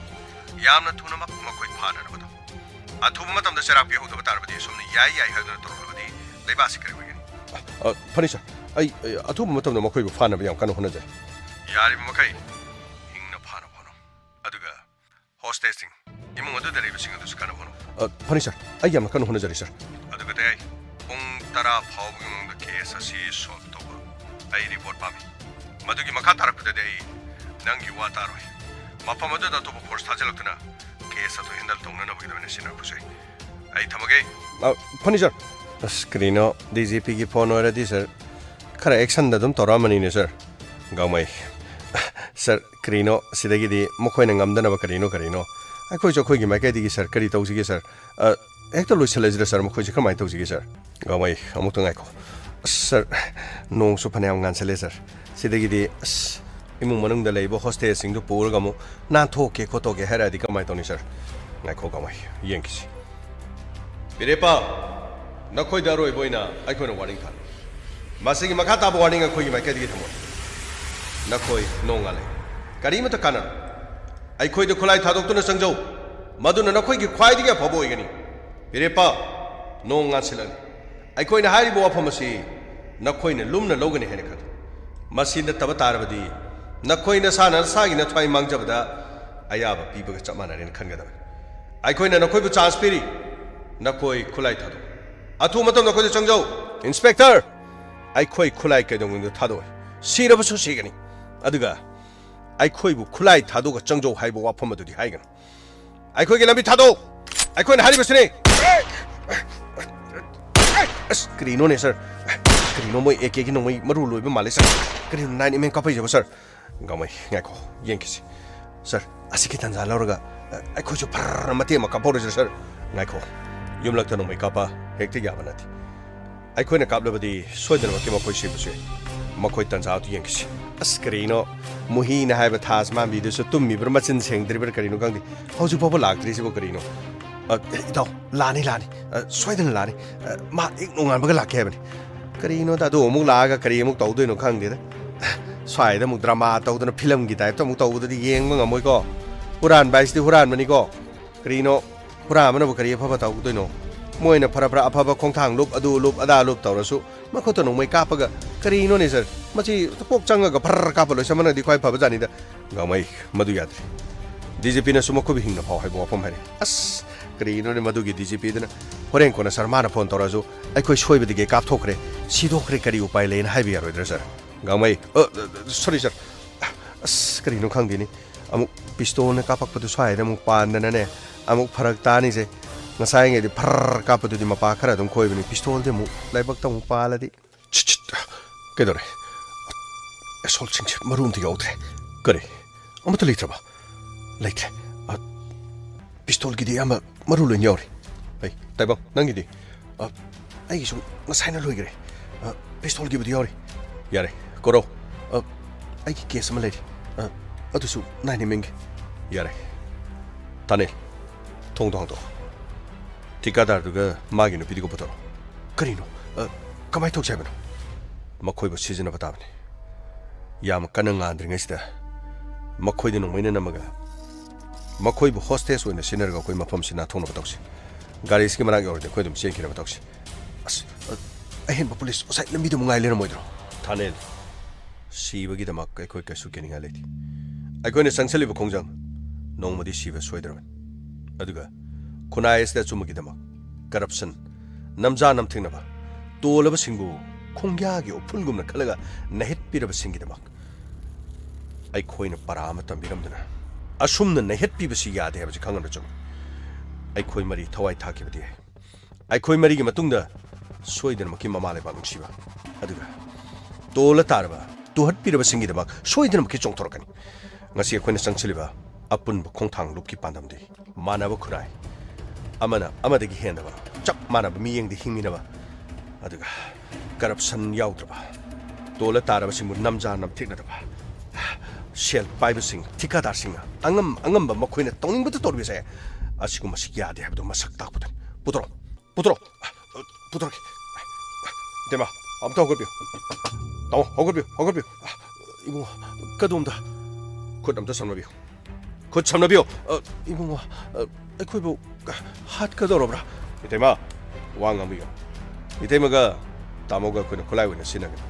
ꯌꯥꯝꯅ ꯊꯨꯅꯃꯛ ꯃꯈꯣꯏ ꯐꯥꯅꯅꯕꯗꯣ꯫ ꯑꯊꯨꯕ ꯃꯇꯝꯗ ꯆꯩꯔꯥꯛ ꯄꯤꯍꯧꯗꯕ ꯇꯥꯔꯕꯗꯤ ꯑꯁꯨꯝꯅ ꯌꯥꯏ ꯌꯥꯏ ꯍꯥꯏꯗꯨꯅ ꯇꯧꯔꯛꯂꯕꯗꯤ ꯂꯩꯕꯥꯛ ꯑꯁꯤ ꯀꯔꯤ ꯑꯣꯏꯒꯅꯤ? ꯑ, ꯐꯅꯤ ꯁꯥꯔ꯫ ꯑꯩ, ꯑꯩ ꯑꯊꯨꯕ ꯃꯇꯝꯗ ꯃꯈꯣꯏꯕꯨ ꯐꯥꯅꯕ ꯌꯥꯝ ꯀꯟꯅ ꯍꯣꯠꯅꯖꯔꯤ꯫ ꯌꯥꯔꯤꯕ ꯃꯈꯩ ꯍꯤꯡꯅ ꯐꯥꯅꯕ ꯍꯣꯠꯅꯧ꯫ ꯑꯗꯨꯒ hostageꯁꯤꯡ, ꯏꯃꯨꯡ ꯑꯗꯨꯗ ꯂꯩꯕꯁꯤꯡ ꯑꯗꯨꯁꯨ ꯀꯟꯅ ꯍꯣꯠꯅꯧ꯫ ꯑ, ꯐꯅꯤ, sir꯫ ꯑꯩ ꯌꯥꯝꯅ ꯀꯟꯅ ꯍꯣꯠꯅꯖꯔꯤ, sir꯫ ꯑꯗꯨꯒ ꯇꯌꯥꯏ, ꯄꯨꯡ ꯇꯔꯥ ꯐꯥꯎꯕꯒꯤ ꯃꯅꯨꯡꯗ case ꯑꯁꯤ solve ꯇꯧꯕ ꯑꯩ report ꯄꯥꯝꯃꯤ꯫ ꯃꯗꯨꯒꯤ ꯃꯈꯥ ꯇꯥꯔꯛꯄꯗꯗꯤ ꯑꯩ ꯅꯪꯒꯤ ꯋꯥ ꯇꯥꯔꯣꯏ꯫ ꯃꯐꯝ ꯑꯗꯨꯗ ꯑꯇꯣꯞꯄ force ꯊꯥꯖꯤꯜꯂꯛꯇꯨꯅ case ꯑꯗꯨ handle ꯇꯧꯅꯅꯕꯒꯤꯗꯃꯛ ꯁꯤꯟꯅꯔꯛꯄꯁꯨ ꯌꯥꯏ꯫ ꯑꯩ ꯊꯝꯃꯒꯦ꯫ ꯑ, ꯐꯅꯤ, sir꯫ ꯑꯁ, ꯀꯔꯤꯅꯣ, DGPꯒꯤ phone ꯑꯣꯏꯔꯗꯤ, sir, ꯈꯔ actionꯗ ꯑꯗꯨꯝ ꯇꯧꯔꯛꯑꯝꯃꯅꯤꯅꯦ, sir꯫ ꯒꯥꯡꯃꯩ, sir, ꯀꯔꯤꯅꯣ, ꯁꯤꯗꯒꯤꯗꯤ ꯃꯈꯣꯏꯅ ꯉꯝꯗꯅꯕ ꯀꯔꯤꯅꯣ, ꯀꯔꯤꯅꯣ? ꯑꯩꯈꯣꯏꯁꯨ ꯑꯩꯈꯣꯏꯒꯤ ꯃꯥꯏꯀꯩꯗꯒꯤ, sir, ꯀꯔꯤ ꯇꯧꯁꯤꯒꯦ, sir? ꯑ, ꯍꯦꯛꯇ ꯂꯣꯏꯁꯤꯜꯂꯁꯤꯔ, sir? ꯃꯈꯣꯏꯁꯦ ꯀꯔꯝꯍꯥꯏꯅ ꯇꯧꯁꯤꯒꯦ, sir? ꯒꯥꯡꯃꯩ, ꯑꯃꯨꯛꯇ ꯉꯥꯏꯈꯣ꯫ ꯑꯁ, sir, ꯅꯣꯡꯁꯨ ꯐꯅꯌꯥꯝ ꯉꯥꯟꯁꯜꯂꯦ, sir꯫ ꯁꯤꯗꯒꯤꯗꯤ, ꯑꯁ, ꯏꯃꯨꯡ ꯃꯅꯨꯡꯗ ꯂꯩꯕ hostageꯁꯤꯡꯗꯨ ꯄꯨꯔꯒ ꯑꯃꯨꯛ ꯅꯥꯟꯊꯣꯛꯀꯦ ꯈꯣꯠꯇꯣꯛꯀꯦ ꯍꯥꯏꯔꯛꯑꯗꯤ ꯀꯃꯥꯏꯅ ꯇꯧꯅꯤ, sir? ꯉꯥꯏꯈꯣ, ꯒꯥꯡꯃꯩ, ꯌꯦꯡꯈꯤꯁꯤ꯫ ꯕꯤꯔꯦꯄꯥ, ꯅꯈꯣꯏꯗ ꯑꯔꯣꯏꯕ ꯑꯣꯏꯅ ꯑꯩꯈꯣꯏꯅ warning ꯊꯥꯔꯤ꯫ ꯃꯁꯤꯒꯤ ꯃꯈꯥ ꯇꯥꯕ warning ꯑꯩꯈꯣꯏꯒꯤ ꯃꯥꯏꯀꯩꯗꯒꯤ ꯊꯝꯃꯣꯏ꯫ ꯅꯈꯣꯏ ꯅꯣꯡꯉꯥꯜꯂꯦ꯫ ꯀꯔꯤꯃꯠꯇ ꯀꯥꯟꯅꯔꯣꯏ꯫ ꯑꯩꯈꯣꯏꯗ ꯈꯨꯠꯂꯥꯏ ꯊꯥꯗꯣꯛꯇꯨꯅ ꯆꯪꯖꯧ꯫ ꯃꯗꯨꯅ ꯅꯈꯣꯏꯒꯤ ꯈ꯭ꯋꯥꯏꯗꯒꯤ ꯑꯐꯕ ꯑꯣꯏꯒꯅꯤ꯫ ꯕꯤꯔꯦꯄꯥ, ꯅꯣꯡ ꯉꯥꯟꯁꯤꯜꯂꯛꯂꯤ꯫ ꯑꯩꯈꯣꯏꯅ ꯍꯥꯏꯔꯤꯕ ꯋꯥꯐꯝ ꯑꯁꯤ ꯅꯈꯣꯏꯅ ꯂꯨꯝꯅ ꯂꯧꯒꯅꯤ ꯍꯥꯏꯅ ꯈꯜꯂꯤ꯫ ꯃꯁꯤ ꯅꯠꯇꯕ ꯇꯥꯔꯕꯗꯤ ꯅꯈꯣꯏ ꯅꯁꯥꯅ ꯅꯁꯥꯒꯤ ꯅꯊ꯭ꯋꯥꯏ ꯃꯥꯡꯖꯕꯗ ꯑꯌꯥꯕ ꯄꯤꯕꯒ ꯆꯞ ꯃꯥꯟꯅꯔꯦꯅ ꯈꯟꯒꯗꯕꯅꯤ꯫ ꯑꯩꯈꯣꯏꯅ ꯅꯈꯣꯏꯕꯨ chance ꯄꯤꯔꯤ꯫ ꯅꯈꯣꯏ ꯈꯨꯠꯂꯥꯏ ꯊꯥꯗꯣꯛꯎ꯫ ꯑꯊꯨꯕ ꯃꯇꯝꯗ ꯑꯩꯈꯣꯏꯗ ꯆꯪꯖꯧ꯫ Inspector, ꯑꯩꯈꯣꯏ ꯈꯨꯠꯂꯥꯏ ꯀꯩꯗꯧꯅꯨꯡꯗ ꯊꯥꯗꯣꯛꯑꯣꯏ꯫ ꯁꯤꯔꯕꯁꯨ ꯁꯤꯒꯅꯤ꯫ ꯑꯗꯨꯒ ꯑꯩꯈꯣꯏꯕꯨ ꯈꯨꯠꯂꯥꯏ ꯊꯥꯗꯣꯛꯑꯒ ꯆꯪꯖꯧ ꯍꯥꯏꯕ ꯋꯥꯐꯝ ꯑꯗꯨꯗꯤ ꯍꯥꯏꯒꯅꯨ꯫ ꯑꯩꯈꯣꯏꯒꯤ ꯂꯝꯕꯤ ꯊꯥꯗꯣꯛꯎ꯫ ꯑꯩꯈꯣꯏꯅ ꯍꯥꯏꯔꯤꯕꯁꯤꯅꯤ꯫ ꯑꯁ, ꯀꯔꯤꯅꯣꯅꯦ, sir? ꯀꯔꯤꯅꯣ, ꯃꯣꯏ AKꯒꯤ ꯅꯣꯡꯃꯩ ꯃꯔꯨ ꯂꯣꯏꯕ ꯃꯥꯜꯂꯦ, sir꯫ ꯀꯔꯤꯅꯣ nine MM ꯀꯥꯞꯄꯛꯏꯁꯤꯕꯣ, sir? ꯒꯥꯡꯃꯩ, ꯉꯥꯏꯈꯣ, ꯌꯦꯡꯈꯤꯁꯤ꯫ Sir, ꯑꯁꯤꯒꯤ ꯇꯥꯟꯖꯥ ꯂꯧꯔꯒ, ꯑ, ꯑꯩꯈꯣꯏꯁꯨ ꯐꯔ ꯃꯇꯦꯛ ꯑꯃ ꯀꯥꯞꯍꯧꯔꯁꯤꯔ, sir? ꯉꯥꯏꯈꯣ, ꯌꯨꯝꯂꯛꯇ ꯅꯣꯡꯃꯩ ꯀꯥꯞꯄ ꯍꯦꯛꯇ ꯌꯥꯕ ꯅꯠꯇꯦ꯫ ꯑꯩꯈꯣꯏꯅ ꯀꯥꯞꯂꯕꯗꯤ ꯁꯣꯏꯗꯅꯃꯛꯀꯤ ꯃꯈꯣꯏ ꯁꯤꯕꯁꯨ ꯌꯥꯏ꯫ ꯃꯈꯣꯏ ꯇꯥꯟꯖꯥ ꯑꯗꯨ ꯌꯦꯡꯈꯤꯁꯤ꯫ ꯑꯁ, ꯀꯔꯤꯅꯣ? ꯃꯨꯍꯤꯅ ꯍꯥꯏꯕ ꯊꯥꯖ ꯃꯥꯟꯕꯤꯗꯨꯁꯨ ꯇꯨꯝꯃꯤꯕ꯭ꯔꯥ, ꯃꯆꯤꯟ ꯁꯦꯡꯗ꯭ꯔꯤꯕ꯭ꯔꯥ, ꯀꯔꯤꯅꯣ ꯈꯪꯗꯦ꯫ ꯍꯧꯖꯤꯛ ꯐꯥꯎꯕ ꯂꯥꯛꯇ꯭ꯔꯤꯁꯤꯕꯨ ꯀꯔꯤꯅꯣ? ꯑ, ꯏꯇꯥꯎ, ꯂꯥꯛꯑꯅꯤ, ꯂꯥꯛꯑꯅꯤ꯫ ꯑ, ꯁꯣꯏꯗꯅ ꯂꯥꯛꯑꯅꯤ꯫ ꯑ, ꯃꯥ ꯍꯦꯛ ꯅꯣꯡꯉꯥꯟꯕꯒ ꯂꯥꯛꯀꯦ ꯍꯥꯏꯕꯅꯤ꯫ ꯀꯔꯤꯅꯣꯗ, ꯑꯗꯨ ꯑꯃꯨꯛ ꯂꯥꯛꯑꯒ ꯀꯔꯤ ꯑꯃꯨꯛ ꯇꯧꯗꯣꯏꯅꯣ ꯈꯪꯗꯦꯗ꯫ ꯁ꯭ꯋꯥꯏꯗ ꯑꯃꯨꯛ drama ꯇꯧꯗꯅ, filmꯒꯤ typeꯇ ꯑꯃꯨꯛ ꯇꯧꯕꯗꯨꯗꯤ ꯌꯦꯡꯕ ꯉꯝꯃꯣꯏꯀꯣ꯫ ꯍꯨꯔꯥꯟꯕ ꯍꯥꯏꯁꯤꯗꯤ ꯍꯨꯔꯥꯟꯕꯅꯤꯀꯣ꯫ ꯀꯔꯤꯅꯣ, ꯍꯨꯔꯥꯟꯕꯅꯕꯨ ꯀꯔꯤ ꯑꯐꯕ ꯇꯧꯗꯣꯏꯅꯣ? ꯃꯣꯏꯅ ꯐꯔ ꯐꯔ ꯑꯐꯕ ꯈꯣꯡꯊꯥꯡ ꯂꯨꯞ, ꯑꯗꯨ ꯂꯨꯞ, ꯑꯗꯥ ꯂꯨꯞ ꯇꯧꯔꯁꯨ, ꯃꯈꯨꯠꯇ ꯅꯣꯡꯃꯩ ꯀꯥꯞꯄꯒ, "ꯀꯔꯤꯅꯣꯅꯦ ꯁꯥꯔ, ꯃꯁꯤ ꯄꯣꯛ ꯆꯪꯉꯒ ꯐꯔꯔ ꯀꯥꯞꯄ ꯂꯣꯏꯁꯟꯕꯅꯗꯤ ꯈ꯭ꯋꯥꯏ ꯐꯕꯖꯥꯠꯅꯤꯗ"꯫ ꯒꯥꯡꯃꯩ, ꯃꯗꯨ ꯌꯥꯗ꯭ꯔꯦ꯫ ꯗꯤ ꯖꯤ ꯄꯤꯅꯁꯨ ꯃꯈꯣꯏꯕꯨ ꯍꯤꯡꯅ ꯐꯥꯎ ꯍꯥꯏꯕ ꯋꯥꯐꯝ ꯍꯥꯏꯔꯦ꯫ ꯑꯁ, ꯀꯔꯤꯅꯣꯅꯦ ꯃꯗꯨꯒꯤ ꯗꯤ ꯖꯤ ꯄꯤꯗꯨꯅ? ꯍꯣꯔꯦꯟ ꯀꯣꯟꯅ ꯁꯥꯔ, ꯃꯥꯅ ꯐꯣꯟ ꯇꯧꯔꯛꯑꯁꯨ, "ꯑꯩꯈꯣꯏ ꯁꯣꯏꯕꯗꯒꯤ ꯀꯥꯞꯊꯣꯛꯈ꯭ꯔꯦ, ꯁꯤꯗꯣꯛꯈ꯭ꯔꯦ, ꯀꯔꯤ ꯎꯄꯥꯏ ꯂꯩꯅ" ꯍꯥꯏꯕ ꯌꯥꯔꯣꯏꯗ꯭ꯔꯥ ꯁꯥꯔ? ꯒꯥꯡꯃꯩ, "ꯑ, ꯑ, ꯁꯣꯔꯤ ꯁꯥꯔ꯫ ꯑꯁ, ꯀꯔꯤꯅꯣ ꯈꯪꯗꯦꯅꯦ꯫ ꯑꯃꯨꯛ ꯄꯤꯁꯇꯣꯜꯅ ꯀꯥꯞꯄꯛꯄꯗꯨ ꯁ꯭ꯋꯥꯏꯗ ꯑꯃꯨꯛ ꯄꯥꯟꯗꯅꯅꯦ, ꯑꯃꯨꯛ ꯐꯔꯛ ꯇꯥꯅꯤꯁꯦ꯫ ꯉꯁꯥꯏꯉꯩꯗꯤ ꯐꯔꯔ ꯀꯥꯞꯄꯗꯨꯗꯤ ꯃꯄꯥ ꯈꯔ ꯑꯗꯨꯝ ꯀꯣꯏꯕꯅꯤ, ꯄꯤꯁꯇꯣꯜꯗꯤ ꯑꯃꯨꯛ ꯂꯥꯏꯕꯛꯇ ꯑꯃꯨꯛ ꯄꯥꯜꯂꯗꯤ"꯫ ꯁꯤꯠ, ꯁꯤꯠ꯫ ꯀꯩꯗꯧꯔꯦ? ꯑꯦꯁꯣꯜꯠꯁꯤꯡꯁꯦ ꯃꯔꯨ ꯑꯝꯇ ꯌꯥꯎꯗ꯭ꯔꯦ꯫ ꯀꯔꯤ? ꯑꯃꯠꯇ ꯂꯩꯇ꯭ꯔꯕ? ꯂꯩꯇ꯭ꯔꯦ꯫ ꯑ, ꯄꯤꯁꯇꯣꯜꯒꯤꯗꯤ ꯑꯌꯥꯝꯕ ꯃꯔꯨ ꯂꯣꯏꯅ ꯌꯥꯎꯔꯤ꯫ ꯑꯩ, ꯇꯥꯏꯕꯪ, ꯅꯪꯒꯤꯗꯤ? ꯑ, ꯑꯩꯒꯤꯁꯨ ꯉꯁꯥꯏꯅ ꯂꯣꯏꯈ꯭ꯔꯦ꯫ ꯑ, ꯄꯤꯁꯇꯣꯜꯒꯤꯕꯨꯗꯤ ꯌꯥꯎꯔꯤ꯫ ꯌꯥꯔꯦ, ꯀꯣꯔꯧ꯫ ꯑ, ꯑꯩꯒꯤ ꯀꯦꯁ ꯑꯃ ꯂꯩꯔꯤ꯫ ꯑ, ꯑꯗꯨꯁꯨ ꯅꯥꯏꯟ ꯑꯦꯝ ꯑꯦꯝꯒꯤ꯫ ꯌꯥꯔꯦ꯫ ꯊꯥꯅꯤꯜ, ꯊꯣꯡꯗꯣ ꯍꯥꯡꯗꯣꯛꯑꯣ꯫ ꯊꯤꯀꯥꯗꯥꯔꯗꯨꯒ ꯃꯥꯒꯤ ꯅꯨꯄꯤꯗꯨꯒ ꯄꯨꯊꯣꯔꯛꯑꯣ꯫ ꯀꯔꯤꯅꯣ? ꯑ, ꯀꯃꯥꯏꯅ ꯇꯧꯁꯦ ꯍꯥꯏꯕꯅꯣ? ꯃꯈꯣꯏꯕꯨ ꯁꯤꯖꯤꯟꯅꯕ ꯇꯥꯕꯅꯤ꯫ ꯌꯥꯝ ꯀꯟꯅ ꯉꯥꯟꯗ꯭ꯔꯤꯉꯩꯁꯤꯗ ꯃꯈꯣꯏꯗ ꯅꯣꯡꯃꯩꯅ ꯅꯝꯃꯒ ꯃꯈꯣꯏꯕꯨ ꯍꯣꯁꯇꯦꯖ ꯑꯣꯏꯅ ꯁꯤꯖꯤꯟꯅꯔꯒ ꯑꯩꯈꯣꯏ ꯃꯐꯝꯁꯤ ꯅꯥꯟꯊꯣꯛꯅꯕ ꯇꯧꯁꯤ꯫ ꯒꯥꯔꯤꯁꯤꯒꯤ ꯃꯅꯥꯛ ꯌꯧꯔꯗꯤ ꯑꯩꯈꯣꯏ ꯑꯗꯨꯝ ꯆꯦꯟꯈꯤꯅꯕ ꯇꯧꯁꯤ꯫ ꯑꯁ, ꯑ, ꯑꯍꯦꯟꯕ ꯄꯨꯂꯤꯁ ꯉꯁꯥꯏ ꯂꯝꯕꯤꯗ ꯑꯃꯨꯛ ꯉꯥꯏ ꯂꯩꯔꯝꯃꯣꯏꯗ꯭ꯔꯣ? ꯊꯥꯅꯦꯜ, ꯁꯤꯕꯒꯤꯗꯃꯛ ꯑꯩꯈꯣꯏ ꯀꯩꯁꯨ ꯀꯤꯅꯤꯡꯉꯥꯏ ꯂꯩꯇꯦ꯫ ꯑꯩꯈꯣꯏꯅ ꯆꯪꯁꯤꯜꯂꯤꯕ ꯈꯣꯡꯖꯪ ꯅꯣꯡꯃꯗꯤ ꯁꯤꯕ ꯁꯣꯏꯗ꯭ꯔꯕꯅꯤ꯫ ꯑꯗꯨꯒ ꯈꯨꯟꯅꯥꯏ ꯑꯁꯤꯗ ꯑꯆꯨꯝꯕꯒꯤꯗꯃꯛ, ꯀꯔꯞꯁꯟ, ꯅꯝꯖꯥ ꯅꯝꯊꯤꯡꯅꯕ, ꯇꯣꯜꯂꯕꯁꯤꯡꯕꯨ ꯈꯣꯡꯌꯥꯒꯤ ꯎꯐꯨꯜꯒꯨꯝꯅ ꯈꯜꯂꯒ ꯅꯩꯍꯠꯄꯤꯔꯕꯁꯤꯡꯒꯤꯗꯃꯛ ꯑꯩꯈꯣꯏꯅ ꯄꯔꯥ ꯑꯃ ꯇꯝꯕꯤꯔꯝꯗꯨꯅ ꯑꯁꯨꯝꯅ ꯅꯩꯍꯠꯄꯤꯕꯁꯤ ꯌꯥꯗꯦ ꯍꯥꯏꯕꯁꯤ ꯈꯪꯍꯟꯕ ꯆꯨꯝꯃꯤ꯫ ꯑꯩꯈꯣꯏ ꯃꯔꯤ ꯊꯋꯥꯏ ꯊꯥꯈꯤꯕꯗꯤ ꯌꯥꯏ꯫ ꯑꯩꯈꯣꯏ ꯃꯔꯤꯒꯤ ꯃꯇꯨꯡꯗ ꯁꯣꯏꯗꯅꯃꯛꯀꯤ ꯃꯃꯥ ꯂꯩꯕꯥꯛ ꯅꯨꯡꯁꯤꯕ, ꯑꯗꯨꯒ ꯇꯣꯜꯂ ꯇꯥꯔꯕ, ꯇꯨꯍꯠꯄꯤꯔꯕꯁꯤꯡꯒꯤꯗꯃꯛ ꯁꯣꯏꯗꯅꯃꯛꯀꯤ ꯆꯣꯡꯊꯣꯔꯛꯀꯅꯤ꯫ ꯉꯁꯤ ꯑꯩꯈꯣꯏꯅ ꯆꯪꯁꯤꯜꯂꯤꯕ ꯑꯄꯨꯟꯕ ꯈꯣꯡꯊꯥꯡ ꯂꯨꯞꯀꯤ ꯄꯥꯟꯗꯝꯗꯤ ꯃꯥꯟꯅꯕ ꯈꯨꯟꯅꯥꯏ, ꯑꯃꯅ ꯑꯃꯗꯒꯤ ꯍꯦꯟꯗꯕ, ꯆꯞ ꯃꯥꯟꯅꯕ ꯃꯤꯠꯌꯦꯡꯗ ꯍꯤꯡꯃꯤꯟꯅꯕ, ꯑꯗꯨꯒ ꯀꯔꯞꯁꯟ ꯌꯥꯎꯗ꯭ꯔꯕ, ꯇꯣꯜꯂ ꯇꯥꯔꯕꯁꯤꯡꯕꯨ ꯅꯝꯖꯥ ꯅꯝꯊꯦꯛꯅꯗꯕ, ꯁꯦꯜ ꯄꯥꯏꯕꯁꯤꯡ, ꯊꯤꯀꯥꯗꯥꯔꯁꯤꯡꯅ ꯑꯉꯝ ꯑꯉꯝꯕ ꯃꯈꯣꯏꯅ ꯇꯧꯅꯤꯡꯕꯗ ꯇꯧꯔꯤꯕꯁꯦ, ꯑꯁꯤꯒꯨꯝꯕꯁꯤ ꯌꯥꯗꯦ ꯍꯥꯏꯕꯗꯨ ꯃꯁꯛ ꯇꯥꯛꯄꯗꯨꯅꯤ꯫ ꯄꯨꯊꯣꯔꯛꯑꯣ, ꯄꯨꯊꯣꯔꯛꯑꯣ꯫ ꯄꯨꯊꯣꯔꯛꯀꯦ꯫ ꯏꯇꯩꯃ, ꯑꯝꯇ ꯍꯧꯒꯠꯄꯤꯌꯨ꯫ ꯇꯥꯃꯣ, ꯍꯧꯒꯠꯄꯤꯌꯨ, ꯍꯧꯒꯠꯄꯤꯌꯨ꯫ ꯏꯕꯨꯡꯉꯣ, ꯀꯗꯣꯝꯗ? ꯈꯨꯠ ꯑꯝꯇ ꯁꯝꯅꯕꯤꯌꯨ꯫ ꯈꯨꯠ ꯁꯝꯅꯕꯤꯌꯨ꯫ ꯑ, ꯏꯕꯨꯡꯉꯣ, ꯑ, ꯑꯩꯈꯣꯏꯕꯨ ꯍꯥꯠꯀꯗꯧꯔꯕ꯭ꯔꯥ? ꯏꯇꯩꯃ, ꯋꯥ ꯉꯥꯡꯕꯤꯌꯨ꯫ ꯏꯇꯩꯃꯒ ꯇꯥꯃꯣꯒ ꯑꯩꯈꯣꯏꯅ ꯈꯨꯠꯂꯥꯏ ꯑꯣꯏꯅ ꯁꯤꯖꯤꯟꯅꯒꯅꯤ꯫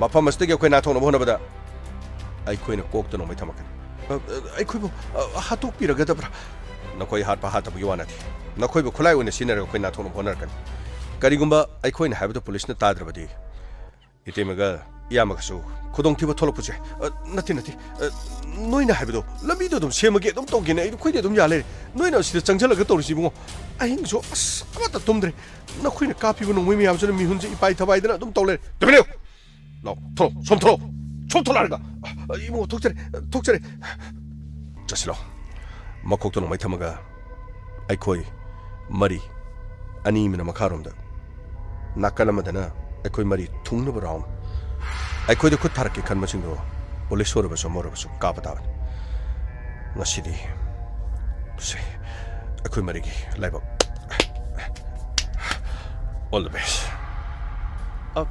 ꯃꯐꯝ ꯑꯁꯤꯗꯒꯤ ꯑꯩꯈꯣꯏ ꯅꯥꯟꯊꯣꯛꯅꯕ ꯍꯣꯠꯅꯕꯗ ꯑꯩꯈꯣꯏꯅ ꯀꯣꯛꯇ ꯅꯣꯡꯃꯩ ꯊꯝꯃꯛꯀꯅꯤ꯫ ꯑ, ꯑ, ꯑꯩꯈꯣꯏꯕꯨ, ꯑ, ꯍꯥꯠꯇꯣꯛꯄꯤꯔꯒꯗꯕ꯭ꯔꯥ? ꯅꯈꯣꯏ ꯍꯥꯠꯄ ꯍꯥꯠꯇꯕꯒꯤ ꯋꯥ ꯅꯠꯇꯦ꯫ ꯅꯈꯣꯏꯕꯨ ꯈꯨꯠꯂꯥꯏ ꯑꯣꯏꯅ ꯁꯤꯖꯤꯟꯅꯔꯒ ꯑꯩꯈꯣꯏ ꯅꯥꯟꯊꯣꯛꯅꯕ ꯍꯣꯠꯅꯔꯛꯀꯅꯤ꯫ ꯀꯔꯤꯒꯨꯝꯕ ꯑꯩꯈꯣꯏꯅ ꯍꯥꯏꯕꯗꯨ ꯄꯨꯂꯤꯁꯅ ꯇꯥꯗ꯭ꯔꯕꯗꯤ ꯏꯇꯩꯃꯒ ꯏꯌꯥꯝꯕꯒꯁꯨ ꯈꯨꯗꯣꯡꯊꯤꯕ ꯊꯣꯛꯂꯛꯄꯁꯨ ꯌꯥꯏ꯫ ꯑ, ꯅꯠꯇꯦ, ꯅꯠꯇꯦ꯫ ꯑ, ꯅꯣꯏꯅ ꯍꯥꯏꯕꯗꯣ ꯂꯝꯕꯤꯗꯣ ꯑꯗꯨꯝ ꯁꯦꯝꯃꯒꯦ, ꯑꯗꯨꯝ ꯇꯧꯒꯦꯅ ꯑꯩꯈꯣꯏꯗꯤ ꯑꯗꯨꯝ ꯌꯥ ꯂꯩꯔꯦ꯫ ꯅꯣꯏꯅ ꯁꯤꯗ ꯆꯪꯁꯤꯜꯂꯒ ꯇꯧꯔꯤꯁꯤ ꯏꯕꯨꯡꯉꯣ꯫ ꯑꯍꯤꯡꯁꯨ ꯑꯁ ꯑꯃꯠꯇ ꯇꯨꯝꯗ꯭ꯔꯦ꯫ ꯅꯈꯣꯏꯅ ꯀꯥꯞꯄꯤꯕ ꯅꯣꯡꯃꯩ ꯃꯌꯥꯝꯁꯤꯅ ꯃꯤꯍꯨꯟꯁꯦ ꯏꯄꯥꯏ ꯊꯕꯥꯏꯗꯅ ꯑꯗꯨꯝ ꯇꯧ ꯂꯩꯔꯦ꯫ ꯇꯨꯃꯤꯟ ꯂꯩꯌꯨ! ꯂꯥꯎ, ꯊꯣꯛꯂꯛꯑꯣ, ꯁꯣꯝ ꯊꯣꯛꯂꯛꯑꯣ! ꯁꯣꯝ ꯊꯣꯛꯂꯛꯑꯣ ꯍꯥꯏꯔꯒ! ꯑ, ꯏꯕꯨꯡꯉꯣ, ꯊꯣꯛꯆꯔꯦ, ꯊꯣꯛꯆꯔꯦ꯫ ꯆꯠꯁꯤꯜꯂꯣ꯫ ꯃꯈꯣꯛꯇ ꯅꯣꯡꯃꯩ ꯊꯝꯃꯒ ꯑꯩꯈꯣꯏ ꯃꯔꯤ, ꯑꯅꯤ ꯑꯃꯅ ꯃꯈꯥꯔꯣꯝꯗ, ꯅꯥꯀꯜ ꯑꯃꯗꯅ ꯑꯩꯈꯣꯏ ꯃꯔꯤ ꯊꯨꯡꯅꯕ ꯔꯥꯎꯟ꯫ ꯑꯩꯈꯣꯏꯗ ꯈꯨꯠ ꯊꯥꯔꯛꯀꯦ ꯈꯟꯕꯁꯤꯡꯗꯣ ꯄꯨꯂꯤꯁ ꯑꯣꯏꯔꯕꯁꯨ ꯑꯃ ꯑꯣꯏꯔꯕꯁꯨ ꯀꯥꯞꯄ ꯇꯥꯕꯅꯤ꯫ ꯉꯁꯤꯗꯤ ꯁꯦ, ꯑꯩꯈꯣꯏ ꯃꯔꯤꯒꯤ ꯂꯥꯏꯕꯛ꯫ All the best. ꯑ,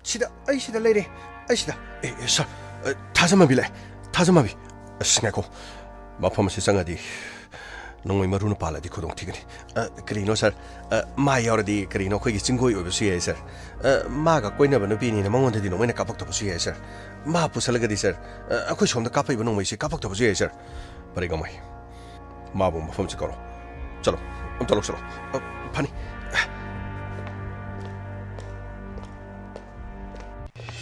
ꯁꯤꯗ, ꯑꯩ ꯁꯤꯗ ꯂꯩꯔꯦ, ꯑꯩ ꯁꯤꯗ꯫ ꯑꯦ, ꯑꯦ, ꯁꯥꯔ, ꯑ, ꯊꯥꯖꯃꯕꯤ ꯂꯥꯛꯑꯦ, ꯊꯥꯖꯃꯕꯤ꯫ ꯑꯁ, ꯉꯥꯏꯈꯣ, ꯃꯐꯝ ꯑꯁꯤ ꯆꯪꯉꯗꯤ ꯅꯣꯡꯃꯩ ꯃꯔꯨꯅ ꯄꯥꯜꯂꯗꯤ ꯈꯨꯗꯣꯡ ꯊꯤꯒꯅꯤ꯫ ꯑ, ꯀꯔꯤꯅꯣ, ꯁꯥꯔ? ꯑ, ꯃꯥ ꯌꯥꯎꯔꯗꯤ ꯀꯔꯤꯅꯣ ꯑꯩꯈꯣꯏꯒꯤ ꯆꯤꯡꯒꯣꯏ ꯑꯣꯏꯕꯁꯨ ꯌꯥꯏ, ꯁꯥꯔ꯫ ꯑ, ꯃꯥꯒ ꯀꯣꯏꯅꯕ ꯅꯨꯄꯤꯅꯤꯅ ꯃꯉꯣꯟꯗꯗꯤ ꯅꯣꯡꯃꯩꯅ ꯀꯥꯞꯄꯛꯇꯕꯁꯨ ꯌꯥꯏ, ꯁꯥꯔ꯫ ꯃꯥ ꯄꯨꯁꯜꯂꯒꯗꯤ, ꯁꯥꯔ, ꯑ, ꯑꯩꯈꯣꯏ ꯁꯣꯝꯗ ꯀꯥꯞꯄꯛꯏꯕ ꯅꯣꯡꯃꯩꯁꯦ ꯀꯥꯞꯄꯛꯇꯕꯁꯨ ꯌꯥꯏ, ꯁꯥꯔ꯫ ꯐꯔꯦ, ꯒꯃꯥꯏ, ꯃꯥꯕꯨ ꯃꯐꯝꯁꯤ ꯀꯧꯔꯣ꯫ ꯆꯠꯂꯣ, ꯑꯝꯇ ꯂꯧꯁꯤꯜꯂꯣ꯫ ꯑ, ꯐꯅꯤ꯫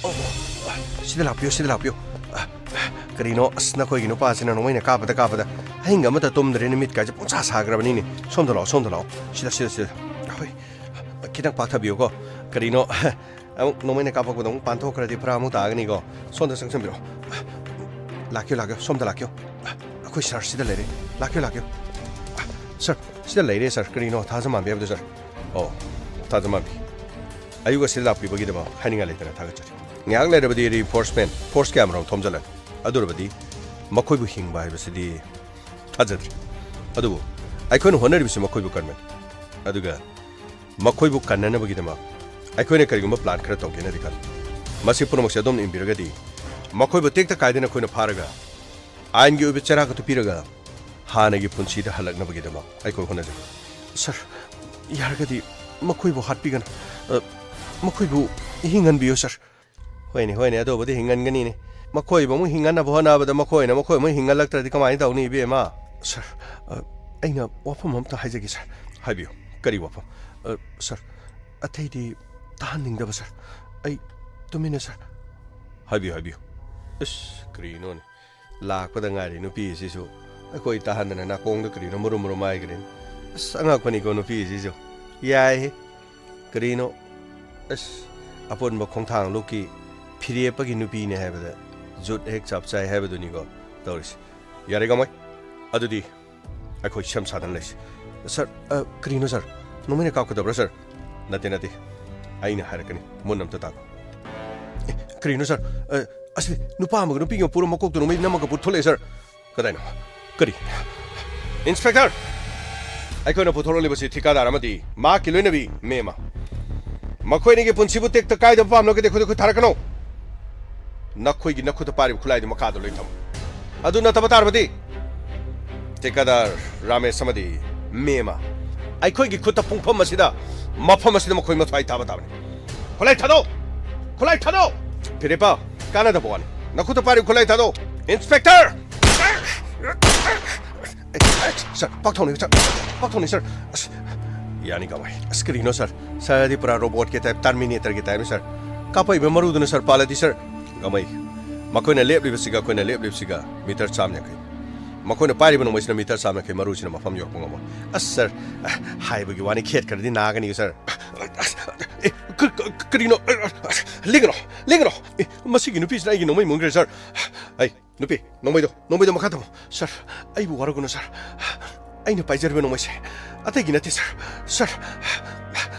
ꯑꯣ, ꯑꯣ, ꯁꯤꯗ ꯂꯥꯛꯄꯤꯌꯨ, ꯁꯤꯗ ꯂꯥꯛꯄꯤꯌꯨ꯫ ꯑ, ꯀꯔꯤꯅꯣ, ꯑꯁ, ꯅꯈꯣꯏꯒꯤ ꯅꯨꯄꯥꯁꯤꯅ ꯅꯣꯡꯃꯩꯅ ꯀꯥꯞꯄꯗ ꯀꯥꯞꯄꯗ ꯑꯍꯤꯡ ꯑꯃꯇ ꯇꯨꯝꯗ꯭ꯔꯦꯅꯦ, ꯃꯤꯠꯀꯥꯁꯦ ꯄꯨꯡꯁꯥ ꯁꯥꯈ꯭ꯔꯕꯅꯤꯅꯦ꯫ ꯁꯣꯝꯗ ꯂꯥꯛꯑꯣ, ꯁꯣꯝꯗ ꯂꯥꯛꯑꯣ꯫ ꯁꯤꯗ, ꯁꯤꯗ, ꯁꯤꯗ꯫ ꯍꯣꯏ, ꯈꯤꯇꯪ ꯄꯥꯛꯊꯕꯤꯌꯨꯀꯣ꯫ ꯀꯔꯤꯅꯣ, ꯑꯃꯨꯛ ꯅꯣꯡꯃꯩꯅ ꯀꯥꯞꯄꯛꯄꯗ ꯑꯃꯨꯛ ꯄꯥꯟꯊꯣꯛꯈ꯭ꯔꯗꯤ ꯐꯔꯛ ꯑꯃꯨꯛ ꯇꯥꯒꯅꯤꯀꯣ꯫ ꯁꯣꯝꯗ ꯆꯪꯁꯟꯕꯤꯔꯣ꯫ ꯂꯥꯛꯄꯤꯌꯨ, ꯂꯥꯛꯄꯤꯌꯨ, ꯁꯣꯝꯗ ꯂꯥꯛꯄꯤꯌꯨ꯫ ꯑꯩꯈꯣꯏ ꯁꯥꯔ ꯁꯤꯗ ꯂꯩꯔꯦ꯫ ꯂꯥꯛꯄꯤꯌꯨ, ꯂꯥꯛꯄꯤꯌꯨ꯫ ꯁꯥꯔ, ꯁꯤꯗ ꯂꯩꯔꯦ, ꯁꯥꯔ꯫ ꯀꯔꯤꯅꯣ, ꯊꯥꯖꯃꯥꯟꯕꯤ ꯍꯥꯏꯕꯗꯣ, ꯁꯥꯔ? ꯑꯣ, ꯊꯥꯖꯃꯥꯟꯕꯤ꯫ ꯑꯌꯨꯛ ꯑꯁꯤꯗ ꯂꯥꯛꯄꯤꯕꯒꯤꯗꯃꯛ ꯍꯥꯏꯅꯤꯡꯉꯥꯏ ꯂꯩꯇꯅ ꯊꯥꯒꯠꯆꯔꯤ꯫ ꯉꯥꯏꯍꯥꯛ ꯂꯩꯔꯕꯗꯤ reinforcement force ꯀꯌꯥꯃꯔꯨꯝ ꯊꯣꯝꯖꯤꯜꯂꯅꯤ꯫ ꯑꯗꯨ ꯑꯣꯏꯔꯕꯗꯤ ꯃꯈꯣꯏꯕꯨ ꯍꯤꯡꯕ ꯍꯥꯏꯕꯁꯤꯗꯤ ꯊꯥꯖꯗ꯭ꯔꯤ꯫ ꯑꯗꯨꯕꯨ ꯑꯩꯈꯣꯏꯅ ꯍꯣꯠꯅꯔꯤꯕꯁꯤ ꯃꯈꯣꯏꯕꯨ ꯀꯟꯕꯅꯤ꯫ ꯑꯗꯨꯒ ꯃꯈꯣꯏꯕꯨ ꯀꯟꯅꯅꯕꯒꯤꯗꯃꯛ ꯑꯩꯈꯣꯏꯅ ꯀꯔꯤꯒꯨꯝꯕ plan ꯈꯔ ꯇꯧꯒꯦꯅꯗꯤ ꯈꯜꯂꯤ꯫ ꯃꯁꯤ ꯄꯨꯝꯅꯃꯛꯁꯦ ꯑꯗꯣꯝꯅ ꯏꯟꯕꯤꯔꯒꯗꯤ ꯃꯈꯣꯏꯕꯨ ꯇꯦꯛꯇ ꯀꯥꯏꯗꯅ ꯑꯩꯈꯣꯏꯅ ꯐꯥꯔꯒ ꯑꯥꯏꯟꯒꯤ ꯑꯣꯏꯕ ꯆꯩꯔꯥꯛ ꯑꯗꯨ ꯄꯤꯔꯒ ꯍꯥꯟꯅꯒꯤ ꯄꯨꯟꯁꯤꯗ ꯍꯜꯂꯛꯅꯕꯒꯤꯗꯃꯛ ꯑꯩꯈꯣꯏ ꯍꯣꯠꯅꯖꯒꯅꯤ꯫ ꯁꯥꯔ, ꯌꯥꯔꯒꯗꯤ ꯃꯈꯣꯏꯕꯨ ꯍꯥꯠꯄꯤꯒꯅꯨ꯫ ꯑ, ꯃꯈꯣꯏꯕꯨ ꯍꯤꯡꯍꯟꯕꯤꯌꯨ, ꯁꯥꯔ꯫ ꯍꯣꯏꯅꯦ, ꯍꯣꯏꯅꯦ, ꯑꯗꯨꯕꯨꯗꯤ ꯍꯤꯡꯍꯟꯒꯅꯤꯅꯦ꯫ ꯃꯈꯣꯏꯕꯨ ꯑꯃꯨꯛ ꯍꯤꯡꯍꯟꯅꯕ ꯍꯣꯠꯅꯕꯗ ꯃꯈꯣꯏꯅ ꯃꯈꯣꯏ ꯑꯃꯨꯛ ꯍꯤꯡꯍꯜꯂꯛꯇ꯭ꯔꯗꯤ ꯀꯃꯥꯏꯅ ꯇꯧꯅꯤ, ꯏꯕꯦꯝꯃ? ꯁꯥꯔ, ꯑ, ꯑꯩꯅ ꯋꯥꯐꯝ ꯑꯝꯇ ꯍꯥꯏꯖꯒꯦ, ꯁꯥꯔ꯫ ꯍꯥꯏꯕꯤꯌꯨ꯫ ꯀꯔꯤ ꯋꯥꯐꯝ? ꯑ, ꯁꯥꯔ, ꯑꯇꯩꯗꯤ ꯇꯥꯍꯟꯅꯤꯡꯗꯕ, ꯁꯥꯔ꯫ ꯑꯩ ꯇꯨꯃꯤꯟꯅ, ꯁꯥꯔ꯫ ꯍꯥꯏꯕꯤꯌꯨ, ꯍꯥꯏꯕꯤꯌꯨ꯫ ꯑꯁ, ꯀꯔꯤꯅꯣꯅꯦ? ꯂꯥꯛꯄꯗ ꯉꯥꯏꯔꯤ ꯅꯨꯄꯤ ꯑꯁꯤꯁꯨ꯫ ꯑꯩꯈꯣꯏ ꯇꯥꯍꯟꯗꯅ ꯅꯥꯀꯣꯡꯗ ꯀꯔꯤꯅꯣ ꯃꯔꯨꯝ ꯃꯔꯨꯝ ꯍꯥꯏꯈ꯭ꯔꯦꯅꯦ꯫ ꯑꯁ, ꯑꯉꯛꯄꯅꯤꯀꯣ ꯅꯨꯄꯤ ꯑꯁꯤꯁꯨ꯫ ꯌꯥꯏꯍꯦ꯫ ꯀꯔꯤꯅꯣ? ꯑꯁ, ꯑꯄꯨꯟꯕ ꯈꯣꯡꯊꯥꯡ ꯂꯨꯞꯀꯤ ꯐꯤꯔꯦꯞꯄꯒꯤ ꯅꯨꯄꯤꯅꯦ ꯍꯥꯏꯕꯗ ꯖꯨꯠ ꯍꯦꯛ ꯆꯞ ꯆꯥꯏ ꯍꯥꯏꯕꯗꯨꯅꯤꯀꯣ ꯇꯧꯔꯤꯁꯦ꯫ ꯌꯥꯔꯦ ꯀꯃꯥꯏ? ꯑꯗꯨꯗꯤ ꯑꯩꯈꯣꯏ ꯁꯦꯝ ꯁꯥꯗꯅ ꯂꯩꯁꯤ꯫ ꯁꯥꯔ, ꯑ, ꯀꯔꯤꯅꯣ ꯁꯥꯔ? ꯅꯣꯡꯃꯩꯅ ꯀꯥꯞꯀꯗꯕ꯭ꯔꯥ ꯁꯥꯔ? ꯅꯠꯇꯦ, ꯅꯠꯇꯦ꯫ ꯑꯩꯅ ꯍꯥꯏꯔꯛꯀꯅꯤ꯫ ꯃꯨꯟꯅ ꯑꯝꯇ ꯇꯥꯈꯣ꯫ ꯑꯦ, ꯀꯔꯤꯅꯣ ꯁꯥꯔ? ꯑ, ꯑꯁꯤꯗꯤ ꯅꯨꯄꯥ ꯑꯃꯒ ꯅꯨꯄꯤ ꯑꯃꯒ ꯄꯨꯔ ꯃꯀꯣꯛꯇ ꯅꯣꯡꯃꯩ ꯅꯝꯃꯒ ꯄꯨꯊꯣꯛꯂꯛꯑꯦ ꯁꯥꯔ꯫ ꯀꯗꯥꯏꯅꯣ? ꯀꯔꯤ? ꯏꯟꯁꯄꯦꯛꯇꯔ! ꯑꯩꯈꯣꯏꯅ ꯄꯨꯊꯣꯔꯛꯂꯤꯕꯁꯤ ꯊꯤꯀꯥꯗꯥꯔ ꯑꯃꯗꯤ ꯃꯍꯥꯛꯀꯤ ꯂꯣꯏꯅꯕꯤ ꯃꯦ ꯑꯃ꯫ ꯃꯈꯣꯏ ꯑꯅꯤꯒꯤ ꯄꯨꯟꯁꯤꯕꯨ ꯇꯦꯛꯇ ꯀꯥꯏꯗꯕ ꯄꯥꯝꯂꯒꯗꯤ ꯑꯩꯈꯣꯏꯗ ꯈꯨꯠ ꯊꯥꯔꯛꯀꯅꯨ꯫ ꯅꯈꯣꯏꯒꯤ ꯅꯈꯨꯠꯇ ꯄꯥꯏꯔꯤꯕ ꯈꯨꯠꯂꯥꯏꯗꯨ ꯃꯈꯥꯗ ꯂꯣꯏ ꯊꯝꯃꯨ꯫ ꯑꯗꯨ ꯅꯠꯇꯕ ꯇꯥꯔꯕꯗꯤ ꯊꯤꯀꯥꯗꯥꯔ ꯔꯥꯃꯦꯁ ꯑꯃꯗꯤ ꯃꯦ ꯑꯃ ꯑꯩꯈꯣꯏꯒꯤ ꯈꯨꯠꯇ ꯄꯨꯡꯐꯝ ꯑꯁꯤꯗ, ꯃꯐꯝ ꯑꯁꯤꯗ ꯃꯈꯣꯏ ꯃꯊ꯭ꯋꯥꯏ ꯊꯥꯕ ꯇꯥꯕꯅꯤ꯫ ꯈꯨꯠꯂꯥꯏ ꯊꯥꯗꯣꯛ! ꯈꯨꯠꯂꯥꯏ ꯊꯥꯗꯣꯛ! ꯐꯤꯔꯦꯞꯄ, ꯀꯥꯟꯅꯗꯕ ꯋꯥꯅꯤ꯫ ꯅꯈꯨꯠꯇ ꯄꯥꯏꯔꯤꯕ ꯈꯨꯠꯂꯥꯏ ꯊꯥꯗꯣꯛ! ꯏꯟꯁꯄꯦꯛꯇꯔ! ꯁꯥꯔ, ꯄꯥꯛꯊꯧꯅꯤ, ꯁꯥꯔ, ꯄꯥꯛꯊꯧꯅꯤ, ꯁꯥꯔ꯫ ꯑꯁ, ꯌꯥꯅꯤ, ꯒꯃꯥꯏ꯫ ꯑꯁ, ꯀꯔꯤꯅꯣ, ꯁꯥꯔ? ꯁꯥꯔꯗꯤ ꯄꯨꯔꯥ ꯔꯣꯕꯣꯠꯀꯤ ꯇꯥꯏꯞ, ꯇꯔꯃꯤꯅꯦꯇꯔꯒꯤ ꯇꯥꯏꯞꯅꯤ, ꯁꯥꯔ꯫ ꯀꯥꯞꯄꯛꯏꯕ ꯃꯔꯨꯗꯨꯅ, ꯁꯥꯔ, ꯄꯥꯜꯂꯗꯤ, ꯁꯥꯔ꯫ ꯒꯃꯥꯏ, ꯃꯈꯣꯏꯅ ꯂꯦꯞꯂꯤꯕꯁꯤꯒ ꯑꯩꯈꯣꯏꯅ ꯂꯦꯞꯂꯤꯕꯁꯤꯒ ꯃꯤꯇꯔ ꯆꯥꯝ ꯌꯥꯡꯈꯩ꯫ ꯃꯈꯣꯏꯅ ꯄꯥꯏꯔꯤꯕ ꯅꯣꯡꯃꯩꯁꯤꯅ ꯃꯤꯇꯔ ꯆꯥꯝ ꯌꯥꯡꯈꯩ, ꯃꯔꯨꯁꯤꯅ ꯃꯐꯝ ꯌꯧꯔꯛꯄ ꯉꯝꯃꯣꯏ꯫ ꯑꯁ, ꯁꯥꯔ, ꯍꯥꯏꯕꯒꯤ ꯋꯥꯅꯤ, ꯈꯦꯠ ꯈꯔꯗꯤ ꯅꯥꯒꯅꯤ, ꯁꯥꯔ꯫ ꯑꯁ, ꯑꯦ, ꯀ-, ꯀ-, ꯀꯔꯤꯅꯣ? ꯑꯁ, ꯂꯦꯡꯒꯅꯣ, ꯂꯦꯡꯒꯅꯣ꯫ ꯑꯦ, ꯃꯁꯤꯒꯤ ꯅꯨꯄꯤꯁꯤꯅ ꯑꯩꯒꯤ ꯅꯣꯡꯃꯩ ꯃꯨꯟꯈ꯭ꯔꯦ, ꯁꯥꯔ꯫ ꯑꯩ, ꯅꯨꯄꯤ, ꯅꯣꯡꯃꯩꯗꯣ, ꯅꯣꯡꯃꯩꯗꯣ ꯃꯈꯥ ꯊꯝꯃꯣ꯫ ꯁꯥꯔ, ꯑꯩꯕꯨ ꯋꯥꯔꯧꯒꯅꯨ, ꯁꯥꯔ꯫ ꯑꯩꯅ ꯄꯥꯏꯖꯔꯤꯕ ꯅꯣꯡꯃꯩꯁꯦ ꯑꯇꯩꯒꯤ ꯅꯠꯇꯦ, ꯁꯥꯔ꯫ ꯁꯥꯔ,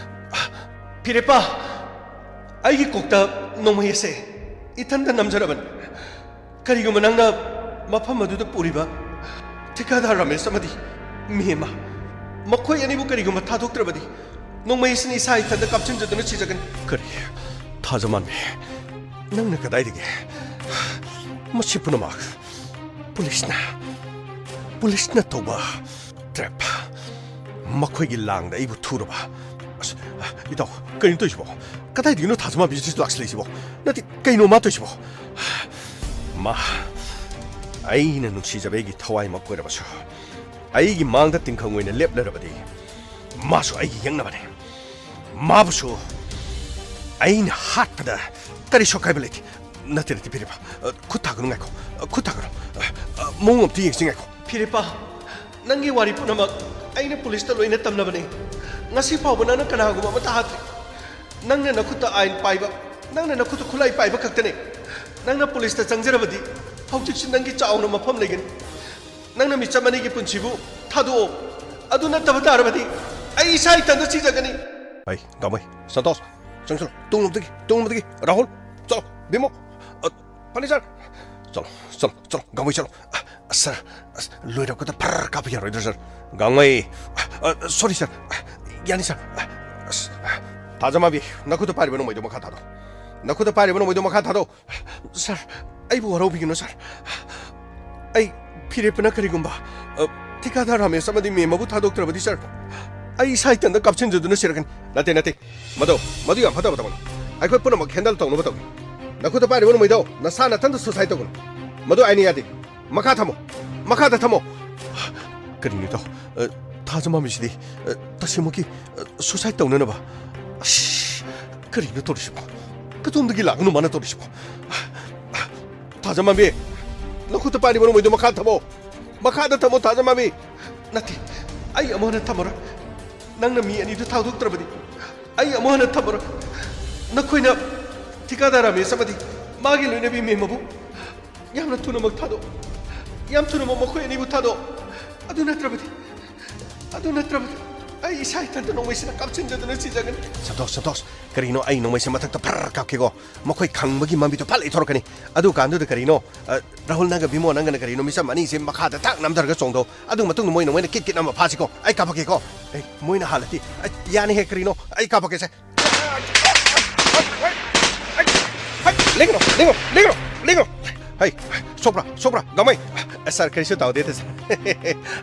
ꯐꯤꯔꯦꯞꯄ, ꯑꯩꯒꯤ ꯀꯣꯛꯇ ꯅꯣꯡꯃꯩ ꯑꯁꯦ ꯏꯊꯟꯇ ꯅꯝꯖꯔꯕꯅꯤ꯫ ꯀꯔꯤꯒꯨꯝꯕ ꯅꯪꯅ ꯃꯐꯝ ꯑꯗꯨꯗ ꯄꯨꯔꯤꯕ ꯊꯤꯀꯥꯗꯥꯔ ꯔꯥꯃꯦꯁ ꯑꯃꯗꯤ ꯃꯦ ꯑꯃ, ꯃꯈꯣꯏ ꯑꯅꯤꯕꯨ ꯀꯔꯤꯒꯨꯝꯕ ꯊꯥꯗꯣꯛꯇ꯭ꯔꯕꯗꯤ, ꯅꯣꯡꯃꯩ ꯑꯁꯤꯅ ꯏꯁꯥ ꯏꯊꯟꯇ ꯀꯥꯞꯁꯤꯟꯖꯗꯨꯅ ꯁꯤꯖꯒꯅꯤ꯫ ꯀꯔꯤ? ꯊꯥꯖ ꯃꯥꯟꯕꯤ, ꯅꯪꯅ ꯀꯗꯥꯏꯗꯒꯤ? ꯃꯁꯤ ꯄꯨꯝꯅꯃꯛ ꯄꯨꯂꯤꯁꯅ, ꯄꯨꯂꯤꯁꯅ ꯇꯧꯕ ꯇ꯭ꯔꯦꯞ꯫ ꯃꯈꯣꯏꯒꯤ ꯂꯥꯡꯗ ꯑꯩꯕꯨ ꯊꯨꯔꯕ꯫ ꯑꯁ, ꯏꯇꯥꯎ, ꯀꯔꯤꯅꯣ ꯇꯧꯔꯤꯁꯤꯕꯣ? ꯀꯗꯥꯏꯗꯒꯤꯅꯣ ꯊꯥꯖꯃꯥꯟꯕꯤꯁꯤ ꯂꯥꯛꯁꯤꯜꯂꯛꯏꯁꯤꯕꯣ? ꯅꯠꯇꯦ, ꯀꯩꯅꯣ ꯃꯥ ꯇꯧꯏꯁꯤꯕꯣ? ꯃꯥ ꯑꯩꯅ ꯅꯨꯡꯁꯤꯖꯕ ꯑꯩꯒꯤ ꯊꯋꯥꯏꯃꯛ ꯑꯣꯏꯔꯕꯁꯨ, ꯑꯩꯒꯤ ꯃꯥꯡꯗ ꯇꯤꯡꯈꯪ ꯑꯣꯏꯅ ꯂꯦꯞꯂꯔꯕꯗꯤ, ꯃꯥꯁꯨ ꯑꯩꯒꯤ ꯌꯦꯛꯅꯕꯅꯦ꯫ ꯃꯥꯕꯨꯁꯨ ꯑꯩꯅ ꯍꯥꯠꯄꯗ ꯀꯔꯤꯁꯨ ꯑꯀꯥꯏꯕ ꯂꯩꯇꯦ꯫ ꯅꯠꯇꯦ, ꯅꯠꯇꯦ, ꯐꯤꯔꯦꯞꯄ꯫ ꯑ, ꯈꯨꯠ ꯊꯥꯒꯅꯨ, ꯉꯥꯏꯈꯣ꯫ ꯑ, ꯈꯨꯠ ꯊꯥꯒꯅꯨ꯫ ꯑ, ꯑ, ꯃꯑꯣꯡ ꯑꯝꯇ ꯌꯦꯡꯁꯤ, ꯉꯥꯏꯈꯣ꯫ ꯐꯤꯔꯦꯞꯄ, ꯅꯪꯒꯤ ꯋꯥꯔꯤ ꯄꯨꯝꯅꯃꯛ ꯑꯩꯅ ꯄꯨꯂꯤꯁꯇ ꯂꯣꯏꯅ ꯇꯝꯂꯕꯅꯤ꯫ ꯉꯁꯤ ꯐꯥꯎꯕ ꯅꯪꯅ ꯀꯅꯥꯒꯨꯝꯕ ꯑꯃꯠꯇ ꯍꯥꯠꯇ꯭ꯔꯤ꯫ ꯅꯪꯅ ꯅꯈꯨꯠꯇ ꯑꯥꯏꯟ ꯄꯥꯏꯕ, ꯅꯪꯅ ꯅꯈꯨꯠꯇ ꯈꯨꯠꯂꯥꯏ ꯄꯥꯏꯕ ꯈꯛꯇꯅꯦ꯫ ꯅꯪꯅ ꯄꯨꯂꯤꯁꯇ ꯆꯪꯖꯔꯕꯗꯤ ꯍꯧꯖꯤꯛꯁꯨ ꯅꯪꯒꯤ ꯆꯥꯎꯅ ꯃꯐꯝ ꯂꯩꯒꯅꯤ꯫ ꯅꯪꯅ ꯃꯤꯆꯝ ꯑꯅꯤꯒꯤ ꯄꯨꯟꯁꯤꯕꯨ ꯊꯥꯗꯣꯛꯑꯣ, ꯑꯗꯨ ꯅꯠꯇꯕ ꯇꯥꯔꯕꯗꯤ ꯑꯩ ꯏꯁꯥ ꯏꯊꯟꯇ ꯁꯤꯖꯒꯅꯤ꯫ ꯑꯩ ꯒꯥꯡꯃꯩ, ꯁꯟꯇꯣꯁ, ꯆꯪꯁꯤꯜꯂꯣ꯫ ꯇꯨꯡꯂꯣꯝꯗꯒꯤ, ꯇꯨꯡꯂꯣꯝꯗꯒꯤ꯫ ꯔꯥꯍꯨꯜ, ꯆꯠꯂꯣ꯫ ꯕꯤꯃꯣ, ꯑ, ꯐꯔꯅꯤꯆꯔ, ꯆꯠꯂꯣ, ꯆꯠꯂꯣ, ꯆꯠꯂꯣ, ꯒꯥꯡꯃꯩ ꯆꯠꯂꯣ꯫ ꯑ, ꯁꯥꯔ, ꯑꯁ, ꯂꯣꯏꯔꯛꯄꯗ ꯐꯔ ꯀꯥꯞꯄ ꯌꯥꯔꯣꯏꯗ꯭ꯔꯥ, ꯁꯥꯔ? ꯒꯥꯡꯃꯩ, ꯑ, ꯁꯣꯔꯤ, ꯁꯥꯔ꯫ ꯌꯥꯅꯤ, ꯁꯥꯔ꯫ ꯑꯁ, ꯊꯥꯖꯃꯥꯟꯕꯤ, ꯅꯈꯨꯠꯇ ꯄꯥꯏꯔꯤꯕ ꯅꯣꯡꯃꯩꯗꯣ ꯃꯈꯥ ꯊꯥꯗꯣꯛ꯫ ꯅꯈꯨꯠꯇ ꯄꯥꯏꯔꯤꯕ ꯅꯣꯡꯃꯩꯗꯣ ꯃꯈꯥ ꯊꯥꯗꯣꯛ꯫ ꯁꯥꯔ, ꯑꯩꯕꯨ ꯋꯥꯔꯧꯕꯤꯒꯅꯨ, ꯁꯥꯔ꯫ ꯑꯩ ꯐꯤꯔꯦꯞꯄꯅ ꯀꯔꯤꯒꯨꯝꯕ, ꯑ, ꯊꯤꯀꯥꯗꯥꯔ ꯔꯥꯃꯦꯁ ꯑꯃꯗꯤ ꯃꯦꯝ ꯑꯃꯕꯨ ꯊꯥꯗꯣꯛꯇ꯭ꯔꯕꯗꯤ, ꯁꯥꯔ, ꯑꯩ ꯏꯁꯥ ꯏꯊꯟꯇ ꯀꯥꯞꯁꯤꯟꯖꯗꯨꯅ ꯁꯤꯔꯛꯀꯅꯤ꯫ ꯅꯠꯇꯦ, ꯅꯠꯇꯦ꯫ ꯃꯗꯨ, ꯃꯗꯨ ꯌꯥꯝ ꯐꯠꯇꯕ ꯊꯕꯛꯅꯤ꯫ ꯑꯩꯈꯣꯏ ꯄꯨꯝꯅꯃꯛ ꯍꯦꯟꯗꯜ ꯇꯧꯅꯕ ꯇꯧꯒꯦ꯫ ꯅꯈꯨꯠꯇ ꯄꯥꯏꯔꯤꯕ ꯅꯣꯡꯃꯩꯗꯣ ꯅꯁꯥ ꯅꯊꯟꯇ ꯁꯨꯁꯥꯏꯠ ꯇꯧꯒꯅꯨ꯫ ꯃꯗꯨ ꯑꯩꯅ ꯌꯥꯗꯦ꯫ ꯃꯈꯥ ꯊꯝꯃꯣ꯫ ꯃꯈꯥꯗ ꯊꯝꯃꯣ꯫ ꯀꯔꯤꯅꯣ ꯏꯇꯥꯎ? ꯑ, ꯊꯥꯖꯃꯥꯟꯕꯤꯁꯤꯗꯤ, ꯑ, ꯇꯁꯦꯡꯃꯛꯀꯤ, ꯑ, ꯁꯨꯁꯥꯏꯠ ꯇꯧꯅꯅꯕ? ꯑꯁ, ꯀꯔꯤꯅꯣ ꯇꯧꯔꯤꯁꯤꯕꯣ? ꯀꯗꯣꯝꯗꯒꯤ ꯂꯥꯛꯄꯅꯣ ꯃꯥꯅ ꯇꯧꯔꯤꯁꯤꯕꯣ? ꯊꯥꯖꯃꯥꯟꯕꯤ, ꯅꯈꯨꯠꯇ ꯄꯥꯏꯔꯤꯕ ꯅꯣꯡꯃꯩꯗꯣ ꯃꯈꯥ ꯊꯝꯃꯣ꯫ ꯃꯈꯥꯗ ꯊꯝꯃꯣ, ꯊꯥꯖꯃꯥꯟꯕꯤ꯫ ꯅꯠꯇꯦ, ꯑꯩ ꯑꯃꯨꯛ ꯍꯟꯅ ꯊꯝꯃꯔꯣꯏ꯫ ꯅꯪꯅ ꯃꯤ ꯑꯅꯤꯗꯨ ꯊꯥꯗꯣꯛꯇ꯭ꯔꯕꯗꯤ ꯑꯩ ꯑꯃꯨꯛ ꯍꯟꯅ ꯊꯝꯃꯔꯣꯏ꯫ ꯅꯈꯣꯏꯅ ꯊꯤꯀꯥꯗꯥꯔ ꯔꯥꯃꯦꯁ ꯑꯃꯗꯤ ꯃꯥꯒꯤ ꯂꯣꯏꯅꯕꯤ ꯃꯦꯝ ꯑꯕꯨ ꯌꯥꯝꯅ ꯊꯨꯅꯃꯛ ꯊꯥꯗꯣꯛ, ꯌꯥꯝ ꯊꯨꯅꯃꯛ ꯃꯈꯣꯏ ꯑꯅꯤꯕꯨ ꯊꯥꯗꯣꯛ꯫ ꯑꯗꯨ ꯅꯠꯇ꯭ꯔꯕꯗꯤ, ꯑꯗꯨ ꯅꯠꯇ꯭ꯔꯕꯗꯤ ꯑꯩ ꯏꯁꯥ ꯏꯊꯟꯇ ꯅꯣꯡꯃꯩꯁꯤꯅ ꯀꯥꯞꯁꯤꯟꯖꯗꯨꯅ ꯁꯤꯖꯒꯅꯤ꯫ ꯁꯟꯇꯣꯁ, ꯁꯟꯇꯣꯁ, ꯀꯔꯤꯅꯣ? ꯑꯩ ꯅꯣꯡꯃꯩꯁꯦ ꯃꯊꯛꯇ ꯐꯔ ꯀꯥꯞꯀꯦꯀꯣ꯫ ꯃꯈꯣꯏ ꯈꯪꯕꯒꯤ ꯃꯃꯤꯗꯣ ꯐꯠ ꯂꯩꯊꯣꯔꯛꯀꯅꯤ꯫ ꯑꯗꯨ ꯀꯥꯟꯗꯨꯗ ꯀꯔꯤꯅꯣ? ꯑ, ꯔꯥꯍꯨꯜ, ꯅꯪꯒ ꯚꯤꯃꯣ, ꯅꯪꯒꯅ ꯀꯔꯤꯅꯣ, ꯃꯤꯆꯝ ꯑꯅꯤꯁꯦ ꯃꯈꯥꯗ ꯊꯛ ꯅꯝꯊꯔꯒ ꯆꯣꯡꯊꯧ꯫ ꯑꯗꯨ ꯃꯇꯨꯡꯗ ꯃꯣꯏꯅ, ꯃꯣꯏꯅ ꯀꯤꯠ ꯀꯤꯠ ꯑꯃ ꯐꯥꯁꯤꯀꯣ꯫ ꯑꯩ ꯀꯥꯞꯄꯛꯀꯦꯀꯣ꯫ ꯑꯦ, ꯃꯣꯏꯅ ꯍꯥꯜꯂꯗꯤ꯫ ꯑꯩ, ꯌꯥꯅꯤꯍꯦ, ꯀꯔꯤꯅꯣ? ꯑꯩ ꯀꯥꯞꯄꯛꯀꯦꯁꯦ꯫ ꯍꯩ, ꯂꯦꯡꯒꯅꯨ, ꯂꯦꯡꯒꯅꯨ, ꯂꯦꯡꯒꯅꯨ, ꯂꯦꯡꯒꯅꯨ꯫ ꯍꯩ, ꯁꯣꯛꯄ꯭ꯔꯥ, ꯁꯣꯛꯄ꯭ꯔꯥ, ꯒꯥꯡꯃꯩ? ꯑ, ꯁꯥꯔ, ꯀꯔꯤꯁꯨ ꯇꯧꯗꯦꯗ, ꯁꯥꯔ꯫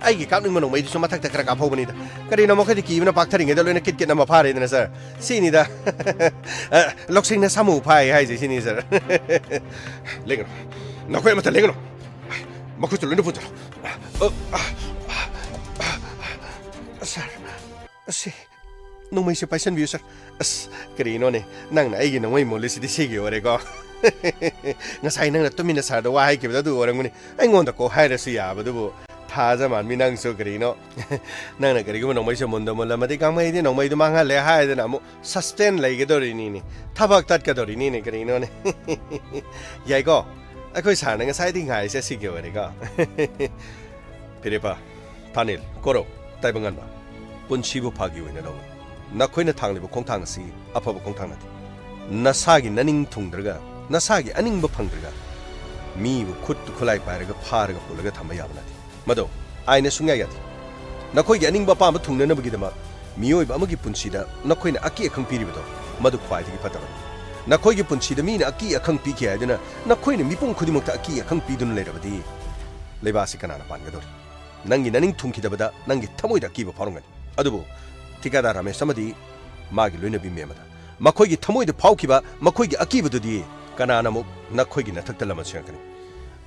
ꯑꯩꯒꯤ ꯀꯥꯞꯅꯤꯡꯕ ꯅꯣꯡꯃꯩꯗꯨꯁꯨ ꯃꯊꯛꯇ ꯈꯔ ꯀꯥꯞꯍꯧꯕꯅꯤꯗ꯫ ꯀꯔꯤꯅꯣ, ꯃꯈꯣꯏꯗꯤ ꯀꯤꯕꯅ ꯄꯥꯛꯊꯔꯤꯉꯩꯗ ꯂꯣꯏꯅ ꯀꯤꯠ ꯀꯤꯠ ꯅꯝꯃ ꯐꯥꯔꯦꯗꯅ, ꯁꯥꯔ꯫ ꯁꯤꯅꯤꯗ꯫ ꯑ, ꯂꯧꯁꯤꯡꯅ ꯁꯥꯃꯨ ꯐꯥꯏ ꯍꯥꯏꯁꯦ ꯁꯤꯅꯤ, ꯁꯥꯔ꯫ ꯂꯦꯡꯒꯅꯨ꯫ ꯅꯈꯣꯏ ꯑꯃꯠꯇ ꯂꯦꯡꯒꯅꯨ꯫ ꯃꯈꯨꯠꯇꯨ ꯂꯣꯏꯅ ꯄꯨꯟꯁꯤꯜꯂꯣ꯫ ꯑ, ꯑ, ꯑ, ꯑ, ꯁꯥꯔ꯫ ꯑꯁꯤ, ꯅꯣꯡꯃꯩꯁꯦ ꯄꯥꯏꯁꯟꯕꯤꯌꯨ, ꯁꯥꯔ꯫ ꯑꯁ, ꯀꯔꯤꯅꯣꯅꯦ, ꯅꯪꯅ ꯑꯩꯒꯤ ꯅꯣꯡꯃꯩ ꯃꯣꯜꯂꯤꯁꯤꯗꯤ ꯁꯤꯒꯤ ꯑꯣꯏꯔꯦꯀꯣ꯫ ꯉꯁꯥꯏ ꯅꯪꯅ ꯇꯨꯃꯤꯟꯅ ꯁꯥꯔꯗ ꯋꯥ ꯍꯥꯏꯈꯤꯕꯗꯣ ꯑꯗꯨ ꯑꯣꯏꯔꯝꯒꯅꯤ꯫ ꯑꯩꯉꯣꯟꯗ ꯀꯣꯛ ꯍꯥꯏꯔꯁꯨ ꯌꯥꯕꯗꯨꯕꯨ꯫ ꯊꯥꯖ ꯃꯥꯟꯕꯤ ꯅꯪꯁꯨ ꯀꯔꯤꯅꯣ? ꯅꯪꯅ ꯀꯔꯤꯒꯨꯝꯕ ꯅꯣꯡꯃꯩꯁꯦ ꯃꯨꯟꯗ ꯃꯨꯜꯂꯝꯃꯗꯤ ꯒꯥꯡꯃꯩꯗꯤ ꯅꯣꯡꯃꯩꯗꯨ ꯃꯥꯡꯍꯜꯂꯦ ꯍꯥꯏꯗꯅ ꯑꯃꯨꯛ ꯁꯁꯄꯦꯟ ꯂꯩꯒꯗꯧꯔꯤꯅꯤꯅꯦ꯫ ꯊꯕꯛ ꯇꯠꯀꯗꯧꯔꯤꯅꯤꯅꯦ, ꯀꯔꯤꯅꯣꯅꯦ? ꯌꯥꯏꯀꯣ? ꯑꯩꯈꯣꯏ ꯁꯥꯔꯅ ꯉꯁꯥꯏꯗꯒꯤ ꯉꯥꯏꯔꯤꯁꯦ ꯁꯤꯒꯤ ꯑꯣꯏꯔꯦꯀꯣ꯫ ꯐꯤꯔꯦꯞꯄ, ꯊꯥꯅꯤꯜ, ꯀꯣꯔꯧ, ꯇꯥꯏꯕꯪꯉꯥꯟꯕ, ꯄꯨꯟꯁꯤꯕꯨ ꯐꯥꯒꯤ ꯑꯣꯏꯅ ꯂꯧꯏ꯫ ꯅꯈꯣꯏꯅ ꯊꯥꯡꯂꯤꯕ ꯈꯣꯡꯊꯥꯡ ꯑꯁꯤ ꯑꯐꯕ ꯈꯣꯡꯊꯥꯡ ꯅꯠꯇꯦ꯫ ꯅꯁꯥꯒꯤ ꯅꯅꯤꯡ ꯊꯨꯡꯗ꯭ꯔꯒ, ꯅꯁꯥꯒꯤ ꯑꯅꯤꯡꯕ ꯐꯪꯗ꯭ꯔꯒ, ꯃꯤꯕꯨ ꯈꯨꯠꯇ ꯈꯨꯠꯂꯥꯏ ꯄꯥꯏꯔꯒ ꯐꯥꯔꯒ ꯄꯨꯜꯂꯒ ꯊꯝꯕ ꯌꯥꯕ ꯅꯠꯇꯦ꯫ ꯃꯗꯣ ꯑꯥꯏꯟꯅ ꯁꯨꯡꯌꯥ ꯌꯥꯗꯦ꯫ ꯅꯈꯣꯏꯒꯤ ꯑꯅꯤꯡꯕ ꯑꯄꯥꯝꯕ ꯊꯨꯡꯅꯅꯕꯒꯤꯗꯃꯛ ꯃꯤꯑꯣꯏꯕ ꯑꯃꯒꯤ ꯄꯨꯟꯁꯤꯗ ꯅꯈꯣꯏꯅ ꯑꯀꯤ ꯑꯈꯪ ꯄꯤꯔꯤꯕꯗꯣ, ꯃꯗꯨ ꯈ꯭ꯋꯥꯏꯗꯒꯤ ꯐꯠꯇꯕꯅꯤ꯫ ꯅꯈꯣꯏꯒꯤ ꯄꯨꯟꯁꯤꯗ ꯃꯤꯅ ꯑꯀꯤ ꯑꯈꯪ ꯄꯤꯈꯤ ꯍꯥꯏꯗꯨꯅ ꯅꯈꯣꯏꯅ ꯃꯤꯄꯨꯝ ꯈꯨꯗꯤꯡꯃꯛꯇ ꯑꯀꯤ ꯑꯈꯪ ꯄꯤꯗꯨꯅ ꯂꯩꯔꯕꯗꯤ ꯂꯩꯕꯥꯛ ꯑꯁꯤ ꯀꯅꯥꯅ ꯄꯥꯟꯒꯗꯧꯔꯤ? ꯅꯪꯒꯤ ꯅꯅꯤꯡ ꯊꯨꯡꯈꯤꯗꯕꯗ ꯅꯪꯒꯤ ꯊꯃꯣꯏꯗ ꯑꯀꯤꯕ ꯐꯥꯎꯔꯝꯒꯅꯤ꯫ ꯑꯗꯨꯕꯨ ꯊꯤꯀꯥꯗꯥꯔ ꯔꯥꯃꯦꯁ ꯑꯃꯗꯤ ꯃꯥꯒꯤ ꯂꯣꯏꯅꯕꯤ ꯃꯦꯃꯗ ꯃꯈꯣꯏꯒꯤ ꯊꯃꯣꯏꯗ ꯐꯥꯎꯈꯤꯕ ꯃꯈꯣꯏꯒꯤ ꯑꯀꯤꯕꯗꯨꯗꯤ ꯀꯅꯥꯅ ꯑꯃꯨꯛ ꯅꯈꯣꯏꯒꯤ ꯅꯊꯛꯇ ꯂꯃꯟ ꯁꯤꯡꯉꯛꯀꯅꯤ?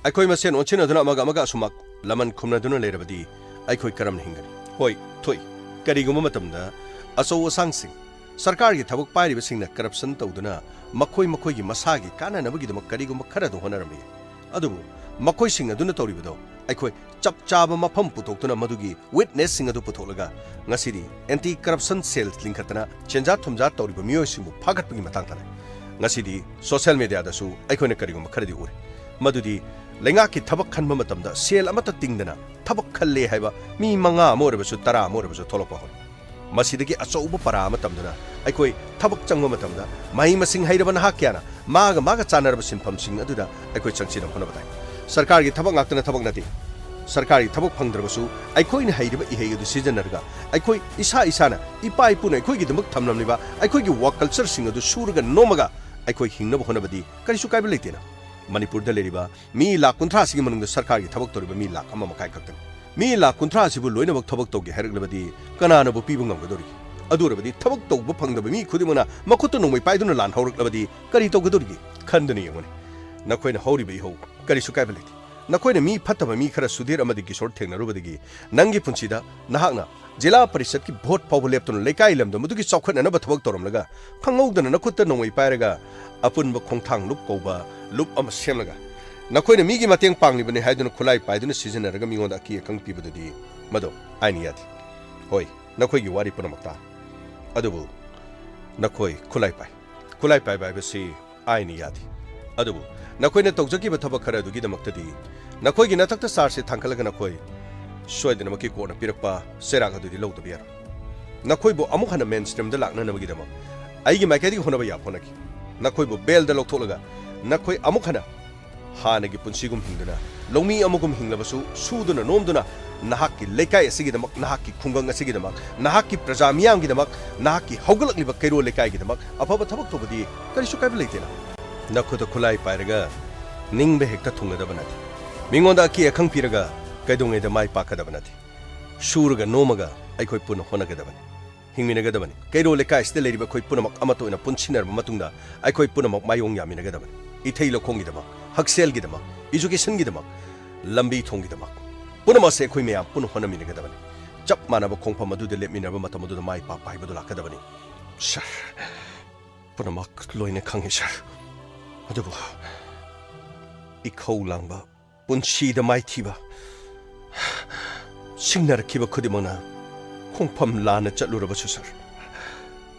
ꯑꯩꯈꯣꯏ ꯃꯁꯦꯟ ꯑꯣꯟꯁꯤꯟꯅꯗꯨꯅ ꯑꯃꯒ ꯑꯃꯒ ꯑꯁꯨꯃꯛ ꯂꯃꯟ ꯈꯨꯝꯅꯗꯨꯅ ꯂꯩꯔꯕꯗꯤ ꯑꯩꯈꯣꯏ ꯀꯔꯝꯅ ꯍꯤꯡꯒꯅꯤ? ꯍꯣꯏ, ꯊꯣꯛꯏ꯫ ꯀꯔꯤꯒꯨꯝꯕ ꯃꯇꯝꯗ ꯑꯆꯧ ꯑꯁꯥꯡꯁꯤꯡ, ꯁꯔꯀꯥꯔꯒꯤ ꯊꯕꯛ ꯄꯥꯏꯔꯤꯕꯁꯤꯡꯅ ꯀꯔꯞꯁꯟ ꯇꯧꯗꯨꯅ ꯃꯈꯣꯏ ꯃꯈꯣꯏꯒꯤ ꯃꯁꯥꯒꯤ ꯀꯥꯟꯅꯅꯕꯒꯤꯗꯃꯛ ꯀꯔꯤꯒꯨꯝꯕ ꯈꯔꯗꯨ ꯍꯣꯠꯅꯔꯝꯕ ꯌꯥꯏ꯫ ꯑꯗꯨꯕꯨ ꯃꯈꯣꯏꯁꯤꯡ ꯑꯗꯨꯅ ꯇꯧꯔꯤꯕꯗꯣ ꯑꯩꯈꯣꯏ ꯆꯞ ꯆꯥꯕ ꯃꯐꯝ ꯄꯨꯊꯣꯛꯇꯨꯅ ꯃꯗꯨꯒꯤ ꯋꯤꯠꯅꯦꯁꯁꯤꯡ ꯑꯗꯨ ꯄꯨꯊꯣꯛꯂꯒ ꯉꯁꯤꯗꯤ ꯑꯦꯟꯇꯤ ꯀꯔꯞꯁꯟ ꯁꯦꯜ ꯂꯤꯡꯈꯠꯇꯅ ꯁꯦꯟꯖꯥ ꯊꯨꯝꯖꯥ ꯇꯧꯔꯤꯕ ꯃꯤꯑꯣꯏꯁꯤꯡꯕꯨ ꯐꯥꯒꯠꯄꯒꯤ ꯃꯇꯥꯡꯗ ꯂꯩ꯫ ꯉꯁꯤꯗꯤ ꯁꯣꯁꯤꯌꯦꯜ ꯃꯦꯗꯤꯌꯥꯗꯁꯨ ꯑꯩꯈꯣꯏꯅ ꯀꯔꯤꯒꯨꯝꯕ ꯈꯔꯗꯤ ꯎꯔꯦ, ꯃꯗꯨꯗꯤ ꯂꯩꯉꯥꯛꯀꯤ ꯊꯕꯛ ꯈꯟꯕ ꯃꯇꯝꯗ ꯁꯦꯜ ꯑꯃꯠꯇ ꯇꯤꯡꯗꯅ ꯊꯕꯛ ꯈꯜꯂꯦ ꯍꯥꯏꯕ ꯃꯤ ꯃꯉꯥ ꯑꯃ ꯑꯣꯏꯔꯕꯁꯨ, ꯇꯔꯥ ꯑꯃ ꯑꯣꯏꯔꯕꯁꯨ ꯊꯣꯛꯂꯛꯄ ꯍꯧꯔꯦ꯫ ꯃꯁꯤꯗꯒꯤ ꯑꯆꯧꯕ ꯄꯔꯥ ꯑꯃ ꯇꯝꯗꯨꯅ ꯑꯩꯈꯣꯏ ꯊꯕꯛ ꯆꯪꯕ ꯃꯇꯝꯗ ꯃꯍꯩ ꯃꯁꯤꯡ ꯍꯩꯔꯕ ꯅꯍꯥ ꯀꯌꯥꯅ ꯃꯥꯒ ꯃꯥꯒ ꯆꯥꯟꯅꯔꯕ ꯁꯤꯟꯐꯝꯁꯤꯡ ꯑꯗꯨꯗ ꯑꯩꯈꯣꯏ ꯆꯪꯁꯤꯟꯅꯕ ꯍꯣꯠꯅꯕ ꯇꯥꯏ꯫ ꯁꯔꯀꯥꯔꯒꯤ ꯊꯕꯛ ꯉꯥꯛꯇꯅ ꯊꯕꯛ ꯅꯠꯇꯦ꯫ ꯁꯔꯀꯥꯔꯒꯤ ꯊꯕꯛ ꯐꯪꯗ꯭ꯔꯕꯁꯨ ꯑꯩꯈꯣꯏꯅ ꯍꯩꯔꯤꯕ ꯏꯍꯩ ꯑꯗꯨ ꯁꯤꯖꯤꯟꯅꯔꯒ ꯑꯩꯈꯣꯏ ꯏꯁꯥ ꯏꯁꯥꯅ ꯏꯄꯥ ꯏꯄꯨꯅ ꯑꯩꯈꯣꯏꯒꯤꯗꯃꯛ ꯊꯝꯂꯝꯂꯤꯕ ꯑꯩꯈꯣꯏꯒꯤ ꯋꯥꯔꯛ ꯀꯜꯆꯔꯁꯤꯡ ꯑꯗꯨ ꯁꯨꯔꯒ ꯅꯣꯝꯃꯒ ꯑꯩꯈꯣꯏ ꯍꯤꯡꯅꯕ ꯍꯣꯠꯅꯕꯗꯤ ꯀꯔꯤꯁꯨ ꯀꯥꯏꯕ ꯂꯩꯇꯦꯅ꯫ ꯃꯅꯤꯄꯨꯔꯗ ꯂꯩꯔꯤꯕ ꯃꯤ ꯂꯥꯈ ꯀꯨꯟꯊ꯭ꯔꯥ ꯑꯁꯤꯒꯤ ꯃꯅꯨꯡꯗ ꯁꯔꯀꯥꯔꯒꯤ ꯊꯕꯛ ꯇꯧꯔꯤꯕ ꯃꯤ ꯂꯥꯈ ꯑꯃ ꯃꯈꯥꯏ ꯈꯛꯇꯅꯤ꯫ ꯃꯤ ꯂꯥꯈ ꯀꯨꯟꯊ꯭ꯔꯥ ꯑꯁꯤꯕꯨ ꯂꯣꯏꯅꯃꯛ ꯊꯕꯛ ꯇꯧꯒꯦ ꯍꯥꯏꯔꯛꯂꯕꯗꯤ ꯀꯅꯥꯅꯕꯨ ꯄꯤꯕ ꯉꯝꯒꯗꯧꯔꯤꯒꯦ? ꯑꯗꯨ ꯑꯣꯏꯔꯕꯗꯤ ꯊꯕꯛ ꯇꯧꯕ ꯐꯪꯗꯕ ꯃꯤ ꯈꯨꯗꯤꯡꯃꯛꯅ ꯃꯈꯨꯠꯇ ꯅꯣꯡꯃꯩ ꯄꯥꯏꯗꯨꯅ ꯂꯥꯟ ꯍꯧꯔꯛꯂꯕꯗꯤ ꯀꯔꯤ ꯇꯧꯒꯗꯧꯔꯤꯒꯦ? ꯈꯟꯗꯨꯅ ꯌꯦꯡꯉꯨꯅꯦ꯫ ꯅꯈꯣꯏꯅ ꯍꯧꯔꯤꯕ ꯏꯍꯧ ꯀꯔꯤꯁꯨ ꯀꯥꯏꯕ ꯂꯩꯇꯦ꯫ ꯅꯈꯣꯏꯅ ꯃꯤ ꯐꯠꯇꯕ ꯃꯤ ꯈꯔ ꯁꯨꯙꯤꯔ ꯑꯃꯗꯤ ꯀꯤꯁꯣꯔ ꯊꯦꯡꯅꯔꯨꯕꯗꯒꯤ ꯅꯪꯒꯤ ꯄꯨꯟꯁꯤꯗ ꯅꯍꯥꯛꯅ ꯖꯤꯂꯥ ꯄꯔꯤꯁꯠꯀꯤ ꯚꯣꯠ ꯐꯥꯎꯕ ꯂꯦꯞꯇꯨꯅ ꯂꯩꯀꯥꯏ ꯂꯝꯗꯝ ꯑꯗꯨꯒꯤ ꯆꯥꯎꯈꯠꯅꯅꯕ ꯊꯕꯛ ꯇꯧꯔꯝꯂꯒ ꯈꯪꯍꯧꯗꯅ ꯅꯈꯨꯠꯇ ꯅꯣꯡꯃꯩ ꯄꯥꯏꯔꯒ ꯑꯄꯨꯟꯕ ꯈꯣꯡꯊꯥꯡ ꯂꯨꯞ ꯀꯧꯕ ꯂꯨꯞ ꯑꯃ ꯁꯦꯝꯂꯒ ꯅꯈꯣꯏꯅ ꯃꯤꯒꯤ ꯃꯇꯦꯡ ꯄꯥꯡꯂꯤꯕꯅꯤ ꯍꯥꯏꯗꯨꯅ ꯈꯨꯠꯂꯥꯏ ꯄꯥꯏꯗꯨꯅ ꯁꯤꯖꯤꯟꯅꯔꯒ ꯃꯤꯉꯣꯟꯗ ꯑꯀꯤ ꯑꯈꯪ ꯄꯤꯕꯗꯨꯗꯤ ꯃꯗꯨ ꯑꯥꯏꯟ ꯌꯥꯗꯦ꯫ ꯍꯣꯏ, ꯅꯈꯣꯏꯒꯤ ꯋꯥꯔꯤ ꯄꯨꯝꯅꯃꯛ ꯇꯥ, ꯑꯗꯨꯕꯨ ꯅꯈꯣꯏ ꯈꯨꯠꯂꯥꯏ ꯄꯥꯏ꯫ ꯈꯨꯠꯂꯥꯏ ꯄꯥꯏꯕ ꯍꯥꯏꯕꯁꯤ ꯑꯥꯏꯟ ꯌꯥꯗꯦ꯫ ꯑꯗꯨꯕꯨ ꯅꯈꯣꯏꯅ ꯇꯧꯖꯈꯤꯕ ꯊꯕꯛ ꯈꯔ ꯑꯗꯨꯒꯤꯗꯃꯛꯇꯗꯤ ꯅꯈꯣꯏꯒꯤ ꯅꯊꯛꯇ ꯆꯥꯔꯖꯁꯦ ꯊꯥꯡꯒꯠꯂꯒ ꯅꯈꯣꯏ ꯁꯣꯏꯗꯅꯃꯛꯀꯤ ꯀꯣꯔꯠꯅ ꯄꯤꯔꯛꯄ ꯆꯩꯔꯥꯛ ꯑꯗꯨꯗꯤ ꯂꯧꯗꯕ ꯌꯥꯔꯣꯏ꯫ ꯅꯈꯣꯏꯕꯨ ꯑꯃꯨꯛ ꯍꯟꯅ ꯃꯦꯟ ꯁ꯭ꯇ꯭ꯔꯤꯝꯗ ꯂꯥꯛꯅꯅꯕꯒꯤꯗꯃꯛ ꯑꯩꯒꯤ ꯃꯥꯏꯀꯩꯗꯒꯤ ꯍꯣꯠꯅꯕ ꯌꯥꯕ ꯍꯣꯠꯅꯈꯤ꯫ ꯅꯈꯣꯏꯕꯨ ꯕꯦꯜꯗ ꯂꯧꯊꯣꯛꯂꯒ ꯅꯈꯣꯏ ꯑꯃꯨꯛ ꯍꯟꯅ ꯍꯥꯟꯅꯒꯤ ꯄꯨꯟꯁꯤꯒꯨꯝ ꯍꯤꯡꯗꯨꯅ, ꯂꯧꯃꯤ ꯑꯃꯒꯨꯝ ꯍꯤꯡꯂꯕꯁꯨ ꯁꯨꯗꯨꯅ ꯅꯣꯝꯗꯨꯅ ꯅꯍꯥꯛꯀꯤ ꯂꯩꯀꯥꯏ ꯑꯁꯤꯒꯤꯗꯃꯛ, ꯅꯍꯥꯛꯀꯤ ꯈꯨꯡꯒꯪ ꯑꯁꯤꯒꯤꯗꯃꯛ, ꯅꯍꯥꯛꯀꯤ ꯄ꯭ꯔꯖꯥ ꯃꯤꯌꯥꯝꯒꯤꯗꯃꯛ, ꯅꯍꯥꯛꯀꯤ ꯍꯧꯒꯠꯂꯛꯂꯤꯕ ꯀꯩꯔꯣꯜ ꯂꯩꯀꯥꯏꯒꯤꯗꯃꯛ ꯑꯐꯕ ꯊꯕꯛ ꯇꯧꯕꯗꯤ ꯀꯔꯤꯁꯨ ꯀꯥꯏꯕ ꯂꯩꯇꯦꯅ꯫ ꯅꯈꯨꯠꯇ ꯈꯨꯠꯂꯥꯏ ꯄꯥꯏꯔꯒ ꯅꯤꯡꯕ ꯍꯦꯛꯇ ꯊꯨꯡꯒꯗꯕ ꯅꯠꯇꯦ꯫ ꯃꯤꯉꯣꯟꯗ ꯑꯀꯤ ꯑꯈꯪ ꯄꯤꯔꯒ ꯀꯩꯗꯧꯉꯩꯗ ꯃꯥꯏ ꯄꯥꯛꯀꯗꯕ ꯅꯠꯇꯦ꯫ ꯁꯨꯔꯒ ꯅꯣꯝꯃꯒ ꯑꯩꯈꯣꯏ ꯄꯨꯟꯅ ꯍꯣꯠꯅꯒꯗꯕꯅꯤ꯫ ꯍꯤꯡꯃꯤꯟꯅꯒꯗꯕꯅꯤ꯫ ꯀꯩꯔꯣꯜ ꯂꯩꯀꯥꯏ ꯑꯁꯤꯗ ꯂꯩꯔꯤꯕ ꯑꯩꯈꯣꯏ ꯄꯨꯝꯅꯃꯛ ꯑꯃꯠꯇ ꯑꯣꯏꯅ ꯄꯨꯟꯁꯤꯟꯅꯔꯕ ꯃꯇꯨꯡꯗ ꯑꯩꯈꯣꯏ ꯄꯨꯝꯅꯃꯛ ꯃꯥꯏꯌꯣꯡ ꯌꯥꯃꯤꯟꯅꯒꯗꯕꯅꯤ꯫ ꯏꯊꯩ ꯂꯧꯈꯣꯡꯒꯤꯗꯃꯛ, ꯍꯛꯁꯦꯜꯒꯤꯗꯃꯛ, ꯏꯖꯨꯀꯦꯁꯟꯒꯤꯗꯃꯛ, ꯂꯝꯕꯤ ꯊꯣꯡꯒꯤꯗꯃꯛ ꯄꯨꯝꯅꯃꯛ ꯑꯁꯦ ꯑꯩꯈꯣꯏ ꯃꯌꯥꯝ ꯄꯨꯟꯅ ꯍꯣꯠꯅꯃꯤꯟꯅꯒꯗꯕꯅꯤ꯫ ꯆꯞ ꯃꯥꯟꯅꯕ ꯈꯣꯡꯐꯝ ꯑꯗꯨꯗ ꯂꯦꯞꯃꯤꯟꯅꯔꯕ ꯃꯇꯝ ꯑꯗꯨꯗ ꯃꯥꯏ ꯄꯥꯛꯄ ꯍꯥꯏꯕꯗꯨ ꯂꯥꯛꯀꯗꯕꯅꯤ꯫ ꯁꯥꯔ, ꯄꯨꯝꯅꯃꯛ ꯂꯣꯏꯅ ꯈꯪꯏ, ꯁꯥꯔ꯫ ꯑꯗꯨꯕꯨ ꯏꯈꯧ ꯂꯥꯡꯕ ꯄꯨꯟꯁꯤꯗ ꯃꯥꯏꯊꯤꯕ ꯁꯤꯡꯅꯔꯛꯈꯤꯕ ꯈꯨꯗꯤꯡꯃꯛꯅ ꯈꯣꯡꯐꯝ ꯂꯥꯟꯅ ꯆꯠꯂꯨꯔꯕꯁꯨ, ꯁꯥꯔ,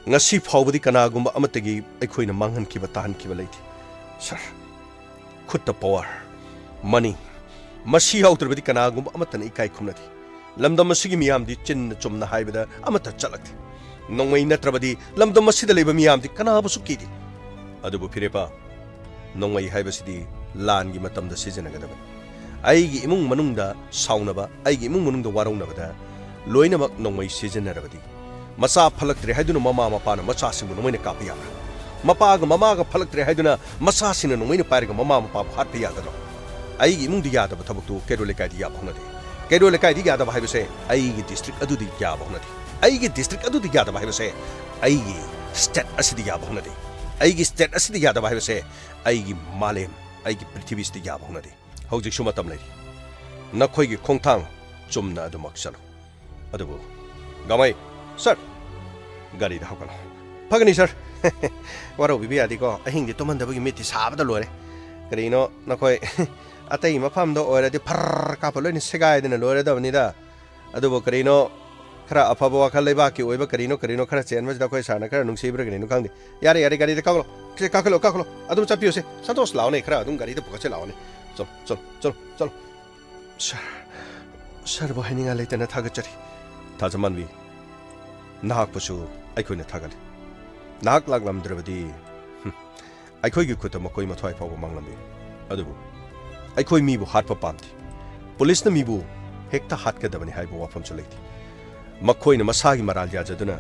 ꯉꯁꯤ ꯐꯥꯎꯕꯗꯤ ꯀꯅꯥꯒꯨꯝꯕ ꯑꯃꯠꯇꯒꯤ ꯑꯩꯈꯣꯏꯅ ꯃꯥꯡꯍꯟꯈꯤꯕ, ꯇꯥꯍꯟꯈꯤꯕ ꯂꯩꯇꯦ, ꯁꯥꯔ꯫ ꯈꯨꯠꯇ ꯄꯋꯥꯔ, ꯃꯅꯤ, ꯃꯁꯤ ꯌꯥꯎꯗ꯭ꯔꯕꯗꯤ ꯀꯅꯥꯒꯨꯝꯕ ꯑꯃꯠꯇꯅ ꯏꯀꯥꯏ ꯈꯨꯝꯅꯗꯦ꯫ ꯂꯝꯗꯝ ꯑꯁꯤꯒꯤ ꯃꯤꯌꯥꯝꯗꯤ ꯆꯤꯟꯅ ꯆꯨꯝꯅ ꯍꯥꯏꯕꯗ ꯑꯃꯠꯇ ꯆꯠꯂꯛꯇꯦ꯫ ꯅꯣꯡꯃꯩ ꯅꯠꯇ꯭ꯔꯕꯗꯤ ꯂꯝꯗꯝ ꯑꯁꯤꯗ ꯂꯩꯕ ꯃꯤꯌꯥꯝꯗꯤ ꯀꯅꯥꯕꯨꯁꯨ ꯀꯤꯗꯦ꯫ ꯑꯗꯨꯕꯨ ꯐꯤꯔꯦꯞꯄ, ꯅꯣꯡꯃꯩ ꯍꯥꯏꯕꯁꯤꯗꯤ ꯂꯥꯟꯒꯤ ꯃꯇꯝꯗ ꯁꯤꯖꯤꯟꯅꯒꯗꯕꯅꯤ꯫ ꯑꯩꯒꯤ ꯏꯃꯨꯡ ꯃꯅꯨꯡꯗ ꯁꯥꯎꯅꯕ, ꯑꯩꯒꯤ ꯏꯃꯨꯡ ꯃꯅꯨꯡꯗ ꯋꯥꯔꯧꯅꯕꯗ ꯂꯣꯏꯅꯃꯛ ꯅꯣꯡꯃꯩ ꯁꯤꯖꯤꯟꯅꯔꯕꯗꯤ, ꯃꯆꯥ ꯐꯠꯂꯛꯇ꯭ꯔꯦ ꯍꯥꯏꯗꯨꯅ ꯃꯃꯥ ꯃꯄꯥꯅ ꯃꯆꯥꯁꯤꯡꯕꯨ ꯅꯣꯡꯃꯩꯅ ꯀꯥꯞꯄ ꯌꯥꯕ꯭ꯔꯥ? ꯃꯄꯥꯒ ꯃꯃꯥꯒ ꯐꯠꯂꯛꯇ꯭ꯔꯦ ꯍꯥꯏꯗꯨꯅ ꯃꯆꯥꯁꯤꯡꯅ ꯅꯣꯡꯃꯩꯅ ꯄꯥꯏꯔꯒ ꯃꯃꯥ ꯃꯄꯥꯕꯨ ꯍꯥꯠꯄ ꯌꯥꯒꯗ꯭ꯔꯣ? ꯑꯩꯒꯤ ꯏꯃꯨꯡꯗ ꯌꯥꯗꯕ ꯊꯕꯛꯇꯨ ꯀꯩꯔꯣꯜ ꯂꯩꯀꯥꯏꯗ ꯌꯥꯕ ꯍꯧꯅꯗꯦ꯫ ꯀꯩꯔꯣꯜ ꯂꯩꯀꯥꯏꯗ ꯌꯥꯗꯕ ꯍꯥꯏꯕꯁꯦ ꯑꯩꯒꯤ ꯗꯤꯁꯇ꯭ꯔꯤꯛ ꯑꯗꯨꯗ ꯌꯥꯕ ꯍꯧꯅꯗꯦ꯫ ꯑꯩꯒꯤ ꯗꯤꯁꯇ꯭ꯔꯤꯛ ꯑꯗꯨꯗ ꯌꯥꯗꯕ ꯍꯥꯏꯕꯁꯦ ꯑꯩꯒꯤ ꯁ꯭ꯇꯦꯠ ꯑꯁꯤꯗ ꯌꯥꯕ ꯍꯧꯅꯗꯦ꯫ ꯑꯩꯒꯤ ꯁ꯭ꯇꯦꯠ ꯑꯁꯤꯗ ꯌꯥꯗꯕ ꯍꯥꯏꯕꯁꯦ ꯑꯩꯒꯤ ꯃꯥꯂꯦꯝ, ꯑꯩꯒꯤ ꯄ꯭ꯔꯤꯊꯤꯕꯤꯁꯤꯗ ꯌꯥꯕ ꯍꯧꯅꯗꯦ꯫ ꯍꯧꯖꯤꯛꯁꯨ ꯃꯇꯝ ꯂꯩꯔꯤ꯫ ꯅꯈꯣꯏꯒꯤ ꯈꯣꯡꯊꯥꯡ ꯆꯨꯝꯅ ꯑꯗꯨꯃꯛ ꯆꯠꯂꯨ꯫ ꯑꯗꯨꯕꯨ, ꯒꯥꯃꯩ, ꯁꯔ, ꯒꯥꯔꯤꯗ ꯍꯧꯒꯠꯂꯣ꯫ ꯐꯒꯅꯤ, ꯁꯔ꯫ ꯋꯥꯔꯧꯕꯤꯕ ꯌꯥꯗꯦꯀꯣ, ꯑꯍꯤꯡꯗꯤ ꯇꯨꯝꯍꯟꯗꯕꯒꯤ ꯃꯤꯠꯇꯤ ꯁꯥꯕꯗ ꯂꯣꯏꯔꯦ꯫ ꯀꯔꯤꯅꯣ, ꯅꯈꯣꯏ ꯑꯇꯩ ꯃꯐꯝꯗ ꯑꯣꯏꯔꯗꯤ ꯐꯔ ꯀꯥꯞꯄ ꯂꯣꯏꯅ ꯁꯦꯒꯥꯏꯗꯅ ꯂꯣꯏꯔꯗꯕꯅꯤꯗ꯫ ꯑꯗꯨꯕꯨ ꯀꯔꯤꯅꯣ, ꯈꯔ ꯑꯐꯕ ꯋꯥꯈꯜ, ꯂꯩꯕꯥꯛꯀꯤ ꯑꯣꯏꯕ ꯀꯔꯤꯅꯣ ꯀꯔꯤꯅꯣ ꯈꯔ ꯆꯦꯟꯕꯁꯤꯗ ꯑꯩꯈꯣꯏ ꯁꯥꯔꯅ ꯈꯔ ꯅꯨꯡꯁꯤꯕ꯭ꯔꯥ ꯀꯔꯤꯅꯣ ꯈꯪꯗꯦ꯫ ꯌꯥꯔꯦ, ꯌꯥꯔꯦ, ꯒꯥꯔꯤꯗ ꯀꯥꯈꯠꯂꯣ꯫ ꯁꯦ, ꯀꯥꯈꯠꯂꯣ, ꯀꯥꯈꯠꯂꯣ꯫ ꯑꯗꯨꯝ ꯆꯠꯄꯤꯌꯨꯁꯦ꯫ ꯁꯟꯇꯣꯁ, ꯂꯥꯛꯑꯣꯅꯦ, ꯈꯔ ꯑꯗꯨꯝ ꯒꯥꯔꯤꯗ ꯄꯨꯈꯠꯁꯦ, ꯂꯥꯛꯑꯣꯅꯦ꯫ ꯆꯠꯂꯣ, ꯆꯠꯂꯣ, ꯆꯠꯂꯣ, ꯆꯠꯂꯣ꯫ ꯁꯥꯔ, ꯁꯥꯔꯕꯨ ꯍꯥꯏꯅꯤꯡꯉꯥꯏ ꯂꯩꯇꯅ ꯊꯥꯒꯠꯆꯔꯤ꯫ ꯊꯥꯖꯃꯥꯟꯕꯤ, ꯅꯍꯥꯛꯄꯨꯁꯨ ꯑꯩꯈꯣꯏꯅ ꯊꯥꯒꯠꯂꯤ꯫ ꯅꯍꯥꯛ ꯂꯥꯛꯂꯝꯗ꯭ꯔꯕꯗꯤ, ꯍꯨꯝ, ꯑꯩꯈꯣꯏꯒꯤ ꯈꯨꯠꯇ ꯃꯈꯣꯏ ꯃꯊ꯭ꯋꯥꯏ ꯐꯥꯎꯕ ꯃꯥꯡꯂꯝꯃꯤ꯫ ꯑꯗꯨꯕꯨ ꯑꯩꯈꯣꯏ ꯃꯤꯕꯨ ꯍꯥꯠꯄ ꯄꯥꯝꯗꯦ꯫ ꯄꯨꯂꯤꯁꯅ ꯃꯤꯕꯨ ꯍꯦꯛꯇ ꯍꯥꯠꯀꯗꯕꯅꯤ ꯍꯥꯏꯕ ꯋꯥꯐꯝꯁꯨ ꯂꯩꯇꯦ꯫ ꯃꯈꯣꯏꯅ ꯃꯁꯥꯒꯤ ꯃꯔꯥꯜ ꯌꯥꯖꯗꯨꯅ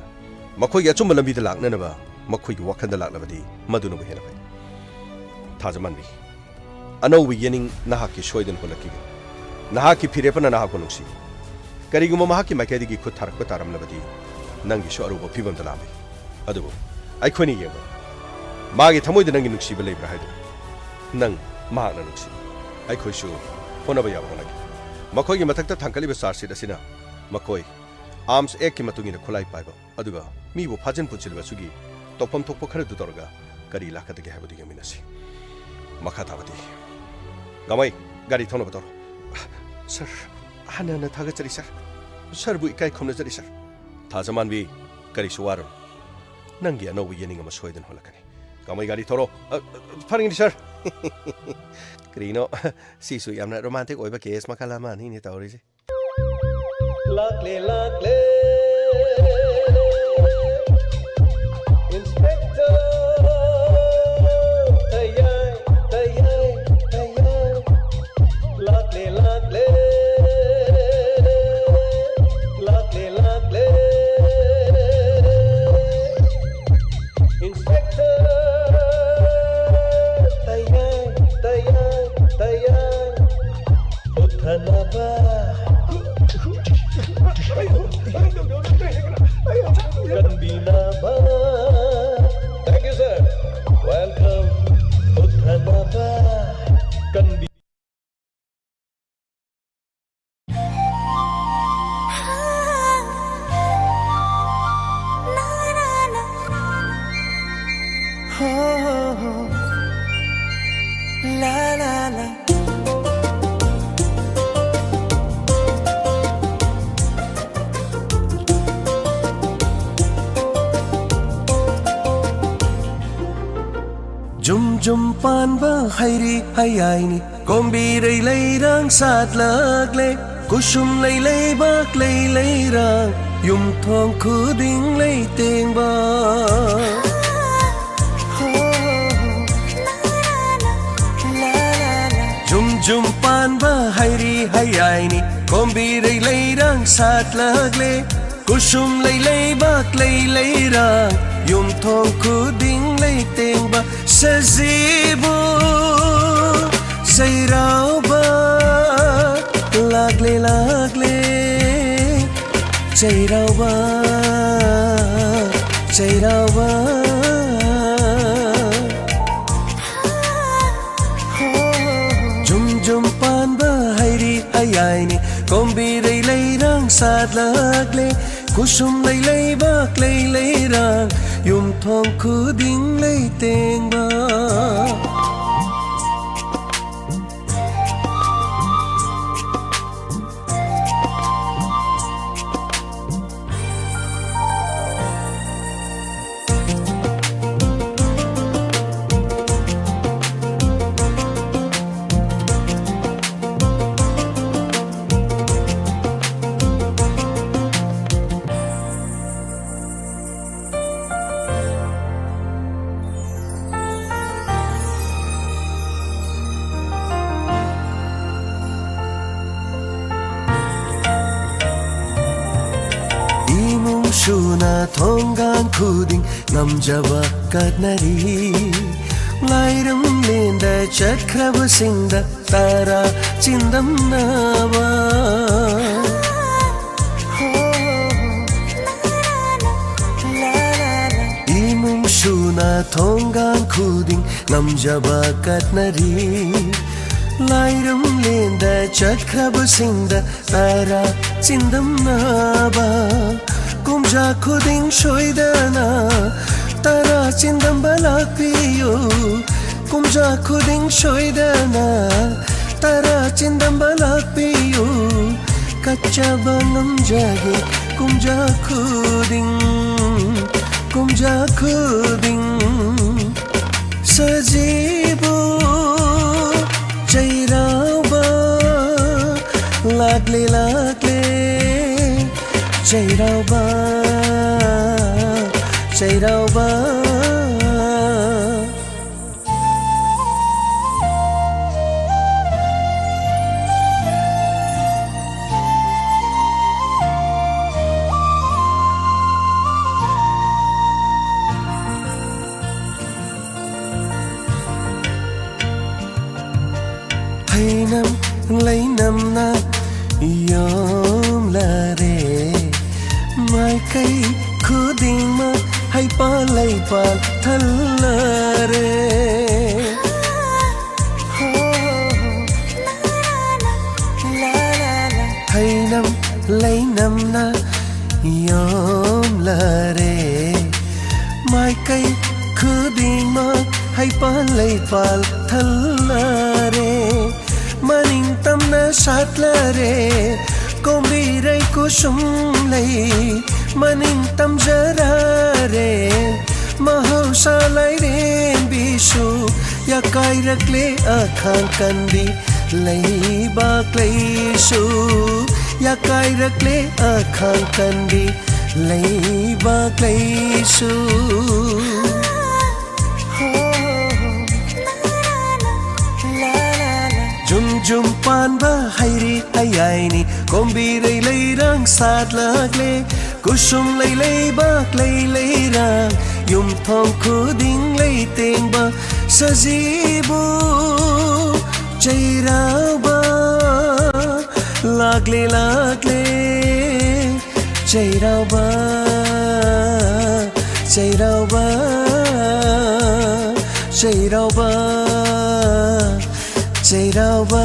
ꯃꯈꯣꯏꯒꯤ ꯑꯆꯨꯝꯕ ꯂꯝꯕꯤꯗ ꯂꯥꯛꯅꯅꯕ ꯃꯈꯣꯏꯒꯤ ꯋꯥꯈꯜꯗ ꯂꯥꯛꯂꯕꯗꯤ ꯃꯗꯨꯅꯕꯨ ꯍꯦꯟꯅ ꯐꯩ꯫ ꯊꯥꯖꯃꯥꯟꯕꯤ, ꯑꯅꯧꯕ ꯌꯦꯅꯤꯡ ꯅꯍꯥꯛꯀꯤ ꯁꯣꯏꯗꯅ ꯍꯣꯜꯂꯛꯈꯤꯒꯅꯤ꯫ ꯅꯍꯥꯛꯀꯤ ꯐꯤꯔꯦꯞꯄꯅ ꯅꯍꯥꯛꯄꯨ ꯅꯨꯡꯁꯤ꯫ ꯀꯔꯤꯒꯨꯝꯕ ꯃꯍꯥꯛꯀꯤ ꯃꯥꯏꯀꯩꯗꯒꯤ ꯈꯨꯠ ꯊꯥꯔꯛꯄ ꯇꯥꯔꯝꯂꯕꯗꯤ ꯅꯪꯒꯤꯁꯨ ꯑꯔꯨꯕ ꯐꯤꯕꯝꯗ ꯂꯥꯛꯂꯤ꯫ ꯑꯗꯨꯕꯨ ꯑꯩꯈꯣꯏꯅ ꯌꯦꯡꯕ ꯃꯥꯒꯤ ꯊꯃꯣꯏꯗ ꯅꯪꯒꯤ ꯅꯨꯡꯁꯤꯕ ꯂꯩꯕ꯭ꯔꯥ ꯍꯥꯏꯗꯨ꯫ ꯅꯪ ꯃꯍꯥꯛꯅ ꯅꯨꯡꯁꯤ꯫ ꯑꯩꯈꯣꯏꯁꯨ ꯍꯣꯠꯅꯕ ꯌꯥꯕ ꯍꯣꯠꯅꯒꯦ꯫ ꯃꯈꯣꯏꯒꯤ ꯃꯊꯛꯇ ꯊꯥꯡꯒꯠꯂꯤꯕ ꯆꯥꯔꯖ ꯁꯤꯠ ꯑꯁꯤꯅ ꯃꯈꯣꯏ ꯑꯥꯔꯝꯁ ꯑꯦꯛꯀꯤ ꯃꯇꯨꯡ ꯏꯟꯅ ꯈꯨꯠꯂꯥꯏ ꯄꯥꯏꯕ ꯑꯗꯨꯒ ꯃꯤꯕꯨ ꯐꯥꯖꯤꯟ ꯄꯨꯟꯁꯤꯜꯂꯤꯕ ꯑꯁꯤꯒꯤ ꯇꯧꯐꯝ ꯊꯣꯛꯄ ꯈꯔꯗꯨ ꯇꯧꯔꯒ ꯀꯔꯤ ꯂꯥꯛꯀꯗꯒꯦ ꯍꯥꯏꯕꯗꯨ ꯌꯦꯡꯃꯤꯟꯅꯁꯤ꯫ ꯃꯈꯥ ꯇꯥꯕꯗꯤ꯫ ꯒꯥꯃꯩ, ꯒꯥꯔꯤ ꯊꯧꯅꯕ ꯇꯧꯔꯣ꯫ ꯁꯥꯔ, ꯍꯟꯅ ꯍꯟꯅ ꯊꯥꯒꯠꯆꯔꯤ, ꯁꯥꯔ꯫ ꯁꯥꯔꯕꯨ ꯏꯀꯥꯏ ꯈꯨꯝꯅꯖꯔꯤ, ꯁꯥꯔ꯫ ꯊꯥꯖꯃꯥꯟꯕꯤ, ꯀꯔꯤꯁꯨ ꯋꯥꯔꯨꯅꯨ꯫ ꯅꯪꯒꯤ ꯑꯅꯧꯕ ꯌꯦꯅꯤꯡ ꯑꯃ ꯁꯣꯏꯗꯅ ꯍꯣꯜꯂꯛꯀꯅꯤ꯫ ꯒꯥꯃꯩ, ꯒꯥꯔꯤ ꯊꯧꯔꯣ꯫ ꯑ, ꯑ, ꯐꯔꯦꯅꯦ, ꯁꯥꯔ꯫ ꯀꯔꯤꯅꯣ, ꯁꯤꯁꯨ ꯌꯥꯝꯅ ꯔꯣꯃꯥꯟꯇꯤꯛ ꯑꯣꯏꯕ ꯀꯦꯁ ꯃꯈꯜ ꯑꯃꯅꯤꯅꯦ ꯇꯧꯔꯤꯁꯦ꯫ ꯂꯥꯛꯂꯦ, ꯂꯥꯛꯂꯦ, ꯏꯟꯁꯄꯦꯛꯇꯔ꯫ ꯇꯌꯥꯏ, ꯇꯌꯥꯏ, ꯇꯌꯥꯏ꯫ ꯂꯥꯛꯂꯦ, ꯂꯥꯛꯂꯦ, ꯂꯥꯛꯂꯦ, ꯂꯥꯛꯂꯦ, ꯏꯟꯁꯄꯦꯛꯇꯔ꯫ ꯀꯟꯕꯤꯅꯕ꯫ Thank you, sir. Welcome. ꯃꯨꯠꯊꯅꯕ꯫ ꯀꯟꯕꯤ- ꯖꯨꯝ ꯖꯨꯝ ꯄꯥꯟꯕ ꯍꯩꯔꯤ ꯍꯩꯌꯥꯏꯅꯤ, ꯀꯣꯝꯕꯤꯔꯩ ꯂꯩꯔꯥꯡ ꯁꯥꯠꯂꯛꯂꯦ꯫ ꯀꯨꯁꯨꯝ ꯂꯩ ꯂꯩꯕꯥꯛ ꯂꯩ ꯂꯩꯔꯥꯡ, ꯌꯨꯝꯊꯣꯡ ꯈꯨꯗꯤꯡ ꯂꯩ ꯇꯦꯡꯕ꯫ ꯖꯨꯝ ꯖꯨꯝ ꯄꯥꯟꯕ ꯍꯩꯔꯤ ꯍꯩꯌꯥꯏꯅꯤ, ꯀꯣꯝꯕꯤꯔꯩ ꯂꯩꯔꯥꯡ ꯁꯥꯠꯂꯛꯂꯦ꯫ ꯀꯨꯁꯨꯝ ꯂꯩ ꯂꯩꯕꯥꯛ ꯂꯩ ꯂꯩꯔꯥꯡ, ꯌꯨꯝꯊꯣꯡ ꯈꯨꯗꯤꯡ ꯂꯩ ꯇꯦꯡꯕ꯫ ꯁꯖꯤꯕꯨ ꯆꯩꯔꯥꯎꯕ ꯂꯥꯛꯂꯦ ꯂꯥꯛꯂꯦ꯫ ꯆꯩꯔꯥꯎꯕ, ꯆꯩꯔꯥꯎꯕ꯫ ꯖꯨꯝ ꯖꯨꯝ ꯄꯥꯟꯕ ꯍꯩꯔꯤ ꯍꯩꯌꯥꯏꯅꯤ, ꯀꯣꯝꯕꯤꯔꯩ ꯂꯩꯔꯥꯡ ꯁꯥꯠꯂꯛꯂꯦ꯫ ꯀꯨꯁꯨꯝ ꯂꯩ ꯂꯩꯕꯥꯛ ꯂꯩ ꯂꯩꯔꯥꯡ, ꯌꯨꯝꯊꯣꯡ ꯈꯨꯗꯤꯡ ꯂꯩ ꯇꯦꯡꯕ꯫ ꯏꯃꯨꯡ ꯁꯨꯅ ꯊꯣꯡꯒꯥꯟ ꯈꯨꯗꯤꯡ ꯉꯝꯖꯕ ꯀꯠꯅꯔꯤ꯫ ꯂꯥꯏꯔꯝꯂꯦꯟꯗ ꯆꯠꯈ꯭ꯔꯕꯁꯤꯡꯗ ꯇꯔꯥ ꯆꯤꯟꯗꯝꯅꯕ꯫ ꯏꯃꯨꯡ ꯁꯨꯅ ꯊꯣꯡꯒꯥꯡ ꯈꯨꯗꯤꯡ ꯉꯝꯖꯕ ꯀꯠꯅꯔꯤ꯫ ꯂꯥꯏꯔꯝꯂꯦꯟꯗ ꯆꯠꯈ꯭ꯔꯕꯁꯤꯡꯗ ꯇꯔꯥ ꯆꯤꯟꯗꯝꯅꯕ꯫ ꯀꯨꯝꯖꯥ ꯈꯨꯗꯤꯡ ꯁꯣꯏꯗꯅ ꯇꯔꯥ ꯆꯤꯟꯗꯝꯕ ꯂꯥꯛꯄꯤꯌꯨ꯫ ꯀꯨꯝꯖꯥ ꯈꯨꯗꯤꯡ ꯁꯣꯏꯗꯅ ꯇꯔꯥ ꯆꯤꯟꯗꯝꯕ ꯂꯥꯛꯄꯤꯌꯨ꯫ ꯀꯠꯆꯕ ꯉꯝꯖꯒꯦ ꯀꯨꯝꯖꯥ ꯈꯨꯗꯤꯡ, ꯀꯨꯝꯖꯥ ꯈꯨꯗꯤꯡ꯫ ꯁꯖꯤꯕꯨ ꯆꯩꯔꯥꯎꯕ ꯂꯥꯛꯂꯦ, ꯂꯥꯛꯂꯦ꯫ ꯆꯩꯔꯥꯎꯕ, ꯆꯩꯔꯥꯎꯕ꯫ ꯍꯩꯅꯝ ꯂꯩꯅꯝꯅ ꯌꯣꯝꯂꯔꯦ꯫ ꯃꯥꯏꯀꯩ ꯈꯨꯗꯤꯡꯃꯛ ꯍꯩꯄꯥꯜ ꯂꯩꯄꯥꯜ ꯊꯜꯂꯔꯦ꯫ ꯍꯩꯅꯝ ꯂꯩꯅꯝꯅ ꯌꯣꯝꯂꯔꯦ꯫ ꯃꯥꯏꯀꯩ ꯈꯨꯗꯤꯡꯃꯛ ꯍꯩꯄꯥꯜ ꯂꯩꯄꯥꯜ ꯊꯜꯂꯔꯦ꯫ ꯃꯅꯤꯡ ꯇꯝꯅ ꯁꯥꯠꯂꯔꯦ꯫ ꯀꯣꯝꯕꯤꯔꯩ ꯀꯨꯁꯨꯝ ꯂꯩ ꯃꯅꯤꯡ ꯇꯝꯖꯔꯔꯦ꯫ ꯃꯍꯧꯁꯥ ꯂꯥꯏꯔꯦꯝꯕꯤꯁꯨ ꯌꯥꯀꯥꯏꯔꯛꯂꯦ ꯑꯈꯥꯡ ꯀꯟꯕꯤ ꯂꯩꯕꯥꯛ ꯂꯩꯁꯨ꯫ ꯌꯥꯀꯥꯏꯔꯛꯂꯦ ꯑꯈꯥꯡ ꯀꯟꯕꯤ ꯂꯩꯕꯥꯛ ꯂꯩꯁꯨ꯫ ꯖꯨꯝ ꯖꯨꯝ ꯄꯥꯟꯕ ꯍꯩꯔꯤ ꯍꯌꯥꯏꯅꯤ ꯀꯣꯝꯕꯤꯔꯩ ꯂꯩꯔꯥꯡ ꯁꯥꯠꯂꯛꯂꯦ꯫ ꯀꯨꯁꯨꯝ ꯂꯩ ꯂꯩꯕꯥꯛ ꯂꯩ ꯂꯩꯔꯥꯡ ꯌꯨꯝꯊꯣꯡ ꯈꯨꯗꯤꯡ ꯂꯩꯇꯦꯡꯕ ꯁꯖꯤꯕꯨ ꯆꯩꯔꯥꯎꯕ ꯂꯥꯛꯂꯦ, ꯂꯥꯛꯂꯦ꯫ ꯆꯩꯔꯥꯎꯕ, ꯆꯩꯔꯥꯎꯕ, ꯆꯩꯔꯥꯎꯕ, ꯆꯩꯔꯥꯎꯕ꯫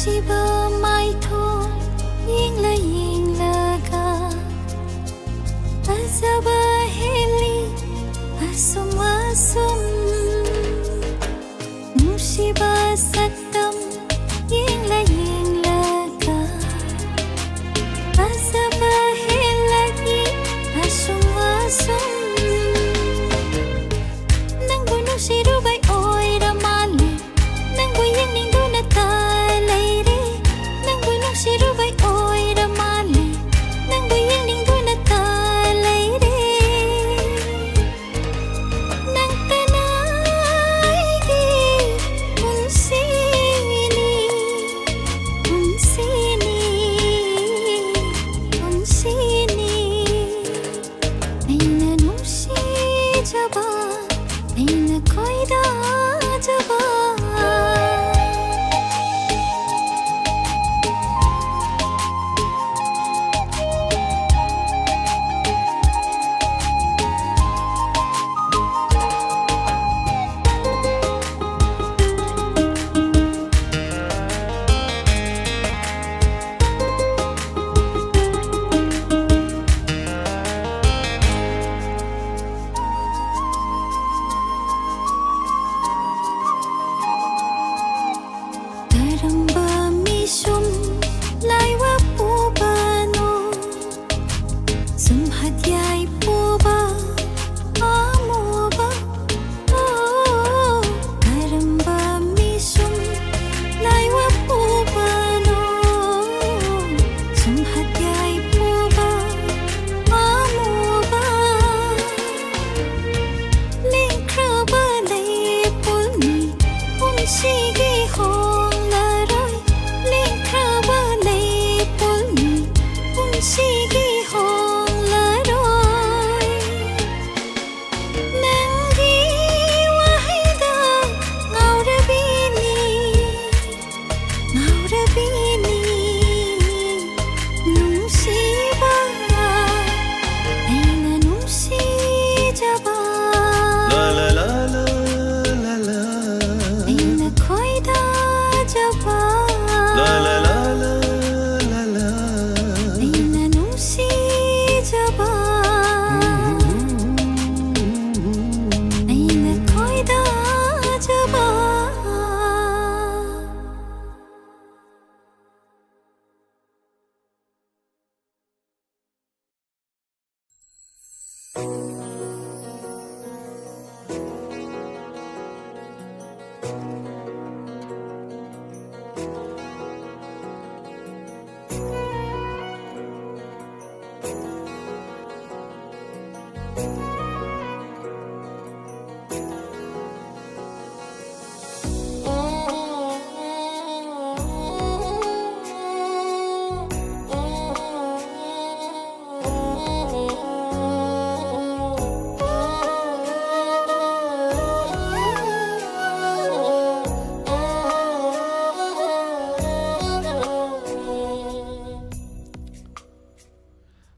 ꯅꯨꯡꯁꯤꯕ ꯃꯥꯏꯊꯣꯡ ꯌꯦꯡꯂ ꯌꯦꯡꯂꯒ ꯐꯖꯕ ꯍꯦꯜꯂꯤ ꯑꯁꯨꯝ ꯑꯁꯨꯝ꯫ ꯅꯨꯡꯁꯤꯕ ꯁꯛꯇꯝ ꯌꯦꯡꯂ ꯌꯦꯡꯂꯒ ꯐꯖꯕ ꯍꯦꯜꯂꯛꯏ ꯑꯁꯨꯝ ꯑꯁꯨꯝ꯫ ꯅꯪꯕꯨ ꯅꯨꯡꯁꯤꯔꯨꯕꯩ ꯑꯣꯏꯔ ꯃꯥꯜꯂꯦ, ꯅꯪꯕꯨ ꯌꯦꯡꯅꯤꯡꯗꯨꯅ ꯇ ꯂꯩꯔꯦ꯫ ꯅꯪꯕꯨ ꯅꯨꯡꯁꯤꯔꯨꯕꯩ ꯑꯣꯏꯔ ꯃꯥꯜꯂꯦ, ꯅꯪꯕꯨ ꯌꯦꯡꯅꯤꯡꯗꯨꯅ ꯇ ꯂꯩꯔꯦ꯫ ꯅꯪꯇꯅ ꯑꯩꯒꯤ ꯄꯨꯟꯁꯤꯅꯤ, ꯄꯨꯟꯁꯤꯅꯤ, ꯄꯨꯟꯁꯤꯅꯤ꯫ ꯑꯩꯅ ꯅꯨꯡꯁꯤꯖꯕ, ꯑꯩꯅ ꯈꯣꯏꯗꯥꯖꯕ꯫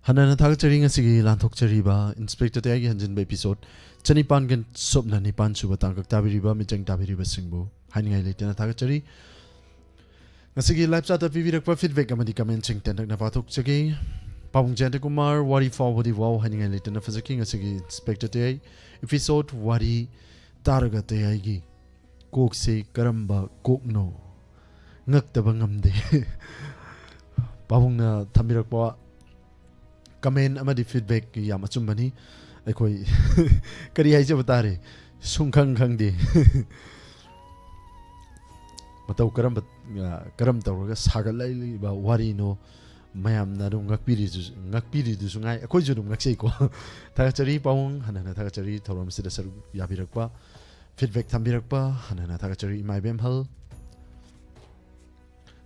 ꯍꯟꯅꯅ ꯊꯥꯒꯠꯆꯔꯤ ꯉꯁꯤꯒꯤ ꯂꯥꯟꯊꯣꯛꯆꯔꯤꯕ ꯏꯟꯁꯄꯦꯛꯇꯔ ꯇꯌꯥꯏꯒꯤ ꯍꯟꯖꯤꯟꯕ episode ꯆꯅꯤꯄꯥꯟꯒ ꯁꯨꯞꯅ ꯅꯤꯄꯥꯟ ꯁꯨꯕ ꯇꯥꯡꯀꯛ ꯇꯥꯕꯤꯔꯤꯕ ꯃꯤꯆꯪ ꯇꯥꯕꯤꯔꯤꯕꯁꯤꯡꯕꯨ ꯍꯥꯏꯅꯤꯡꯉꯥꯏ ꯂꯩꯇꯅ ꯊꯥꯒꯠꯆꯔꯤ꯫ ꯉꯁꯤꯒꯤ live chat ꯇ ꯄꯤꯕꯤꯔꯛꯄ feedback ꯑꯃꯗꯤ comment ꯁꯤꯡ ꯇꯦꯟꯇꯛꯅ ꯄꯥꯊꯣꯛꯆꯒꯦ꯫ ꯄꯥꯕꯨꯡ ꯖꯌꯟꯇ ꯀꯨꯃꯥꯔ, "ꯋꯥꯔꯤ ꯐꯥꯎꯕꯗꯤ wow, ꯍꯥꯏꯅꯤꯡꯉꯥꯏ ꯂꯩꯇꯅ ꯐꯖꯈꯤ ꯉꯁꯤꯒꯤ ꯏꯟꯁꯄꯦꯛꯇꯔ ꯇꯌꯥꯏ episode꯫ ꯋꯥꯔꯤ ꯇꯥꯔꯒ ꯇꯌꯥꯏꯒꯤ ꯀꯣꯛꯁꯦ ꯀꯔꯝꯕ ꯀꯣꯛꯅꯣ? ꯉꯛꯇꯕ ꯉꯝꯗꯦ꯫" ꯄꯥꯕꯨꯡꯅ ꯊꯝꯕꯤꯔꯛꯄ comment ꯑꯃꯗꯤ feedback ꯌꯥꯝ ꯑꯆꯨꯝꯕꯅꯤ꯫ ꯑꯩꯈꯣꯏ ꯀꯔꯤ ꯍꯥꯏꯖꯕ ꯇꯥꯔꯦ, ꯁꯨꯡꯈꯪ ꯈꯪꯗꯦ꯫ ꯃꯇꯧ ꯀꯔꯝꯕ, ꯑ, ꯀꯔꯝ ꯇꯧꯔꯒ ꯁꯥꯒꯠꯂꯛꯂꯤꯕ ꯋꯥꯔꯤꯅꯣ? ꯃꯌꯥꯝꯅ ꯑꯗꯨꯝ ꯉꯛꯄꯤꯔꯤꯗꯨꯁꯨ, ꯉꯛꯄꯤꯔꯤꯗꯨꯁꯨ ꯉꯥꯏ, ꯑꯩꯈꯣꯏꯁꯨ ꯑꯗꯨꯝ ꯉꯛꯆꯩꯀꯣ꯫ ꯊꯥꯒꯠꯆꯔꯤ ꯄꯥꯕꯨꯡ, ꯍꯟꯅ ꯍꯟꯅ ꯊꯥꯒꯠꯆꯔꯤ ꯊꯧꯔꯝ ꯑꯁꯤꯗ ꯁꯔꯨꯛ ꯌꯥꯕꯤꯔꯛꯄ, feedback ꯊꯝꯕꯤꯔꯛꯄ ꯍꯟꯅ ꯍꯟꯅ ꯊꯥꯒꯠꯆꯔꯤ ꯏꯃꯥ ꯏꯕꯦꯝꯍꯜ꯫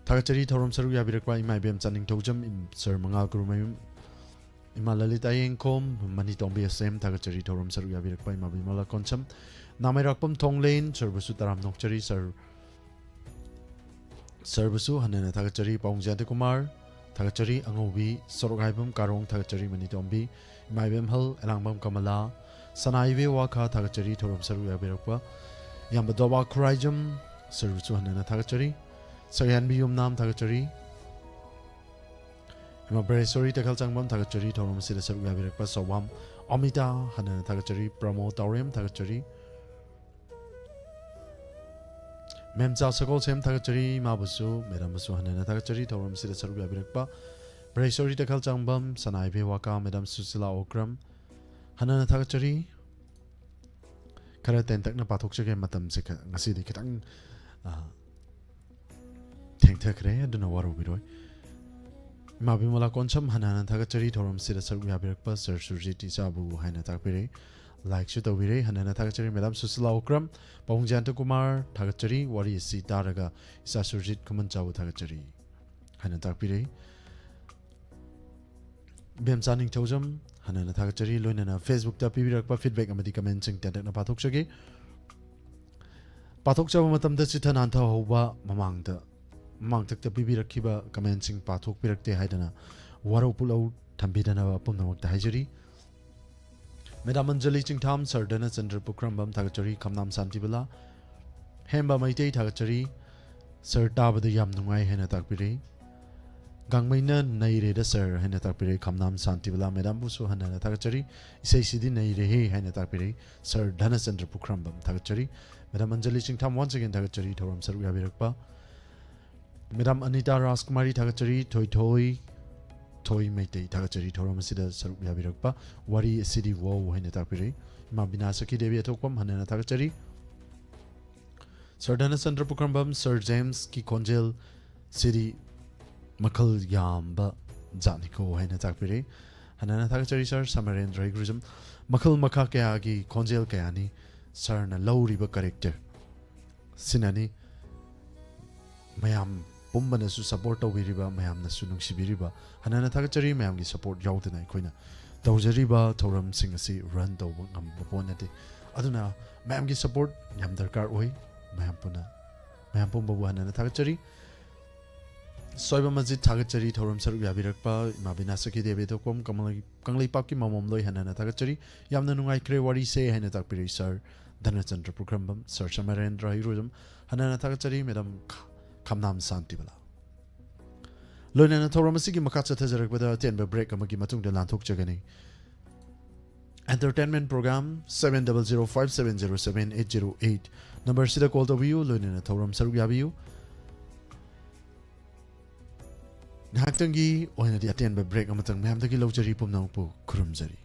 ꯊꯥꯒꯠꯆꯔꯤ ꯊꯧꯔꯝ ꯁꯔꯨꯛ ꯌꯥꯕꯤꯔꯛꯄ ꯏꯃꯥ ꯏꯕꯦꯝ ꯆꯥꯅꯤꯡꯊꯧꯖꯝ, ꯏꯝ-, ꯁꯔ ꯃꯉꯥꯜ ꯀꯨꯔꯨꯃꯌꯨꯝ, ꯏꯃꯥ ꯂꯂꯤꯇꯥ ꯌꯦꯡꯈꯣꯝ, ꯃꯅꯤ ꯇꯣꯝꯕꯤ ꯑꯁꯦꯝ, ꯊꯥꯒꯠꯆꯔꯤ ꯊꯧꯔꯝ ꯁꯔꯨꯛ ꯌꯥꯕꯤꯔꯛꯄ ꯏꯃꯥ ꯕꯤꯃꯂꯥ ꯀꯣꯟꯁꯝ, ꯅꯥꯃꯩꯔꯥꯛꯄꯝ ꯊꯣꯡꯂꯦꯟ, ꯁꯔꯕꯁꯨ ꯇꯔꯥꯝ ꯅꯣꯛꯆꯔꯤ ꯁꯔ, ꯁꯔꯕꯁꯨ ꯍꯟꯅ ꯍꯟꯅ ꯊꯥꯒꯠꯆꯔꯤ ꯄꯥꯕꯨꯡ ꯖꯌꯟꯇ ꯀꯨꯃꯥꯔ, ꯊꯥꯒꯠꯆꯔꯤ ꯑꯉꯧꯕꯤ, ꯁꯣꯔꯣꯛꯍꯥꯏꯕꯝ ꯀꯥꯔꯣꯡ, ꯊꯥꯒꯠꯆꯔꯤ ꯃꯅꯤ ꯇꯣꯝꯕꯤ, ꯏꯃꯥ ꯏꯕꯦꯝꯍꯜ, ꯑꯦꯂꯥꯡꯕꯝ ꯀꯃꯂꯥ, ꯁꯅꯥ ꯏꯕꯦ ꯋꯥꯈꯥ, ꯊꯥꯒꯠꯆꯔꯤ ꯊꯧꯔꯝ ꯁꯔꯨꯛ ꯌꯥꯕꯤꯔꯛꯄ ꯏꯌꯥꯝꯕ ꯗꯣꯕꯥ ꯈꯨꯔꯥꯏꯖꯝ, ꯁꯔꯕꯁꯨ ꯍꯟꯅ ꯍꯟꯅ ꯊꯥꯒꯠꯆꯔꯤ꯫ ꯁꯔꯌꯥꯟꯕꯤ ꯌꯨꯝꯅꯥꯝ, ꯊꯥꯒꯠꯆꯔꯤ꯫ ꯏꯃꯥ ꯕ꯭ꯔꯍꯦꯁꯣꯔꯤ ꯇꯦꯈꯜ ꯆꯪꯕꯝ, ꯊꯥꯒꯠꯆꯔꯤ ꯊꯧꯔꯝ ꯑꯁꯤꯗ ꯁꯔꯨꯛ ꯌꯥꯕꯤꯔꯛꯄ ꯁꯣꯕꯥꯝ ꯑꯃꯤꯇꯥ, ꯍꯟꯅ ꯍꯟꯅ ꯊꯥꯒꯠꯆꯔꯤ꯫ ꯄ꯭ꯔꯃꯣ ꯇꯥꯎꯔꯦꯝ, ꯊꯥꯒꯠꯆꯔꯤ꯫ ꯃꯦꯝꯆꯥ ꯁꯒꯣꯜꯁꯦꯝ, ꯊꯥꯒꯠꯆꯔꯤ꯫ ꯏꯃꯥꯕꯨꯁꯨ, ꯃꯦꯗꯥꯝꯕꯨꯁꯨ ꯍꯟꯅ ꯍꯟꯅ ꯊꯥꯒꯠꯆꯔꯤ ꯊꯧꯔꯝ ꯑꯁꯤꯗ ꯁꯔꯨꯛ ꯌꯥꯕꯤꯔꯛꯄ ꯕ꯭ꯔꯍꯦꯁꯣꯔꯤ ꯇꯦꯈꯜ ꯆꯪꯕꯝ, ꯁꯅꯥꯏꯕꯤ ꯋꯥꯀꯥ, ꯃꯦꯗꯥꯝ ꯁꯨꯁꯤꯂꯥ ꯑꯣꯀ꯭ꯔꯝ, ꯍꯟꯅ ꯍꯟꯅ ꯊꯥꯒꯠꯆꯔꯤ꯫ ꯈꯔ ꯇꯦꯟꯇꯛꯅ ꯄꯥꯊꯣꯛꯆꯒꯦ, ꯃꯇꯝꯁꯦ ꯈ-, ꯉꯁꯤꯗꯤ ꯈꯤꯇꯪ, ꯑ, ꯊꯦꯡꯊꯈ꯭ꯔꯦ, ꯑꯗꯨꯅ ꯋꯥꯔꯧꯕꯤꯔꯣꯏ꯫ ꯏꯃꯥ ꯕꯤꯃꯂꯥ ꯀꯣꯟꯁꯝ, ꯍꯟꯅ ꯍꯟꯅ ꯊꯥꯒꯠꯆꯔꯤ ꯊꯧꯔꯝꯁꯤꯗ ꯁꯔꯨꯛ ꯌꯥꯕꯤꯔꯛꯄ ꯁꯔ ꯁꯨꯔꯖꯤꯠ ꯏꯆꯥꯕꯨ ꯍꯥꯏꯅ ꯇꯥꯛꯄꯤꯔꯛꯏ꯫ Like ꯁꯨ ꯇꯧꯕꯤꯔꯦ, ꯍꯟꯅ ꯍꯟꯅ ꯊꯥꯒꯠꯆꯔꯤ꯫ ꯃꯦꯗꯥꯝ ꯁꯨꯁꯤꯂꯥ ꯎꯀ꯭ꯔꯝ, ꯄꯥꯕꯨꯡ ꯖꯌꯟꯇ ꯀꯨꯃꯥꯔ, ꯊꯥꯒꯠꯆꯔꯤ꯫ ꯋꯥꯔꯤ ꯑꯁꯤ ꯇꯥꯔꯒ ꯏꯆꯥ ꯁꯨꯔꯖꯤꯠ ꯈꯨꯃꯟꯆꯥꯕꯨ ꯊꯥꯒꯠꯆꯔꯤ ꯍꯥꯏꯅ ꯇꯥꯛꯄꯤꯔꯛꯏ꯫ ꯏꯕꯦꯝꯆꯥ ꯅꯤꯡꯊꯧꯖꯝ, ꯍꯟꯅ ꯍꯟꯅ ꯊꯥꯒꯠꯆꯔꯤ꯫ ꯂꯣꯏꯅꯅ Facebook ꯇ ꯄꯤꯕꯤꯔꯛꯄ feedback ꯑꯃꯗꯤ comment ꯁꯤꯡ ꯇꯦꯟꯇꯛꯅ ꯄꯥꯊꯣꯛꯆꯒꯦ꯫ ꯄꯥꯊꯣꯛꯆꯕ ꯃꯇꯝꯗ ꯆꯤꯠꯊ ꯅꯥꯟꯊꯍꯧꯕ, ꯃꯃꯥꯡꯗ, ꯃꯃꯥꯡꯊꯛꯇ ꯄꯤꯕꯤꯔꯛꯈꯤꯕ comment ꯁꯤꯡ ꯄꯥꯊꯣꯛꯄꯤꯔꯛꯇꯦ ꯍꯥꯏꯗꯅ ꯋꯥꯔꯧ ꯄꯨꯛꯂꯧ ꯊꯝꯕꯤꯗꯅꯕ ꯄꯨꯝꯅꯃꯛꯇ ꯍꯥꯏꯖꯔꯤ꯫ ꯃꯦꯗꯥꯝ ꯑꯟꯖꯂꯤ ꯆꯤꯡꯊꯥꯝ, ꯁꯔ ꯙꯅꯆꯟꯗ꯭ꯔ ꯄꯨꯈ꯭ꯔꯝꯕꯝ ꯊꯥꯒꯠꯆꯔꯤ꯫ ꯈꯝꯅꯥꯝ ꯁꯥꯟꯇꯤꯕꯂꯥ, ꯍꯦꯝꯕ ꯃꯩꯇꯩ ꯊꯥꯒꯠꯆꯔꯤ꯫ ꯁꯔ ꯇꯥꯕꯗ ꯌꯥꯝ ꯅꯨꯡꯉꯥꯏ ꯍꯥꯏꯅ ꯇꯥꯛꯄꯤꯔꯛꯏ꯫ ꯒꯥꯡꯃꯩꯅ ꯅꯩꯔꯦꯗ ꯁꯔ ꯍꯥꯏꯅ ꯇꯥꯛꯄꯤꯔꯛꯏ꯫ ꯈꯝꯅꯥꯝ ꯁꯥꯟꯇꯤꯕꯂꯥ ꯃꯦꯗꯥꯝꯕꯨꯁꯨ ꯍꯟꯅ ꯍꯟꯅ ꯊꯥꯒꯠꯆꯔꯤ꯫ ꯏꯁꯩꯁꯤꯗꯤ ꯅꯩꯔꯦꯍꯦ ꯍꯥꯏꯅ ꯇꯥꯛꯄꯤꯔꯛꯏ꯫ ꯁꯔ ꯙꯅꯆꯟꯗ꯭ꯔ ꯄꯨꯈ꯭ꯔꯝꯕꯝ ꯊꯥꯒꯠꯆꯔꯤ꯫ ꯃꯦꯗꯥꯝ ꯑꯟꯖꯂꯤ ꯆꯤꯡꯊꯥꯝ, once again ꯊꯥꯒꯠꯆꯔꯤ ꯊꯧꯔꯝ ꯁꯔꯨꯛ ꯌꯥꯕꯤꯔꯛꯄ꯫ ꯃꯦꯗꯥꯝ ꯑꯅꯤꯇꯥ ꯔꯥꯖꯀꯨꯃꯥꯔꯤ ꯊꯥꯒꯠꯆꯔꯤ꯫ ꯊꯣꯏꯊꯣꯏ, ꯊꯣꯏ ꯃꯩꯇꯩ ꯊꯥꯒꯠꯆꯔꯤ ꯊꯧꯔꯝ ꯑꯁꯤꯗ ꯁꯔꯨꯛ ꯌꯥꯕꯤꯔꯛꯄ꯫ ꯋꯥꯔꯤ ꯑꯁꯤꯗꯤ ꯋꯥꯎ ꯍꯥꯏꯅ ꯇꯥꯛꯄꯤꯔꯛꯏ꯫ ꯏꯃꯥ ꯕꯤꯅꯥ ꯁꯈꯤ ꯗꯦꯕꯤ ꯑꯊꯣꯛꯄꯝ ꯍꯟꯅ ꯍꯟꯅ ꯊꯥꯒꯠꯆꯔꯤ꯫ ꯁꯔ ꯙꯅꯆꯟꯗ꯭ꯔ ꯄꯨꯈ꯭ꯔꯝꯕꯝ, ꯁꯔ ꯖꯦꯝꯁꯀꯤ ꯈꯣꯟꯖꯦꯜ ꯁꯤꯗꯤ ꯃꯈꯜ ꯌꯥꯝꯕ ꯖꯥꯠꯅꯤꯀꯣ ꯍꯥꯏꯅ ꯇꯥꯛꯄꯤꯔꯛꯏ꯫ ꯍꯟꯅ ꯍꯟꯅ ꯊꯥꯒꯠꯆꯔꯤ ꯁꯔ ꯁꯃꯔꯦꯟꯗ꯭ꯔ ꯍꯩꯒ꯭ꯔꯨꯖꯝ꯫ ꯃꯈꯜ ꯃꯈꯥ ꯀꯌꯥꯒꯤ ꯈꯣꯟꯖꯦꯜ ꯀꯌꯥꯅꯤ ꯁꯔꯅ ꯂꯧꯔꯤꯕ ꯀꯦꯔꯦꯛꯇꯔ ꯁꯤꯅꯅꯤ꯫ ꯃꯌꯥꯝ ꯄꯨꯝꯕꯅꯁꯨ ꯁꯄꯣꯔꯠ ꯇꯧꯕꯤꯔꯤꯕ, ꯃꯌꯥꯝꯅꯁꯨ ꯅꯨꯡꯁꯤꯕꯤꯔꯤꯕ, ꯍꯟꯅ ꯍꯟꯅ ꯊꯥꯒꯠꯆꯔꯤ꯫ ꯃꯌꯥꯝꯒꯤ ꯁꯄꯣꯔꯠ ꯌꯥꯎꯗꯅ ꯑꯩꯈꯣꯏꯅ ꯇꯧꯖꯔꯤꯕ ꯊꯧꯔꯝꯁꯤꯡ ꯑꯁꯤ ꯔꯟ ꯇꯧꯕ ꯉꯝꯕ ꯄꯣꯠ ꯅꯠꯇꯦ꯫ ꯑꯗꯨꯅ ꯃꯌꯥꯝꯒꯤ ꯁꯄꯣꯔꯠ ꯌꯥꯝ ꯗꯔꯀꯥꯔ ꯑꯣꯏ꯫ ꯃꯌꯥꯝ ꯄꯨꯟꯅ, ꯃꯌꯥꯝ ꯄꯨꯝꯕꯕꯨ ꯍꯟꯅ ꯍꯟꯅ ꯊꯥꯒꯠꯆꯔꯤ꯫ ꯁꯣꯏꯕ ꯃꯁꯖꯤꯠ ꯊꯥꯒꯠꯆꯔꯤ ꯊꯧꯔꯝ ꯁꯔꯨꯛ ꯌꯥꯕꯤꯔꯛꯄ꯫ ꯏꯃꯥ ꯕꯤꯅꯥ ꯁꯈꯤ ꯗꯦꯕꯤ ꯑꯊꯣꯛꯄꯝ, ꯀꯃꯂꯩ-, ꯀꯪꯂꯩꯄꯥꯛꯀꯤ ꯃꯃꯣꯝ ꯂꯣꯏ ꯍꯟꯅ ꯍꯟꯅ ꯊꯥꯒꯠꯆꯔꯤ꯫ ꯌꯥꯝꯅ ꯅꯨꯡꯉꯥꯏꯈ꯭ꯔꯦ ꯋꯥꯔꯤꯁꯦ ꯍꯥꯏꯅ ꯇꯥꯛꯄꯤꯔꯛꯏ ꯁꯔ ꯙꯅꯆꯟꯗ꯭ꯔ ꯄꯨꯈ꯭ꯔꯝꯕꯝ, ꯁꯔ ꯁꯃꯔꯦꯟꯗ꯭ꯔ ꯍꯩꯔꯨꯖꯝ ꯍꯟꯅ ꯍꯟꯅ ꯊꯥꯒꯠꯆꯔꯤ꯫ ꯃꯦꯗꯥꯝ ꯈ-, ꯈꯝꯅꯥꯝ ꯁꯥꯟꯇꯤꯕꯂꯥ꯫ ꯂꯣꯏꯅꯅ ꯊꯧꯔꯝ ꯑꯁꯤꯒꯤ ꯃꯈꯥ ꯆꯠꯊꯖꯔꯛꯄꯗ ꯑꯇꯦꯟꯕ ꯕ꯭ꯔꯦꯛ ꯑꯃꯒꯤ ꯃꯇꯨꯡꯗ ꯂꯥꯟꯊꯣꯛꯆꯒꯅꯤ꯫ Entertainment program seven double zero five seven zero seven eight zero eight number ꯁꯤꯗ ꯀꯣꯜ ꯇꯧꯕꯤꯌꯨ, ꯂꯣꯏꯅꯅ ꯊꯧꯔꯝ ꯁꯔꯨꯛ ꯌꯥꯕꯤꯌꯨ꯫ ꯉꯥꯏꯍꯥꯛꯇꯪꯒꯤ ꯑꯣꯏꯅꯗꯤ ꯑꯇꯦꯟꯕ ꯕ꯭ꯔꯦꯛ ꯑꯃꯇꯪ ꯃꯌꯥꯝꯗꯒꯤ ꯂꯧꯖꯔꯤ, ꯄꯨꯝꯅꯃꯛꯄꯨ ꯈꯨꯔꯨꯝꯖꯔꯤ꯫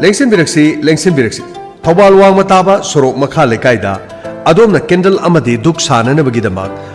ꯂꯦꯡꯁꯤꯟꯕꯤꯔꯛꯁꯤ, ꯂꯦꯡꯁꯤꯟꯕꯤꯔꯛꯁꯤ꯫ ꯊꯧꯕꯥꯜ ꯋꯥꯡꯃ ꯇꯥꯕ ꯁꯣꯔꯣꯛ ꯃꯈꯥ ꯂꯩꯀꯥꯏꯗ ꯑꯗꯣꯝꯅ ꯀꯦꯟꯗꯜ ꯑꯃꯗꯤ ꯙꯨꯛ ꯁꯥꯅꯅꯕꯒꯤꯗꯃꯛ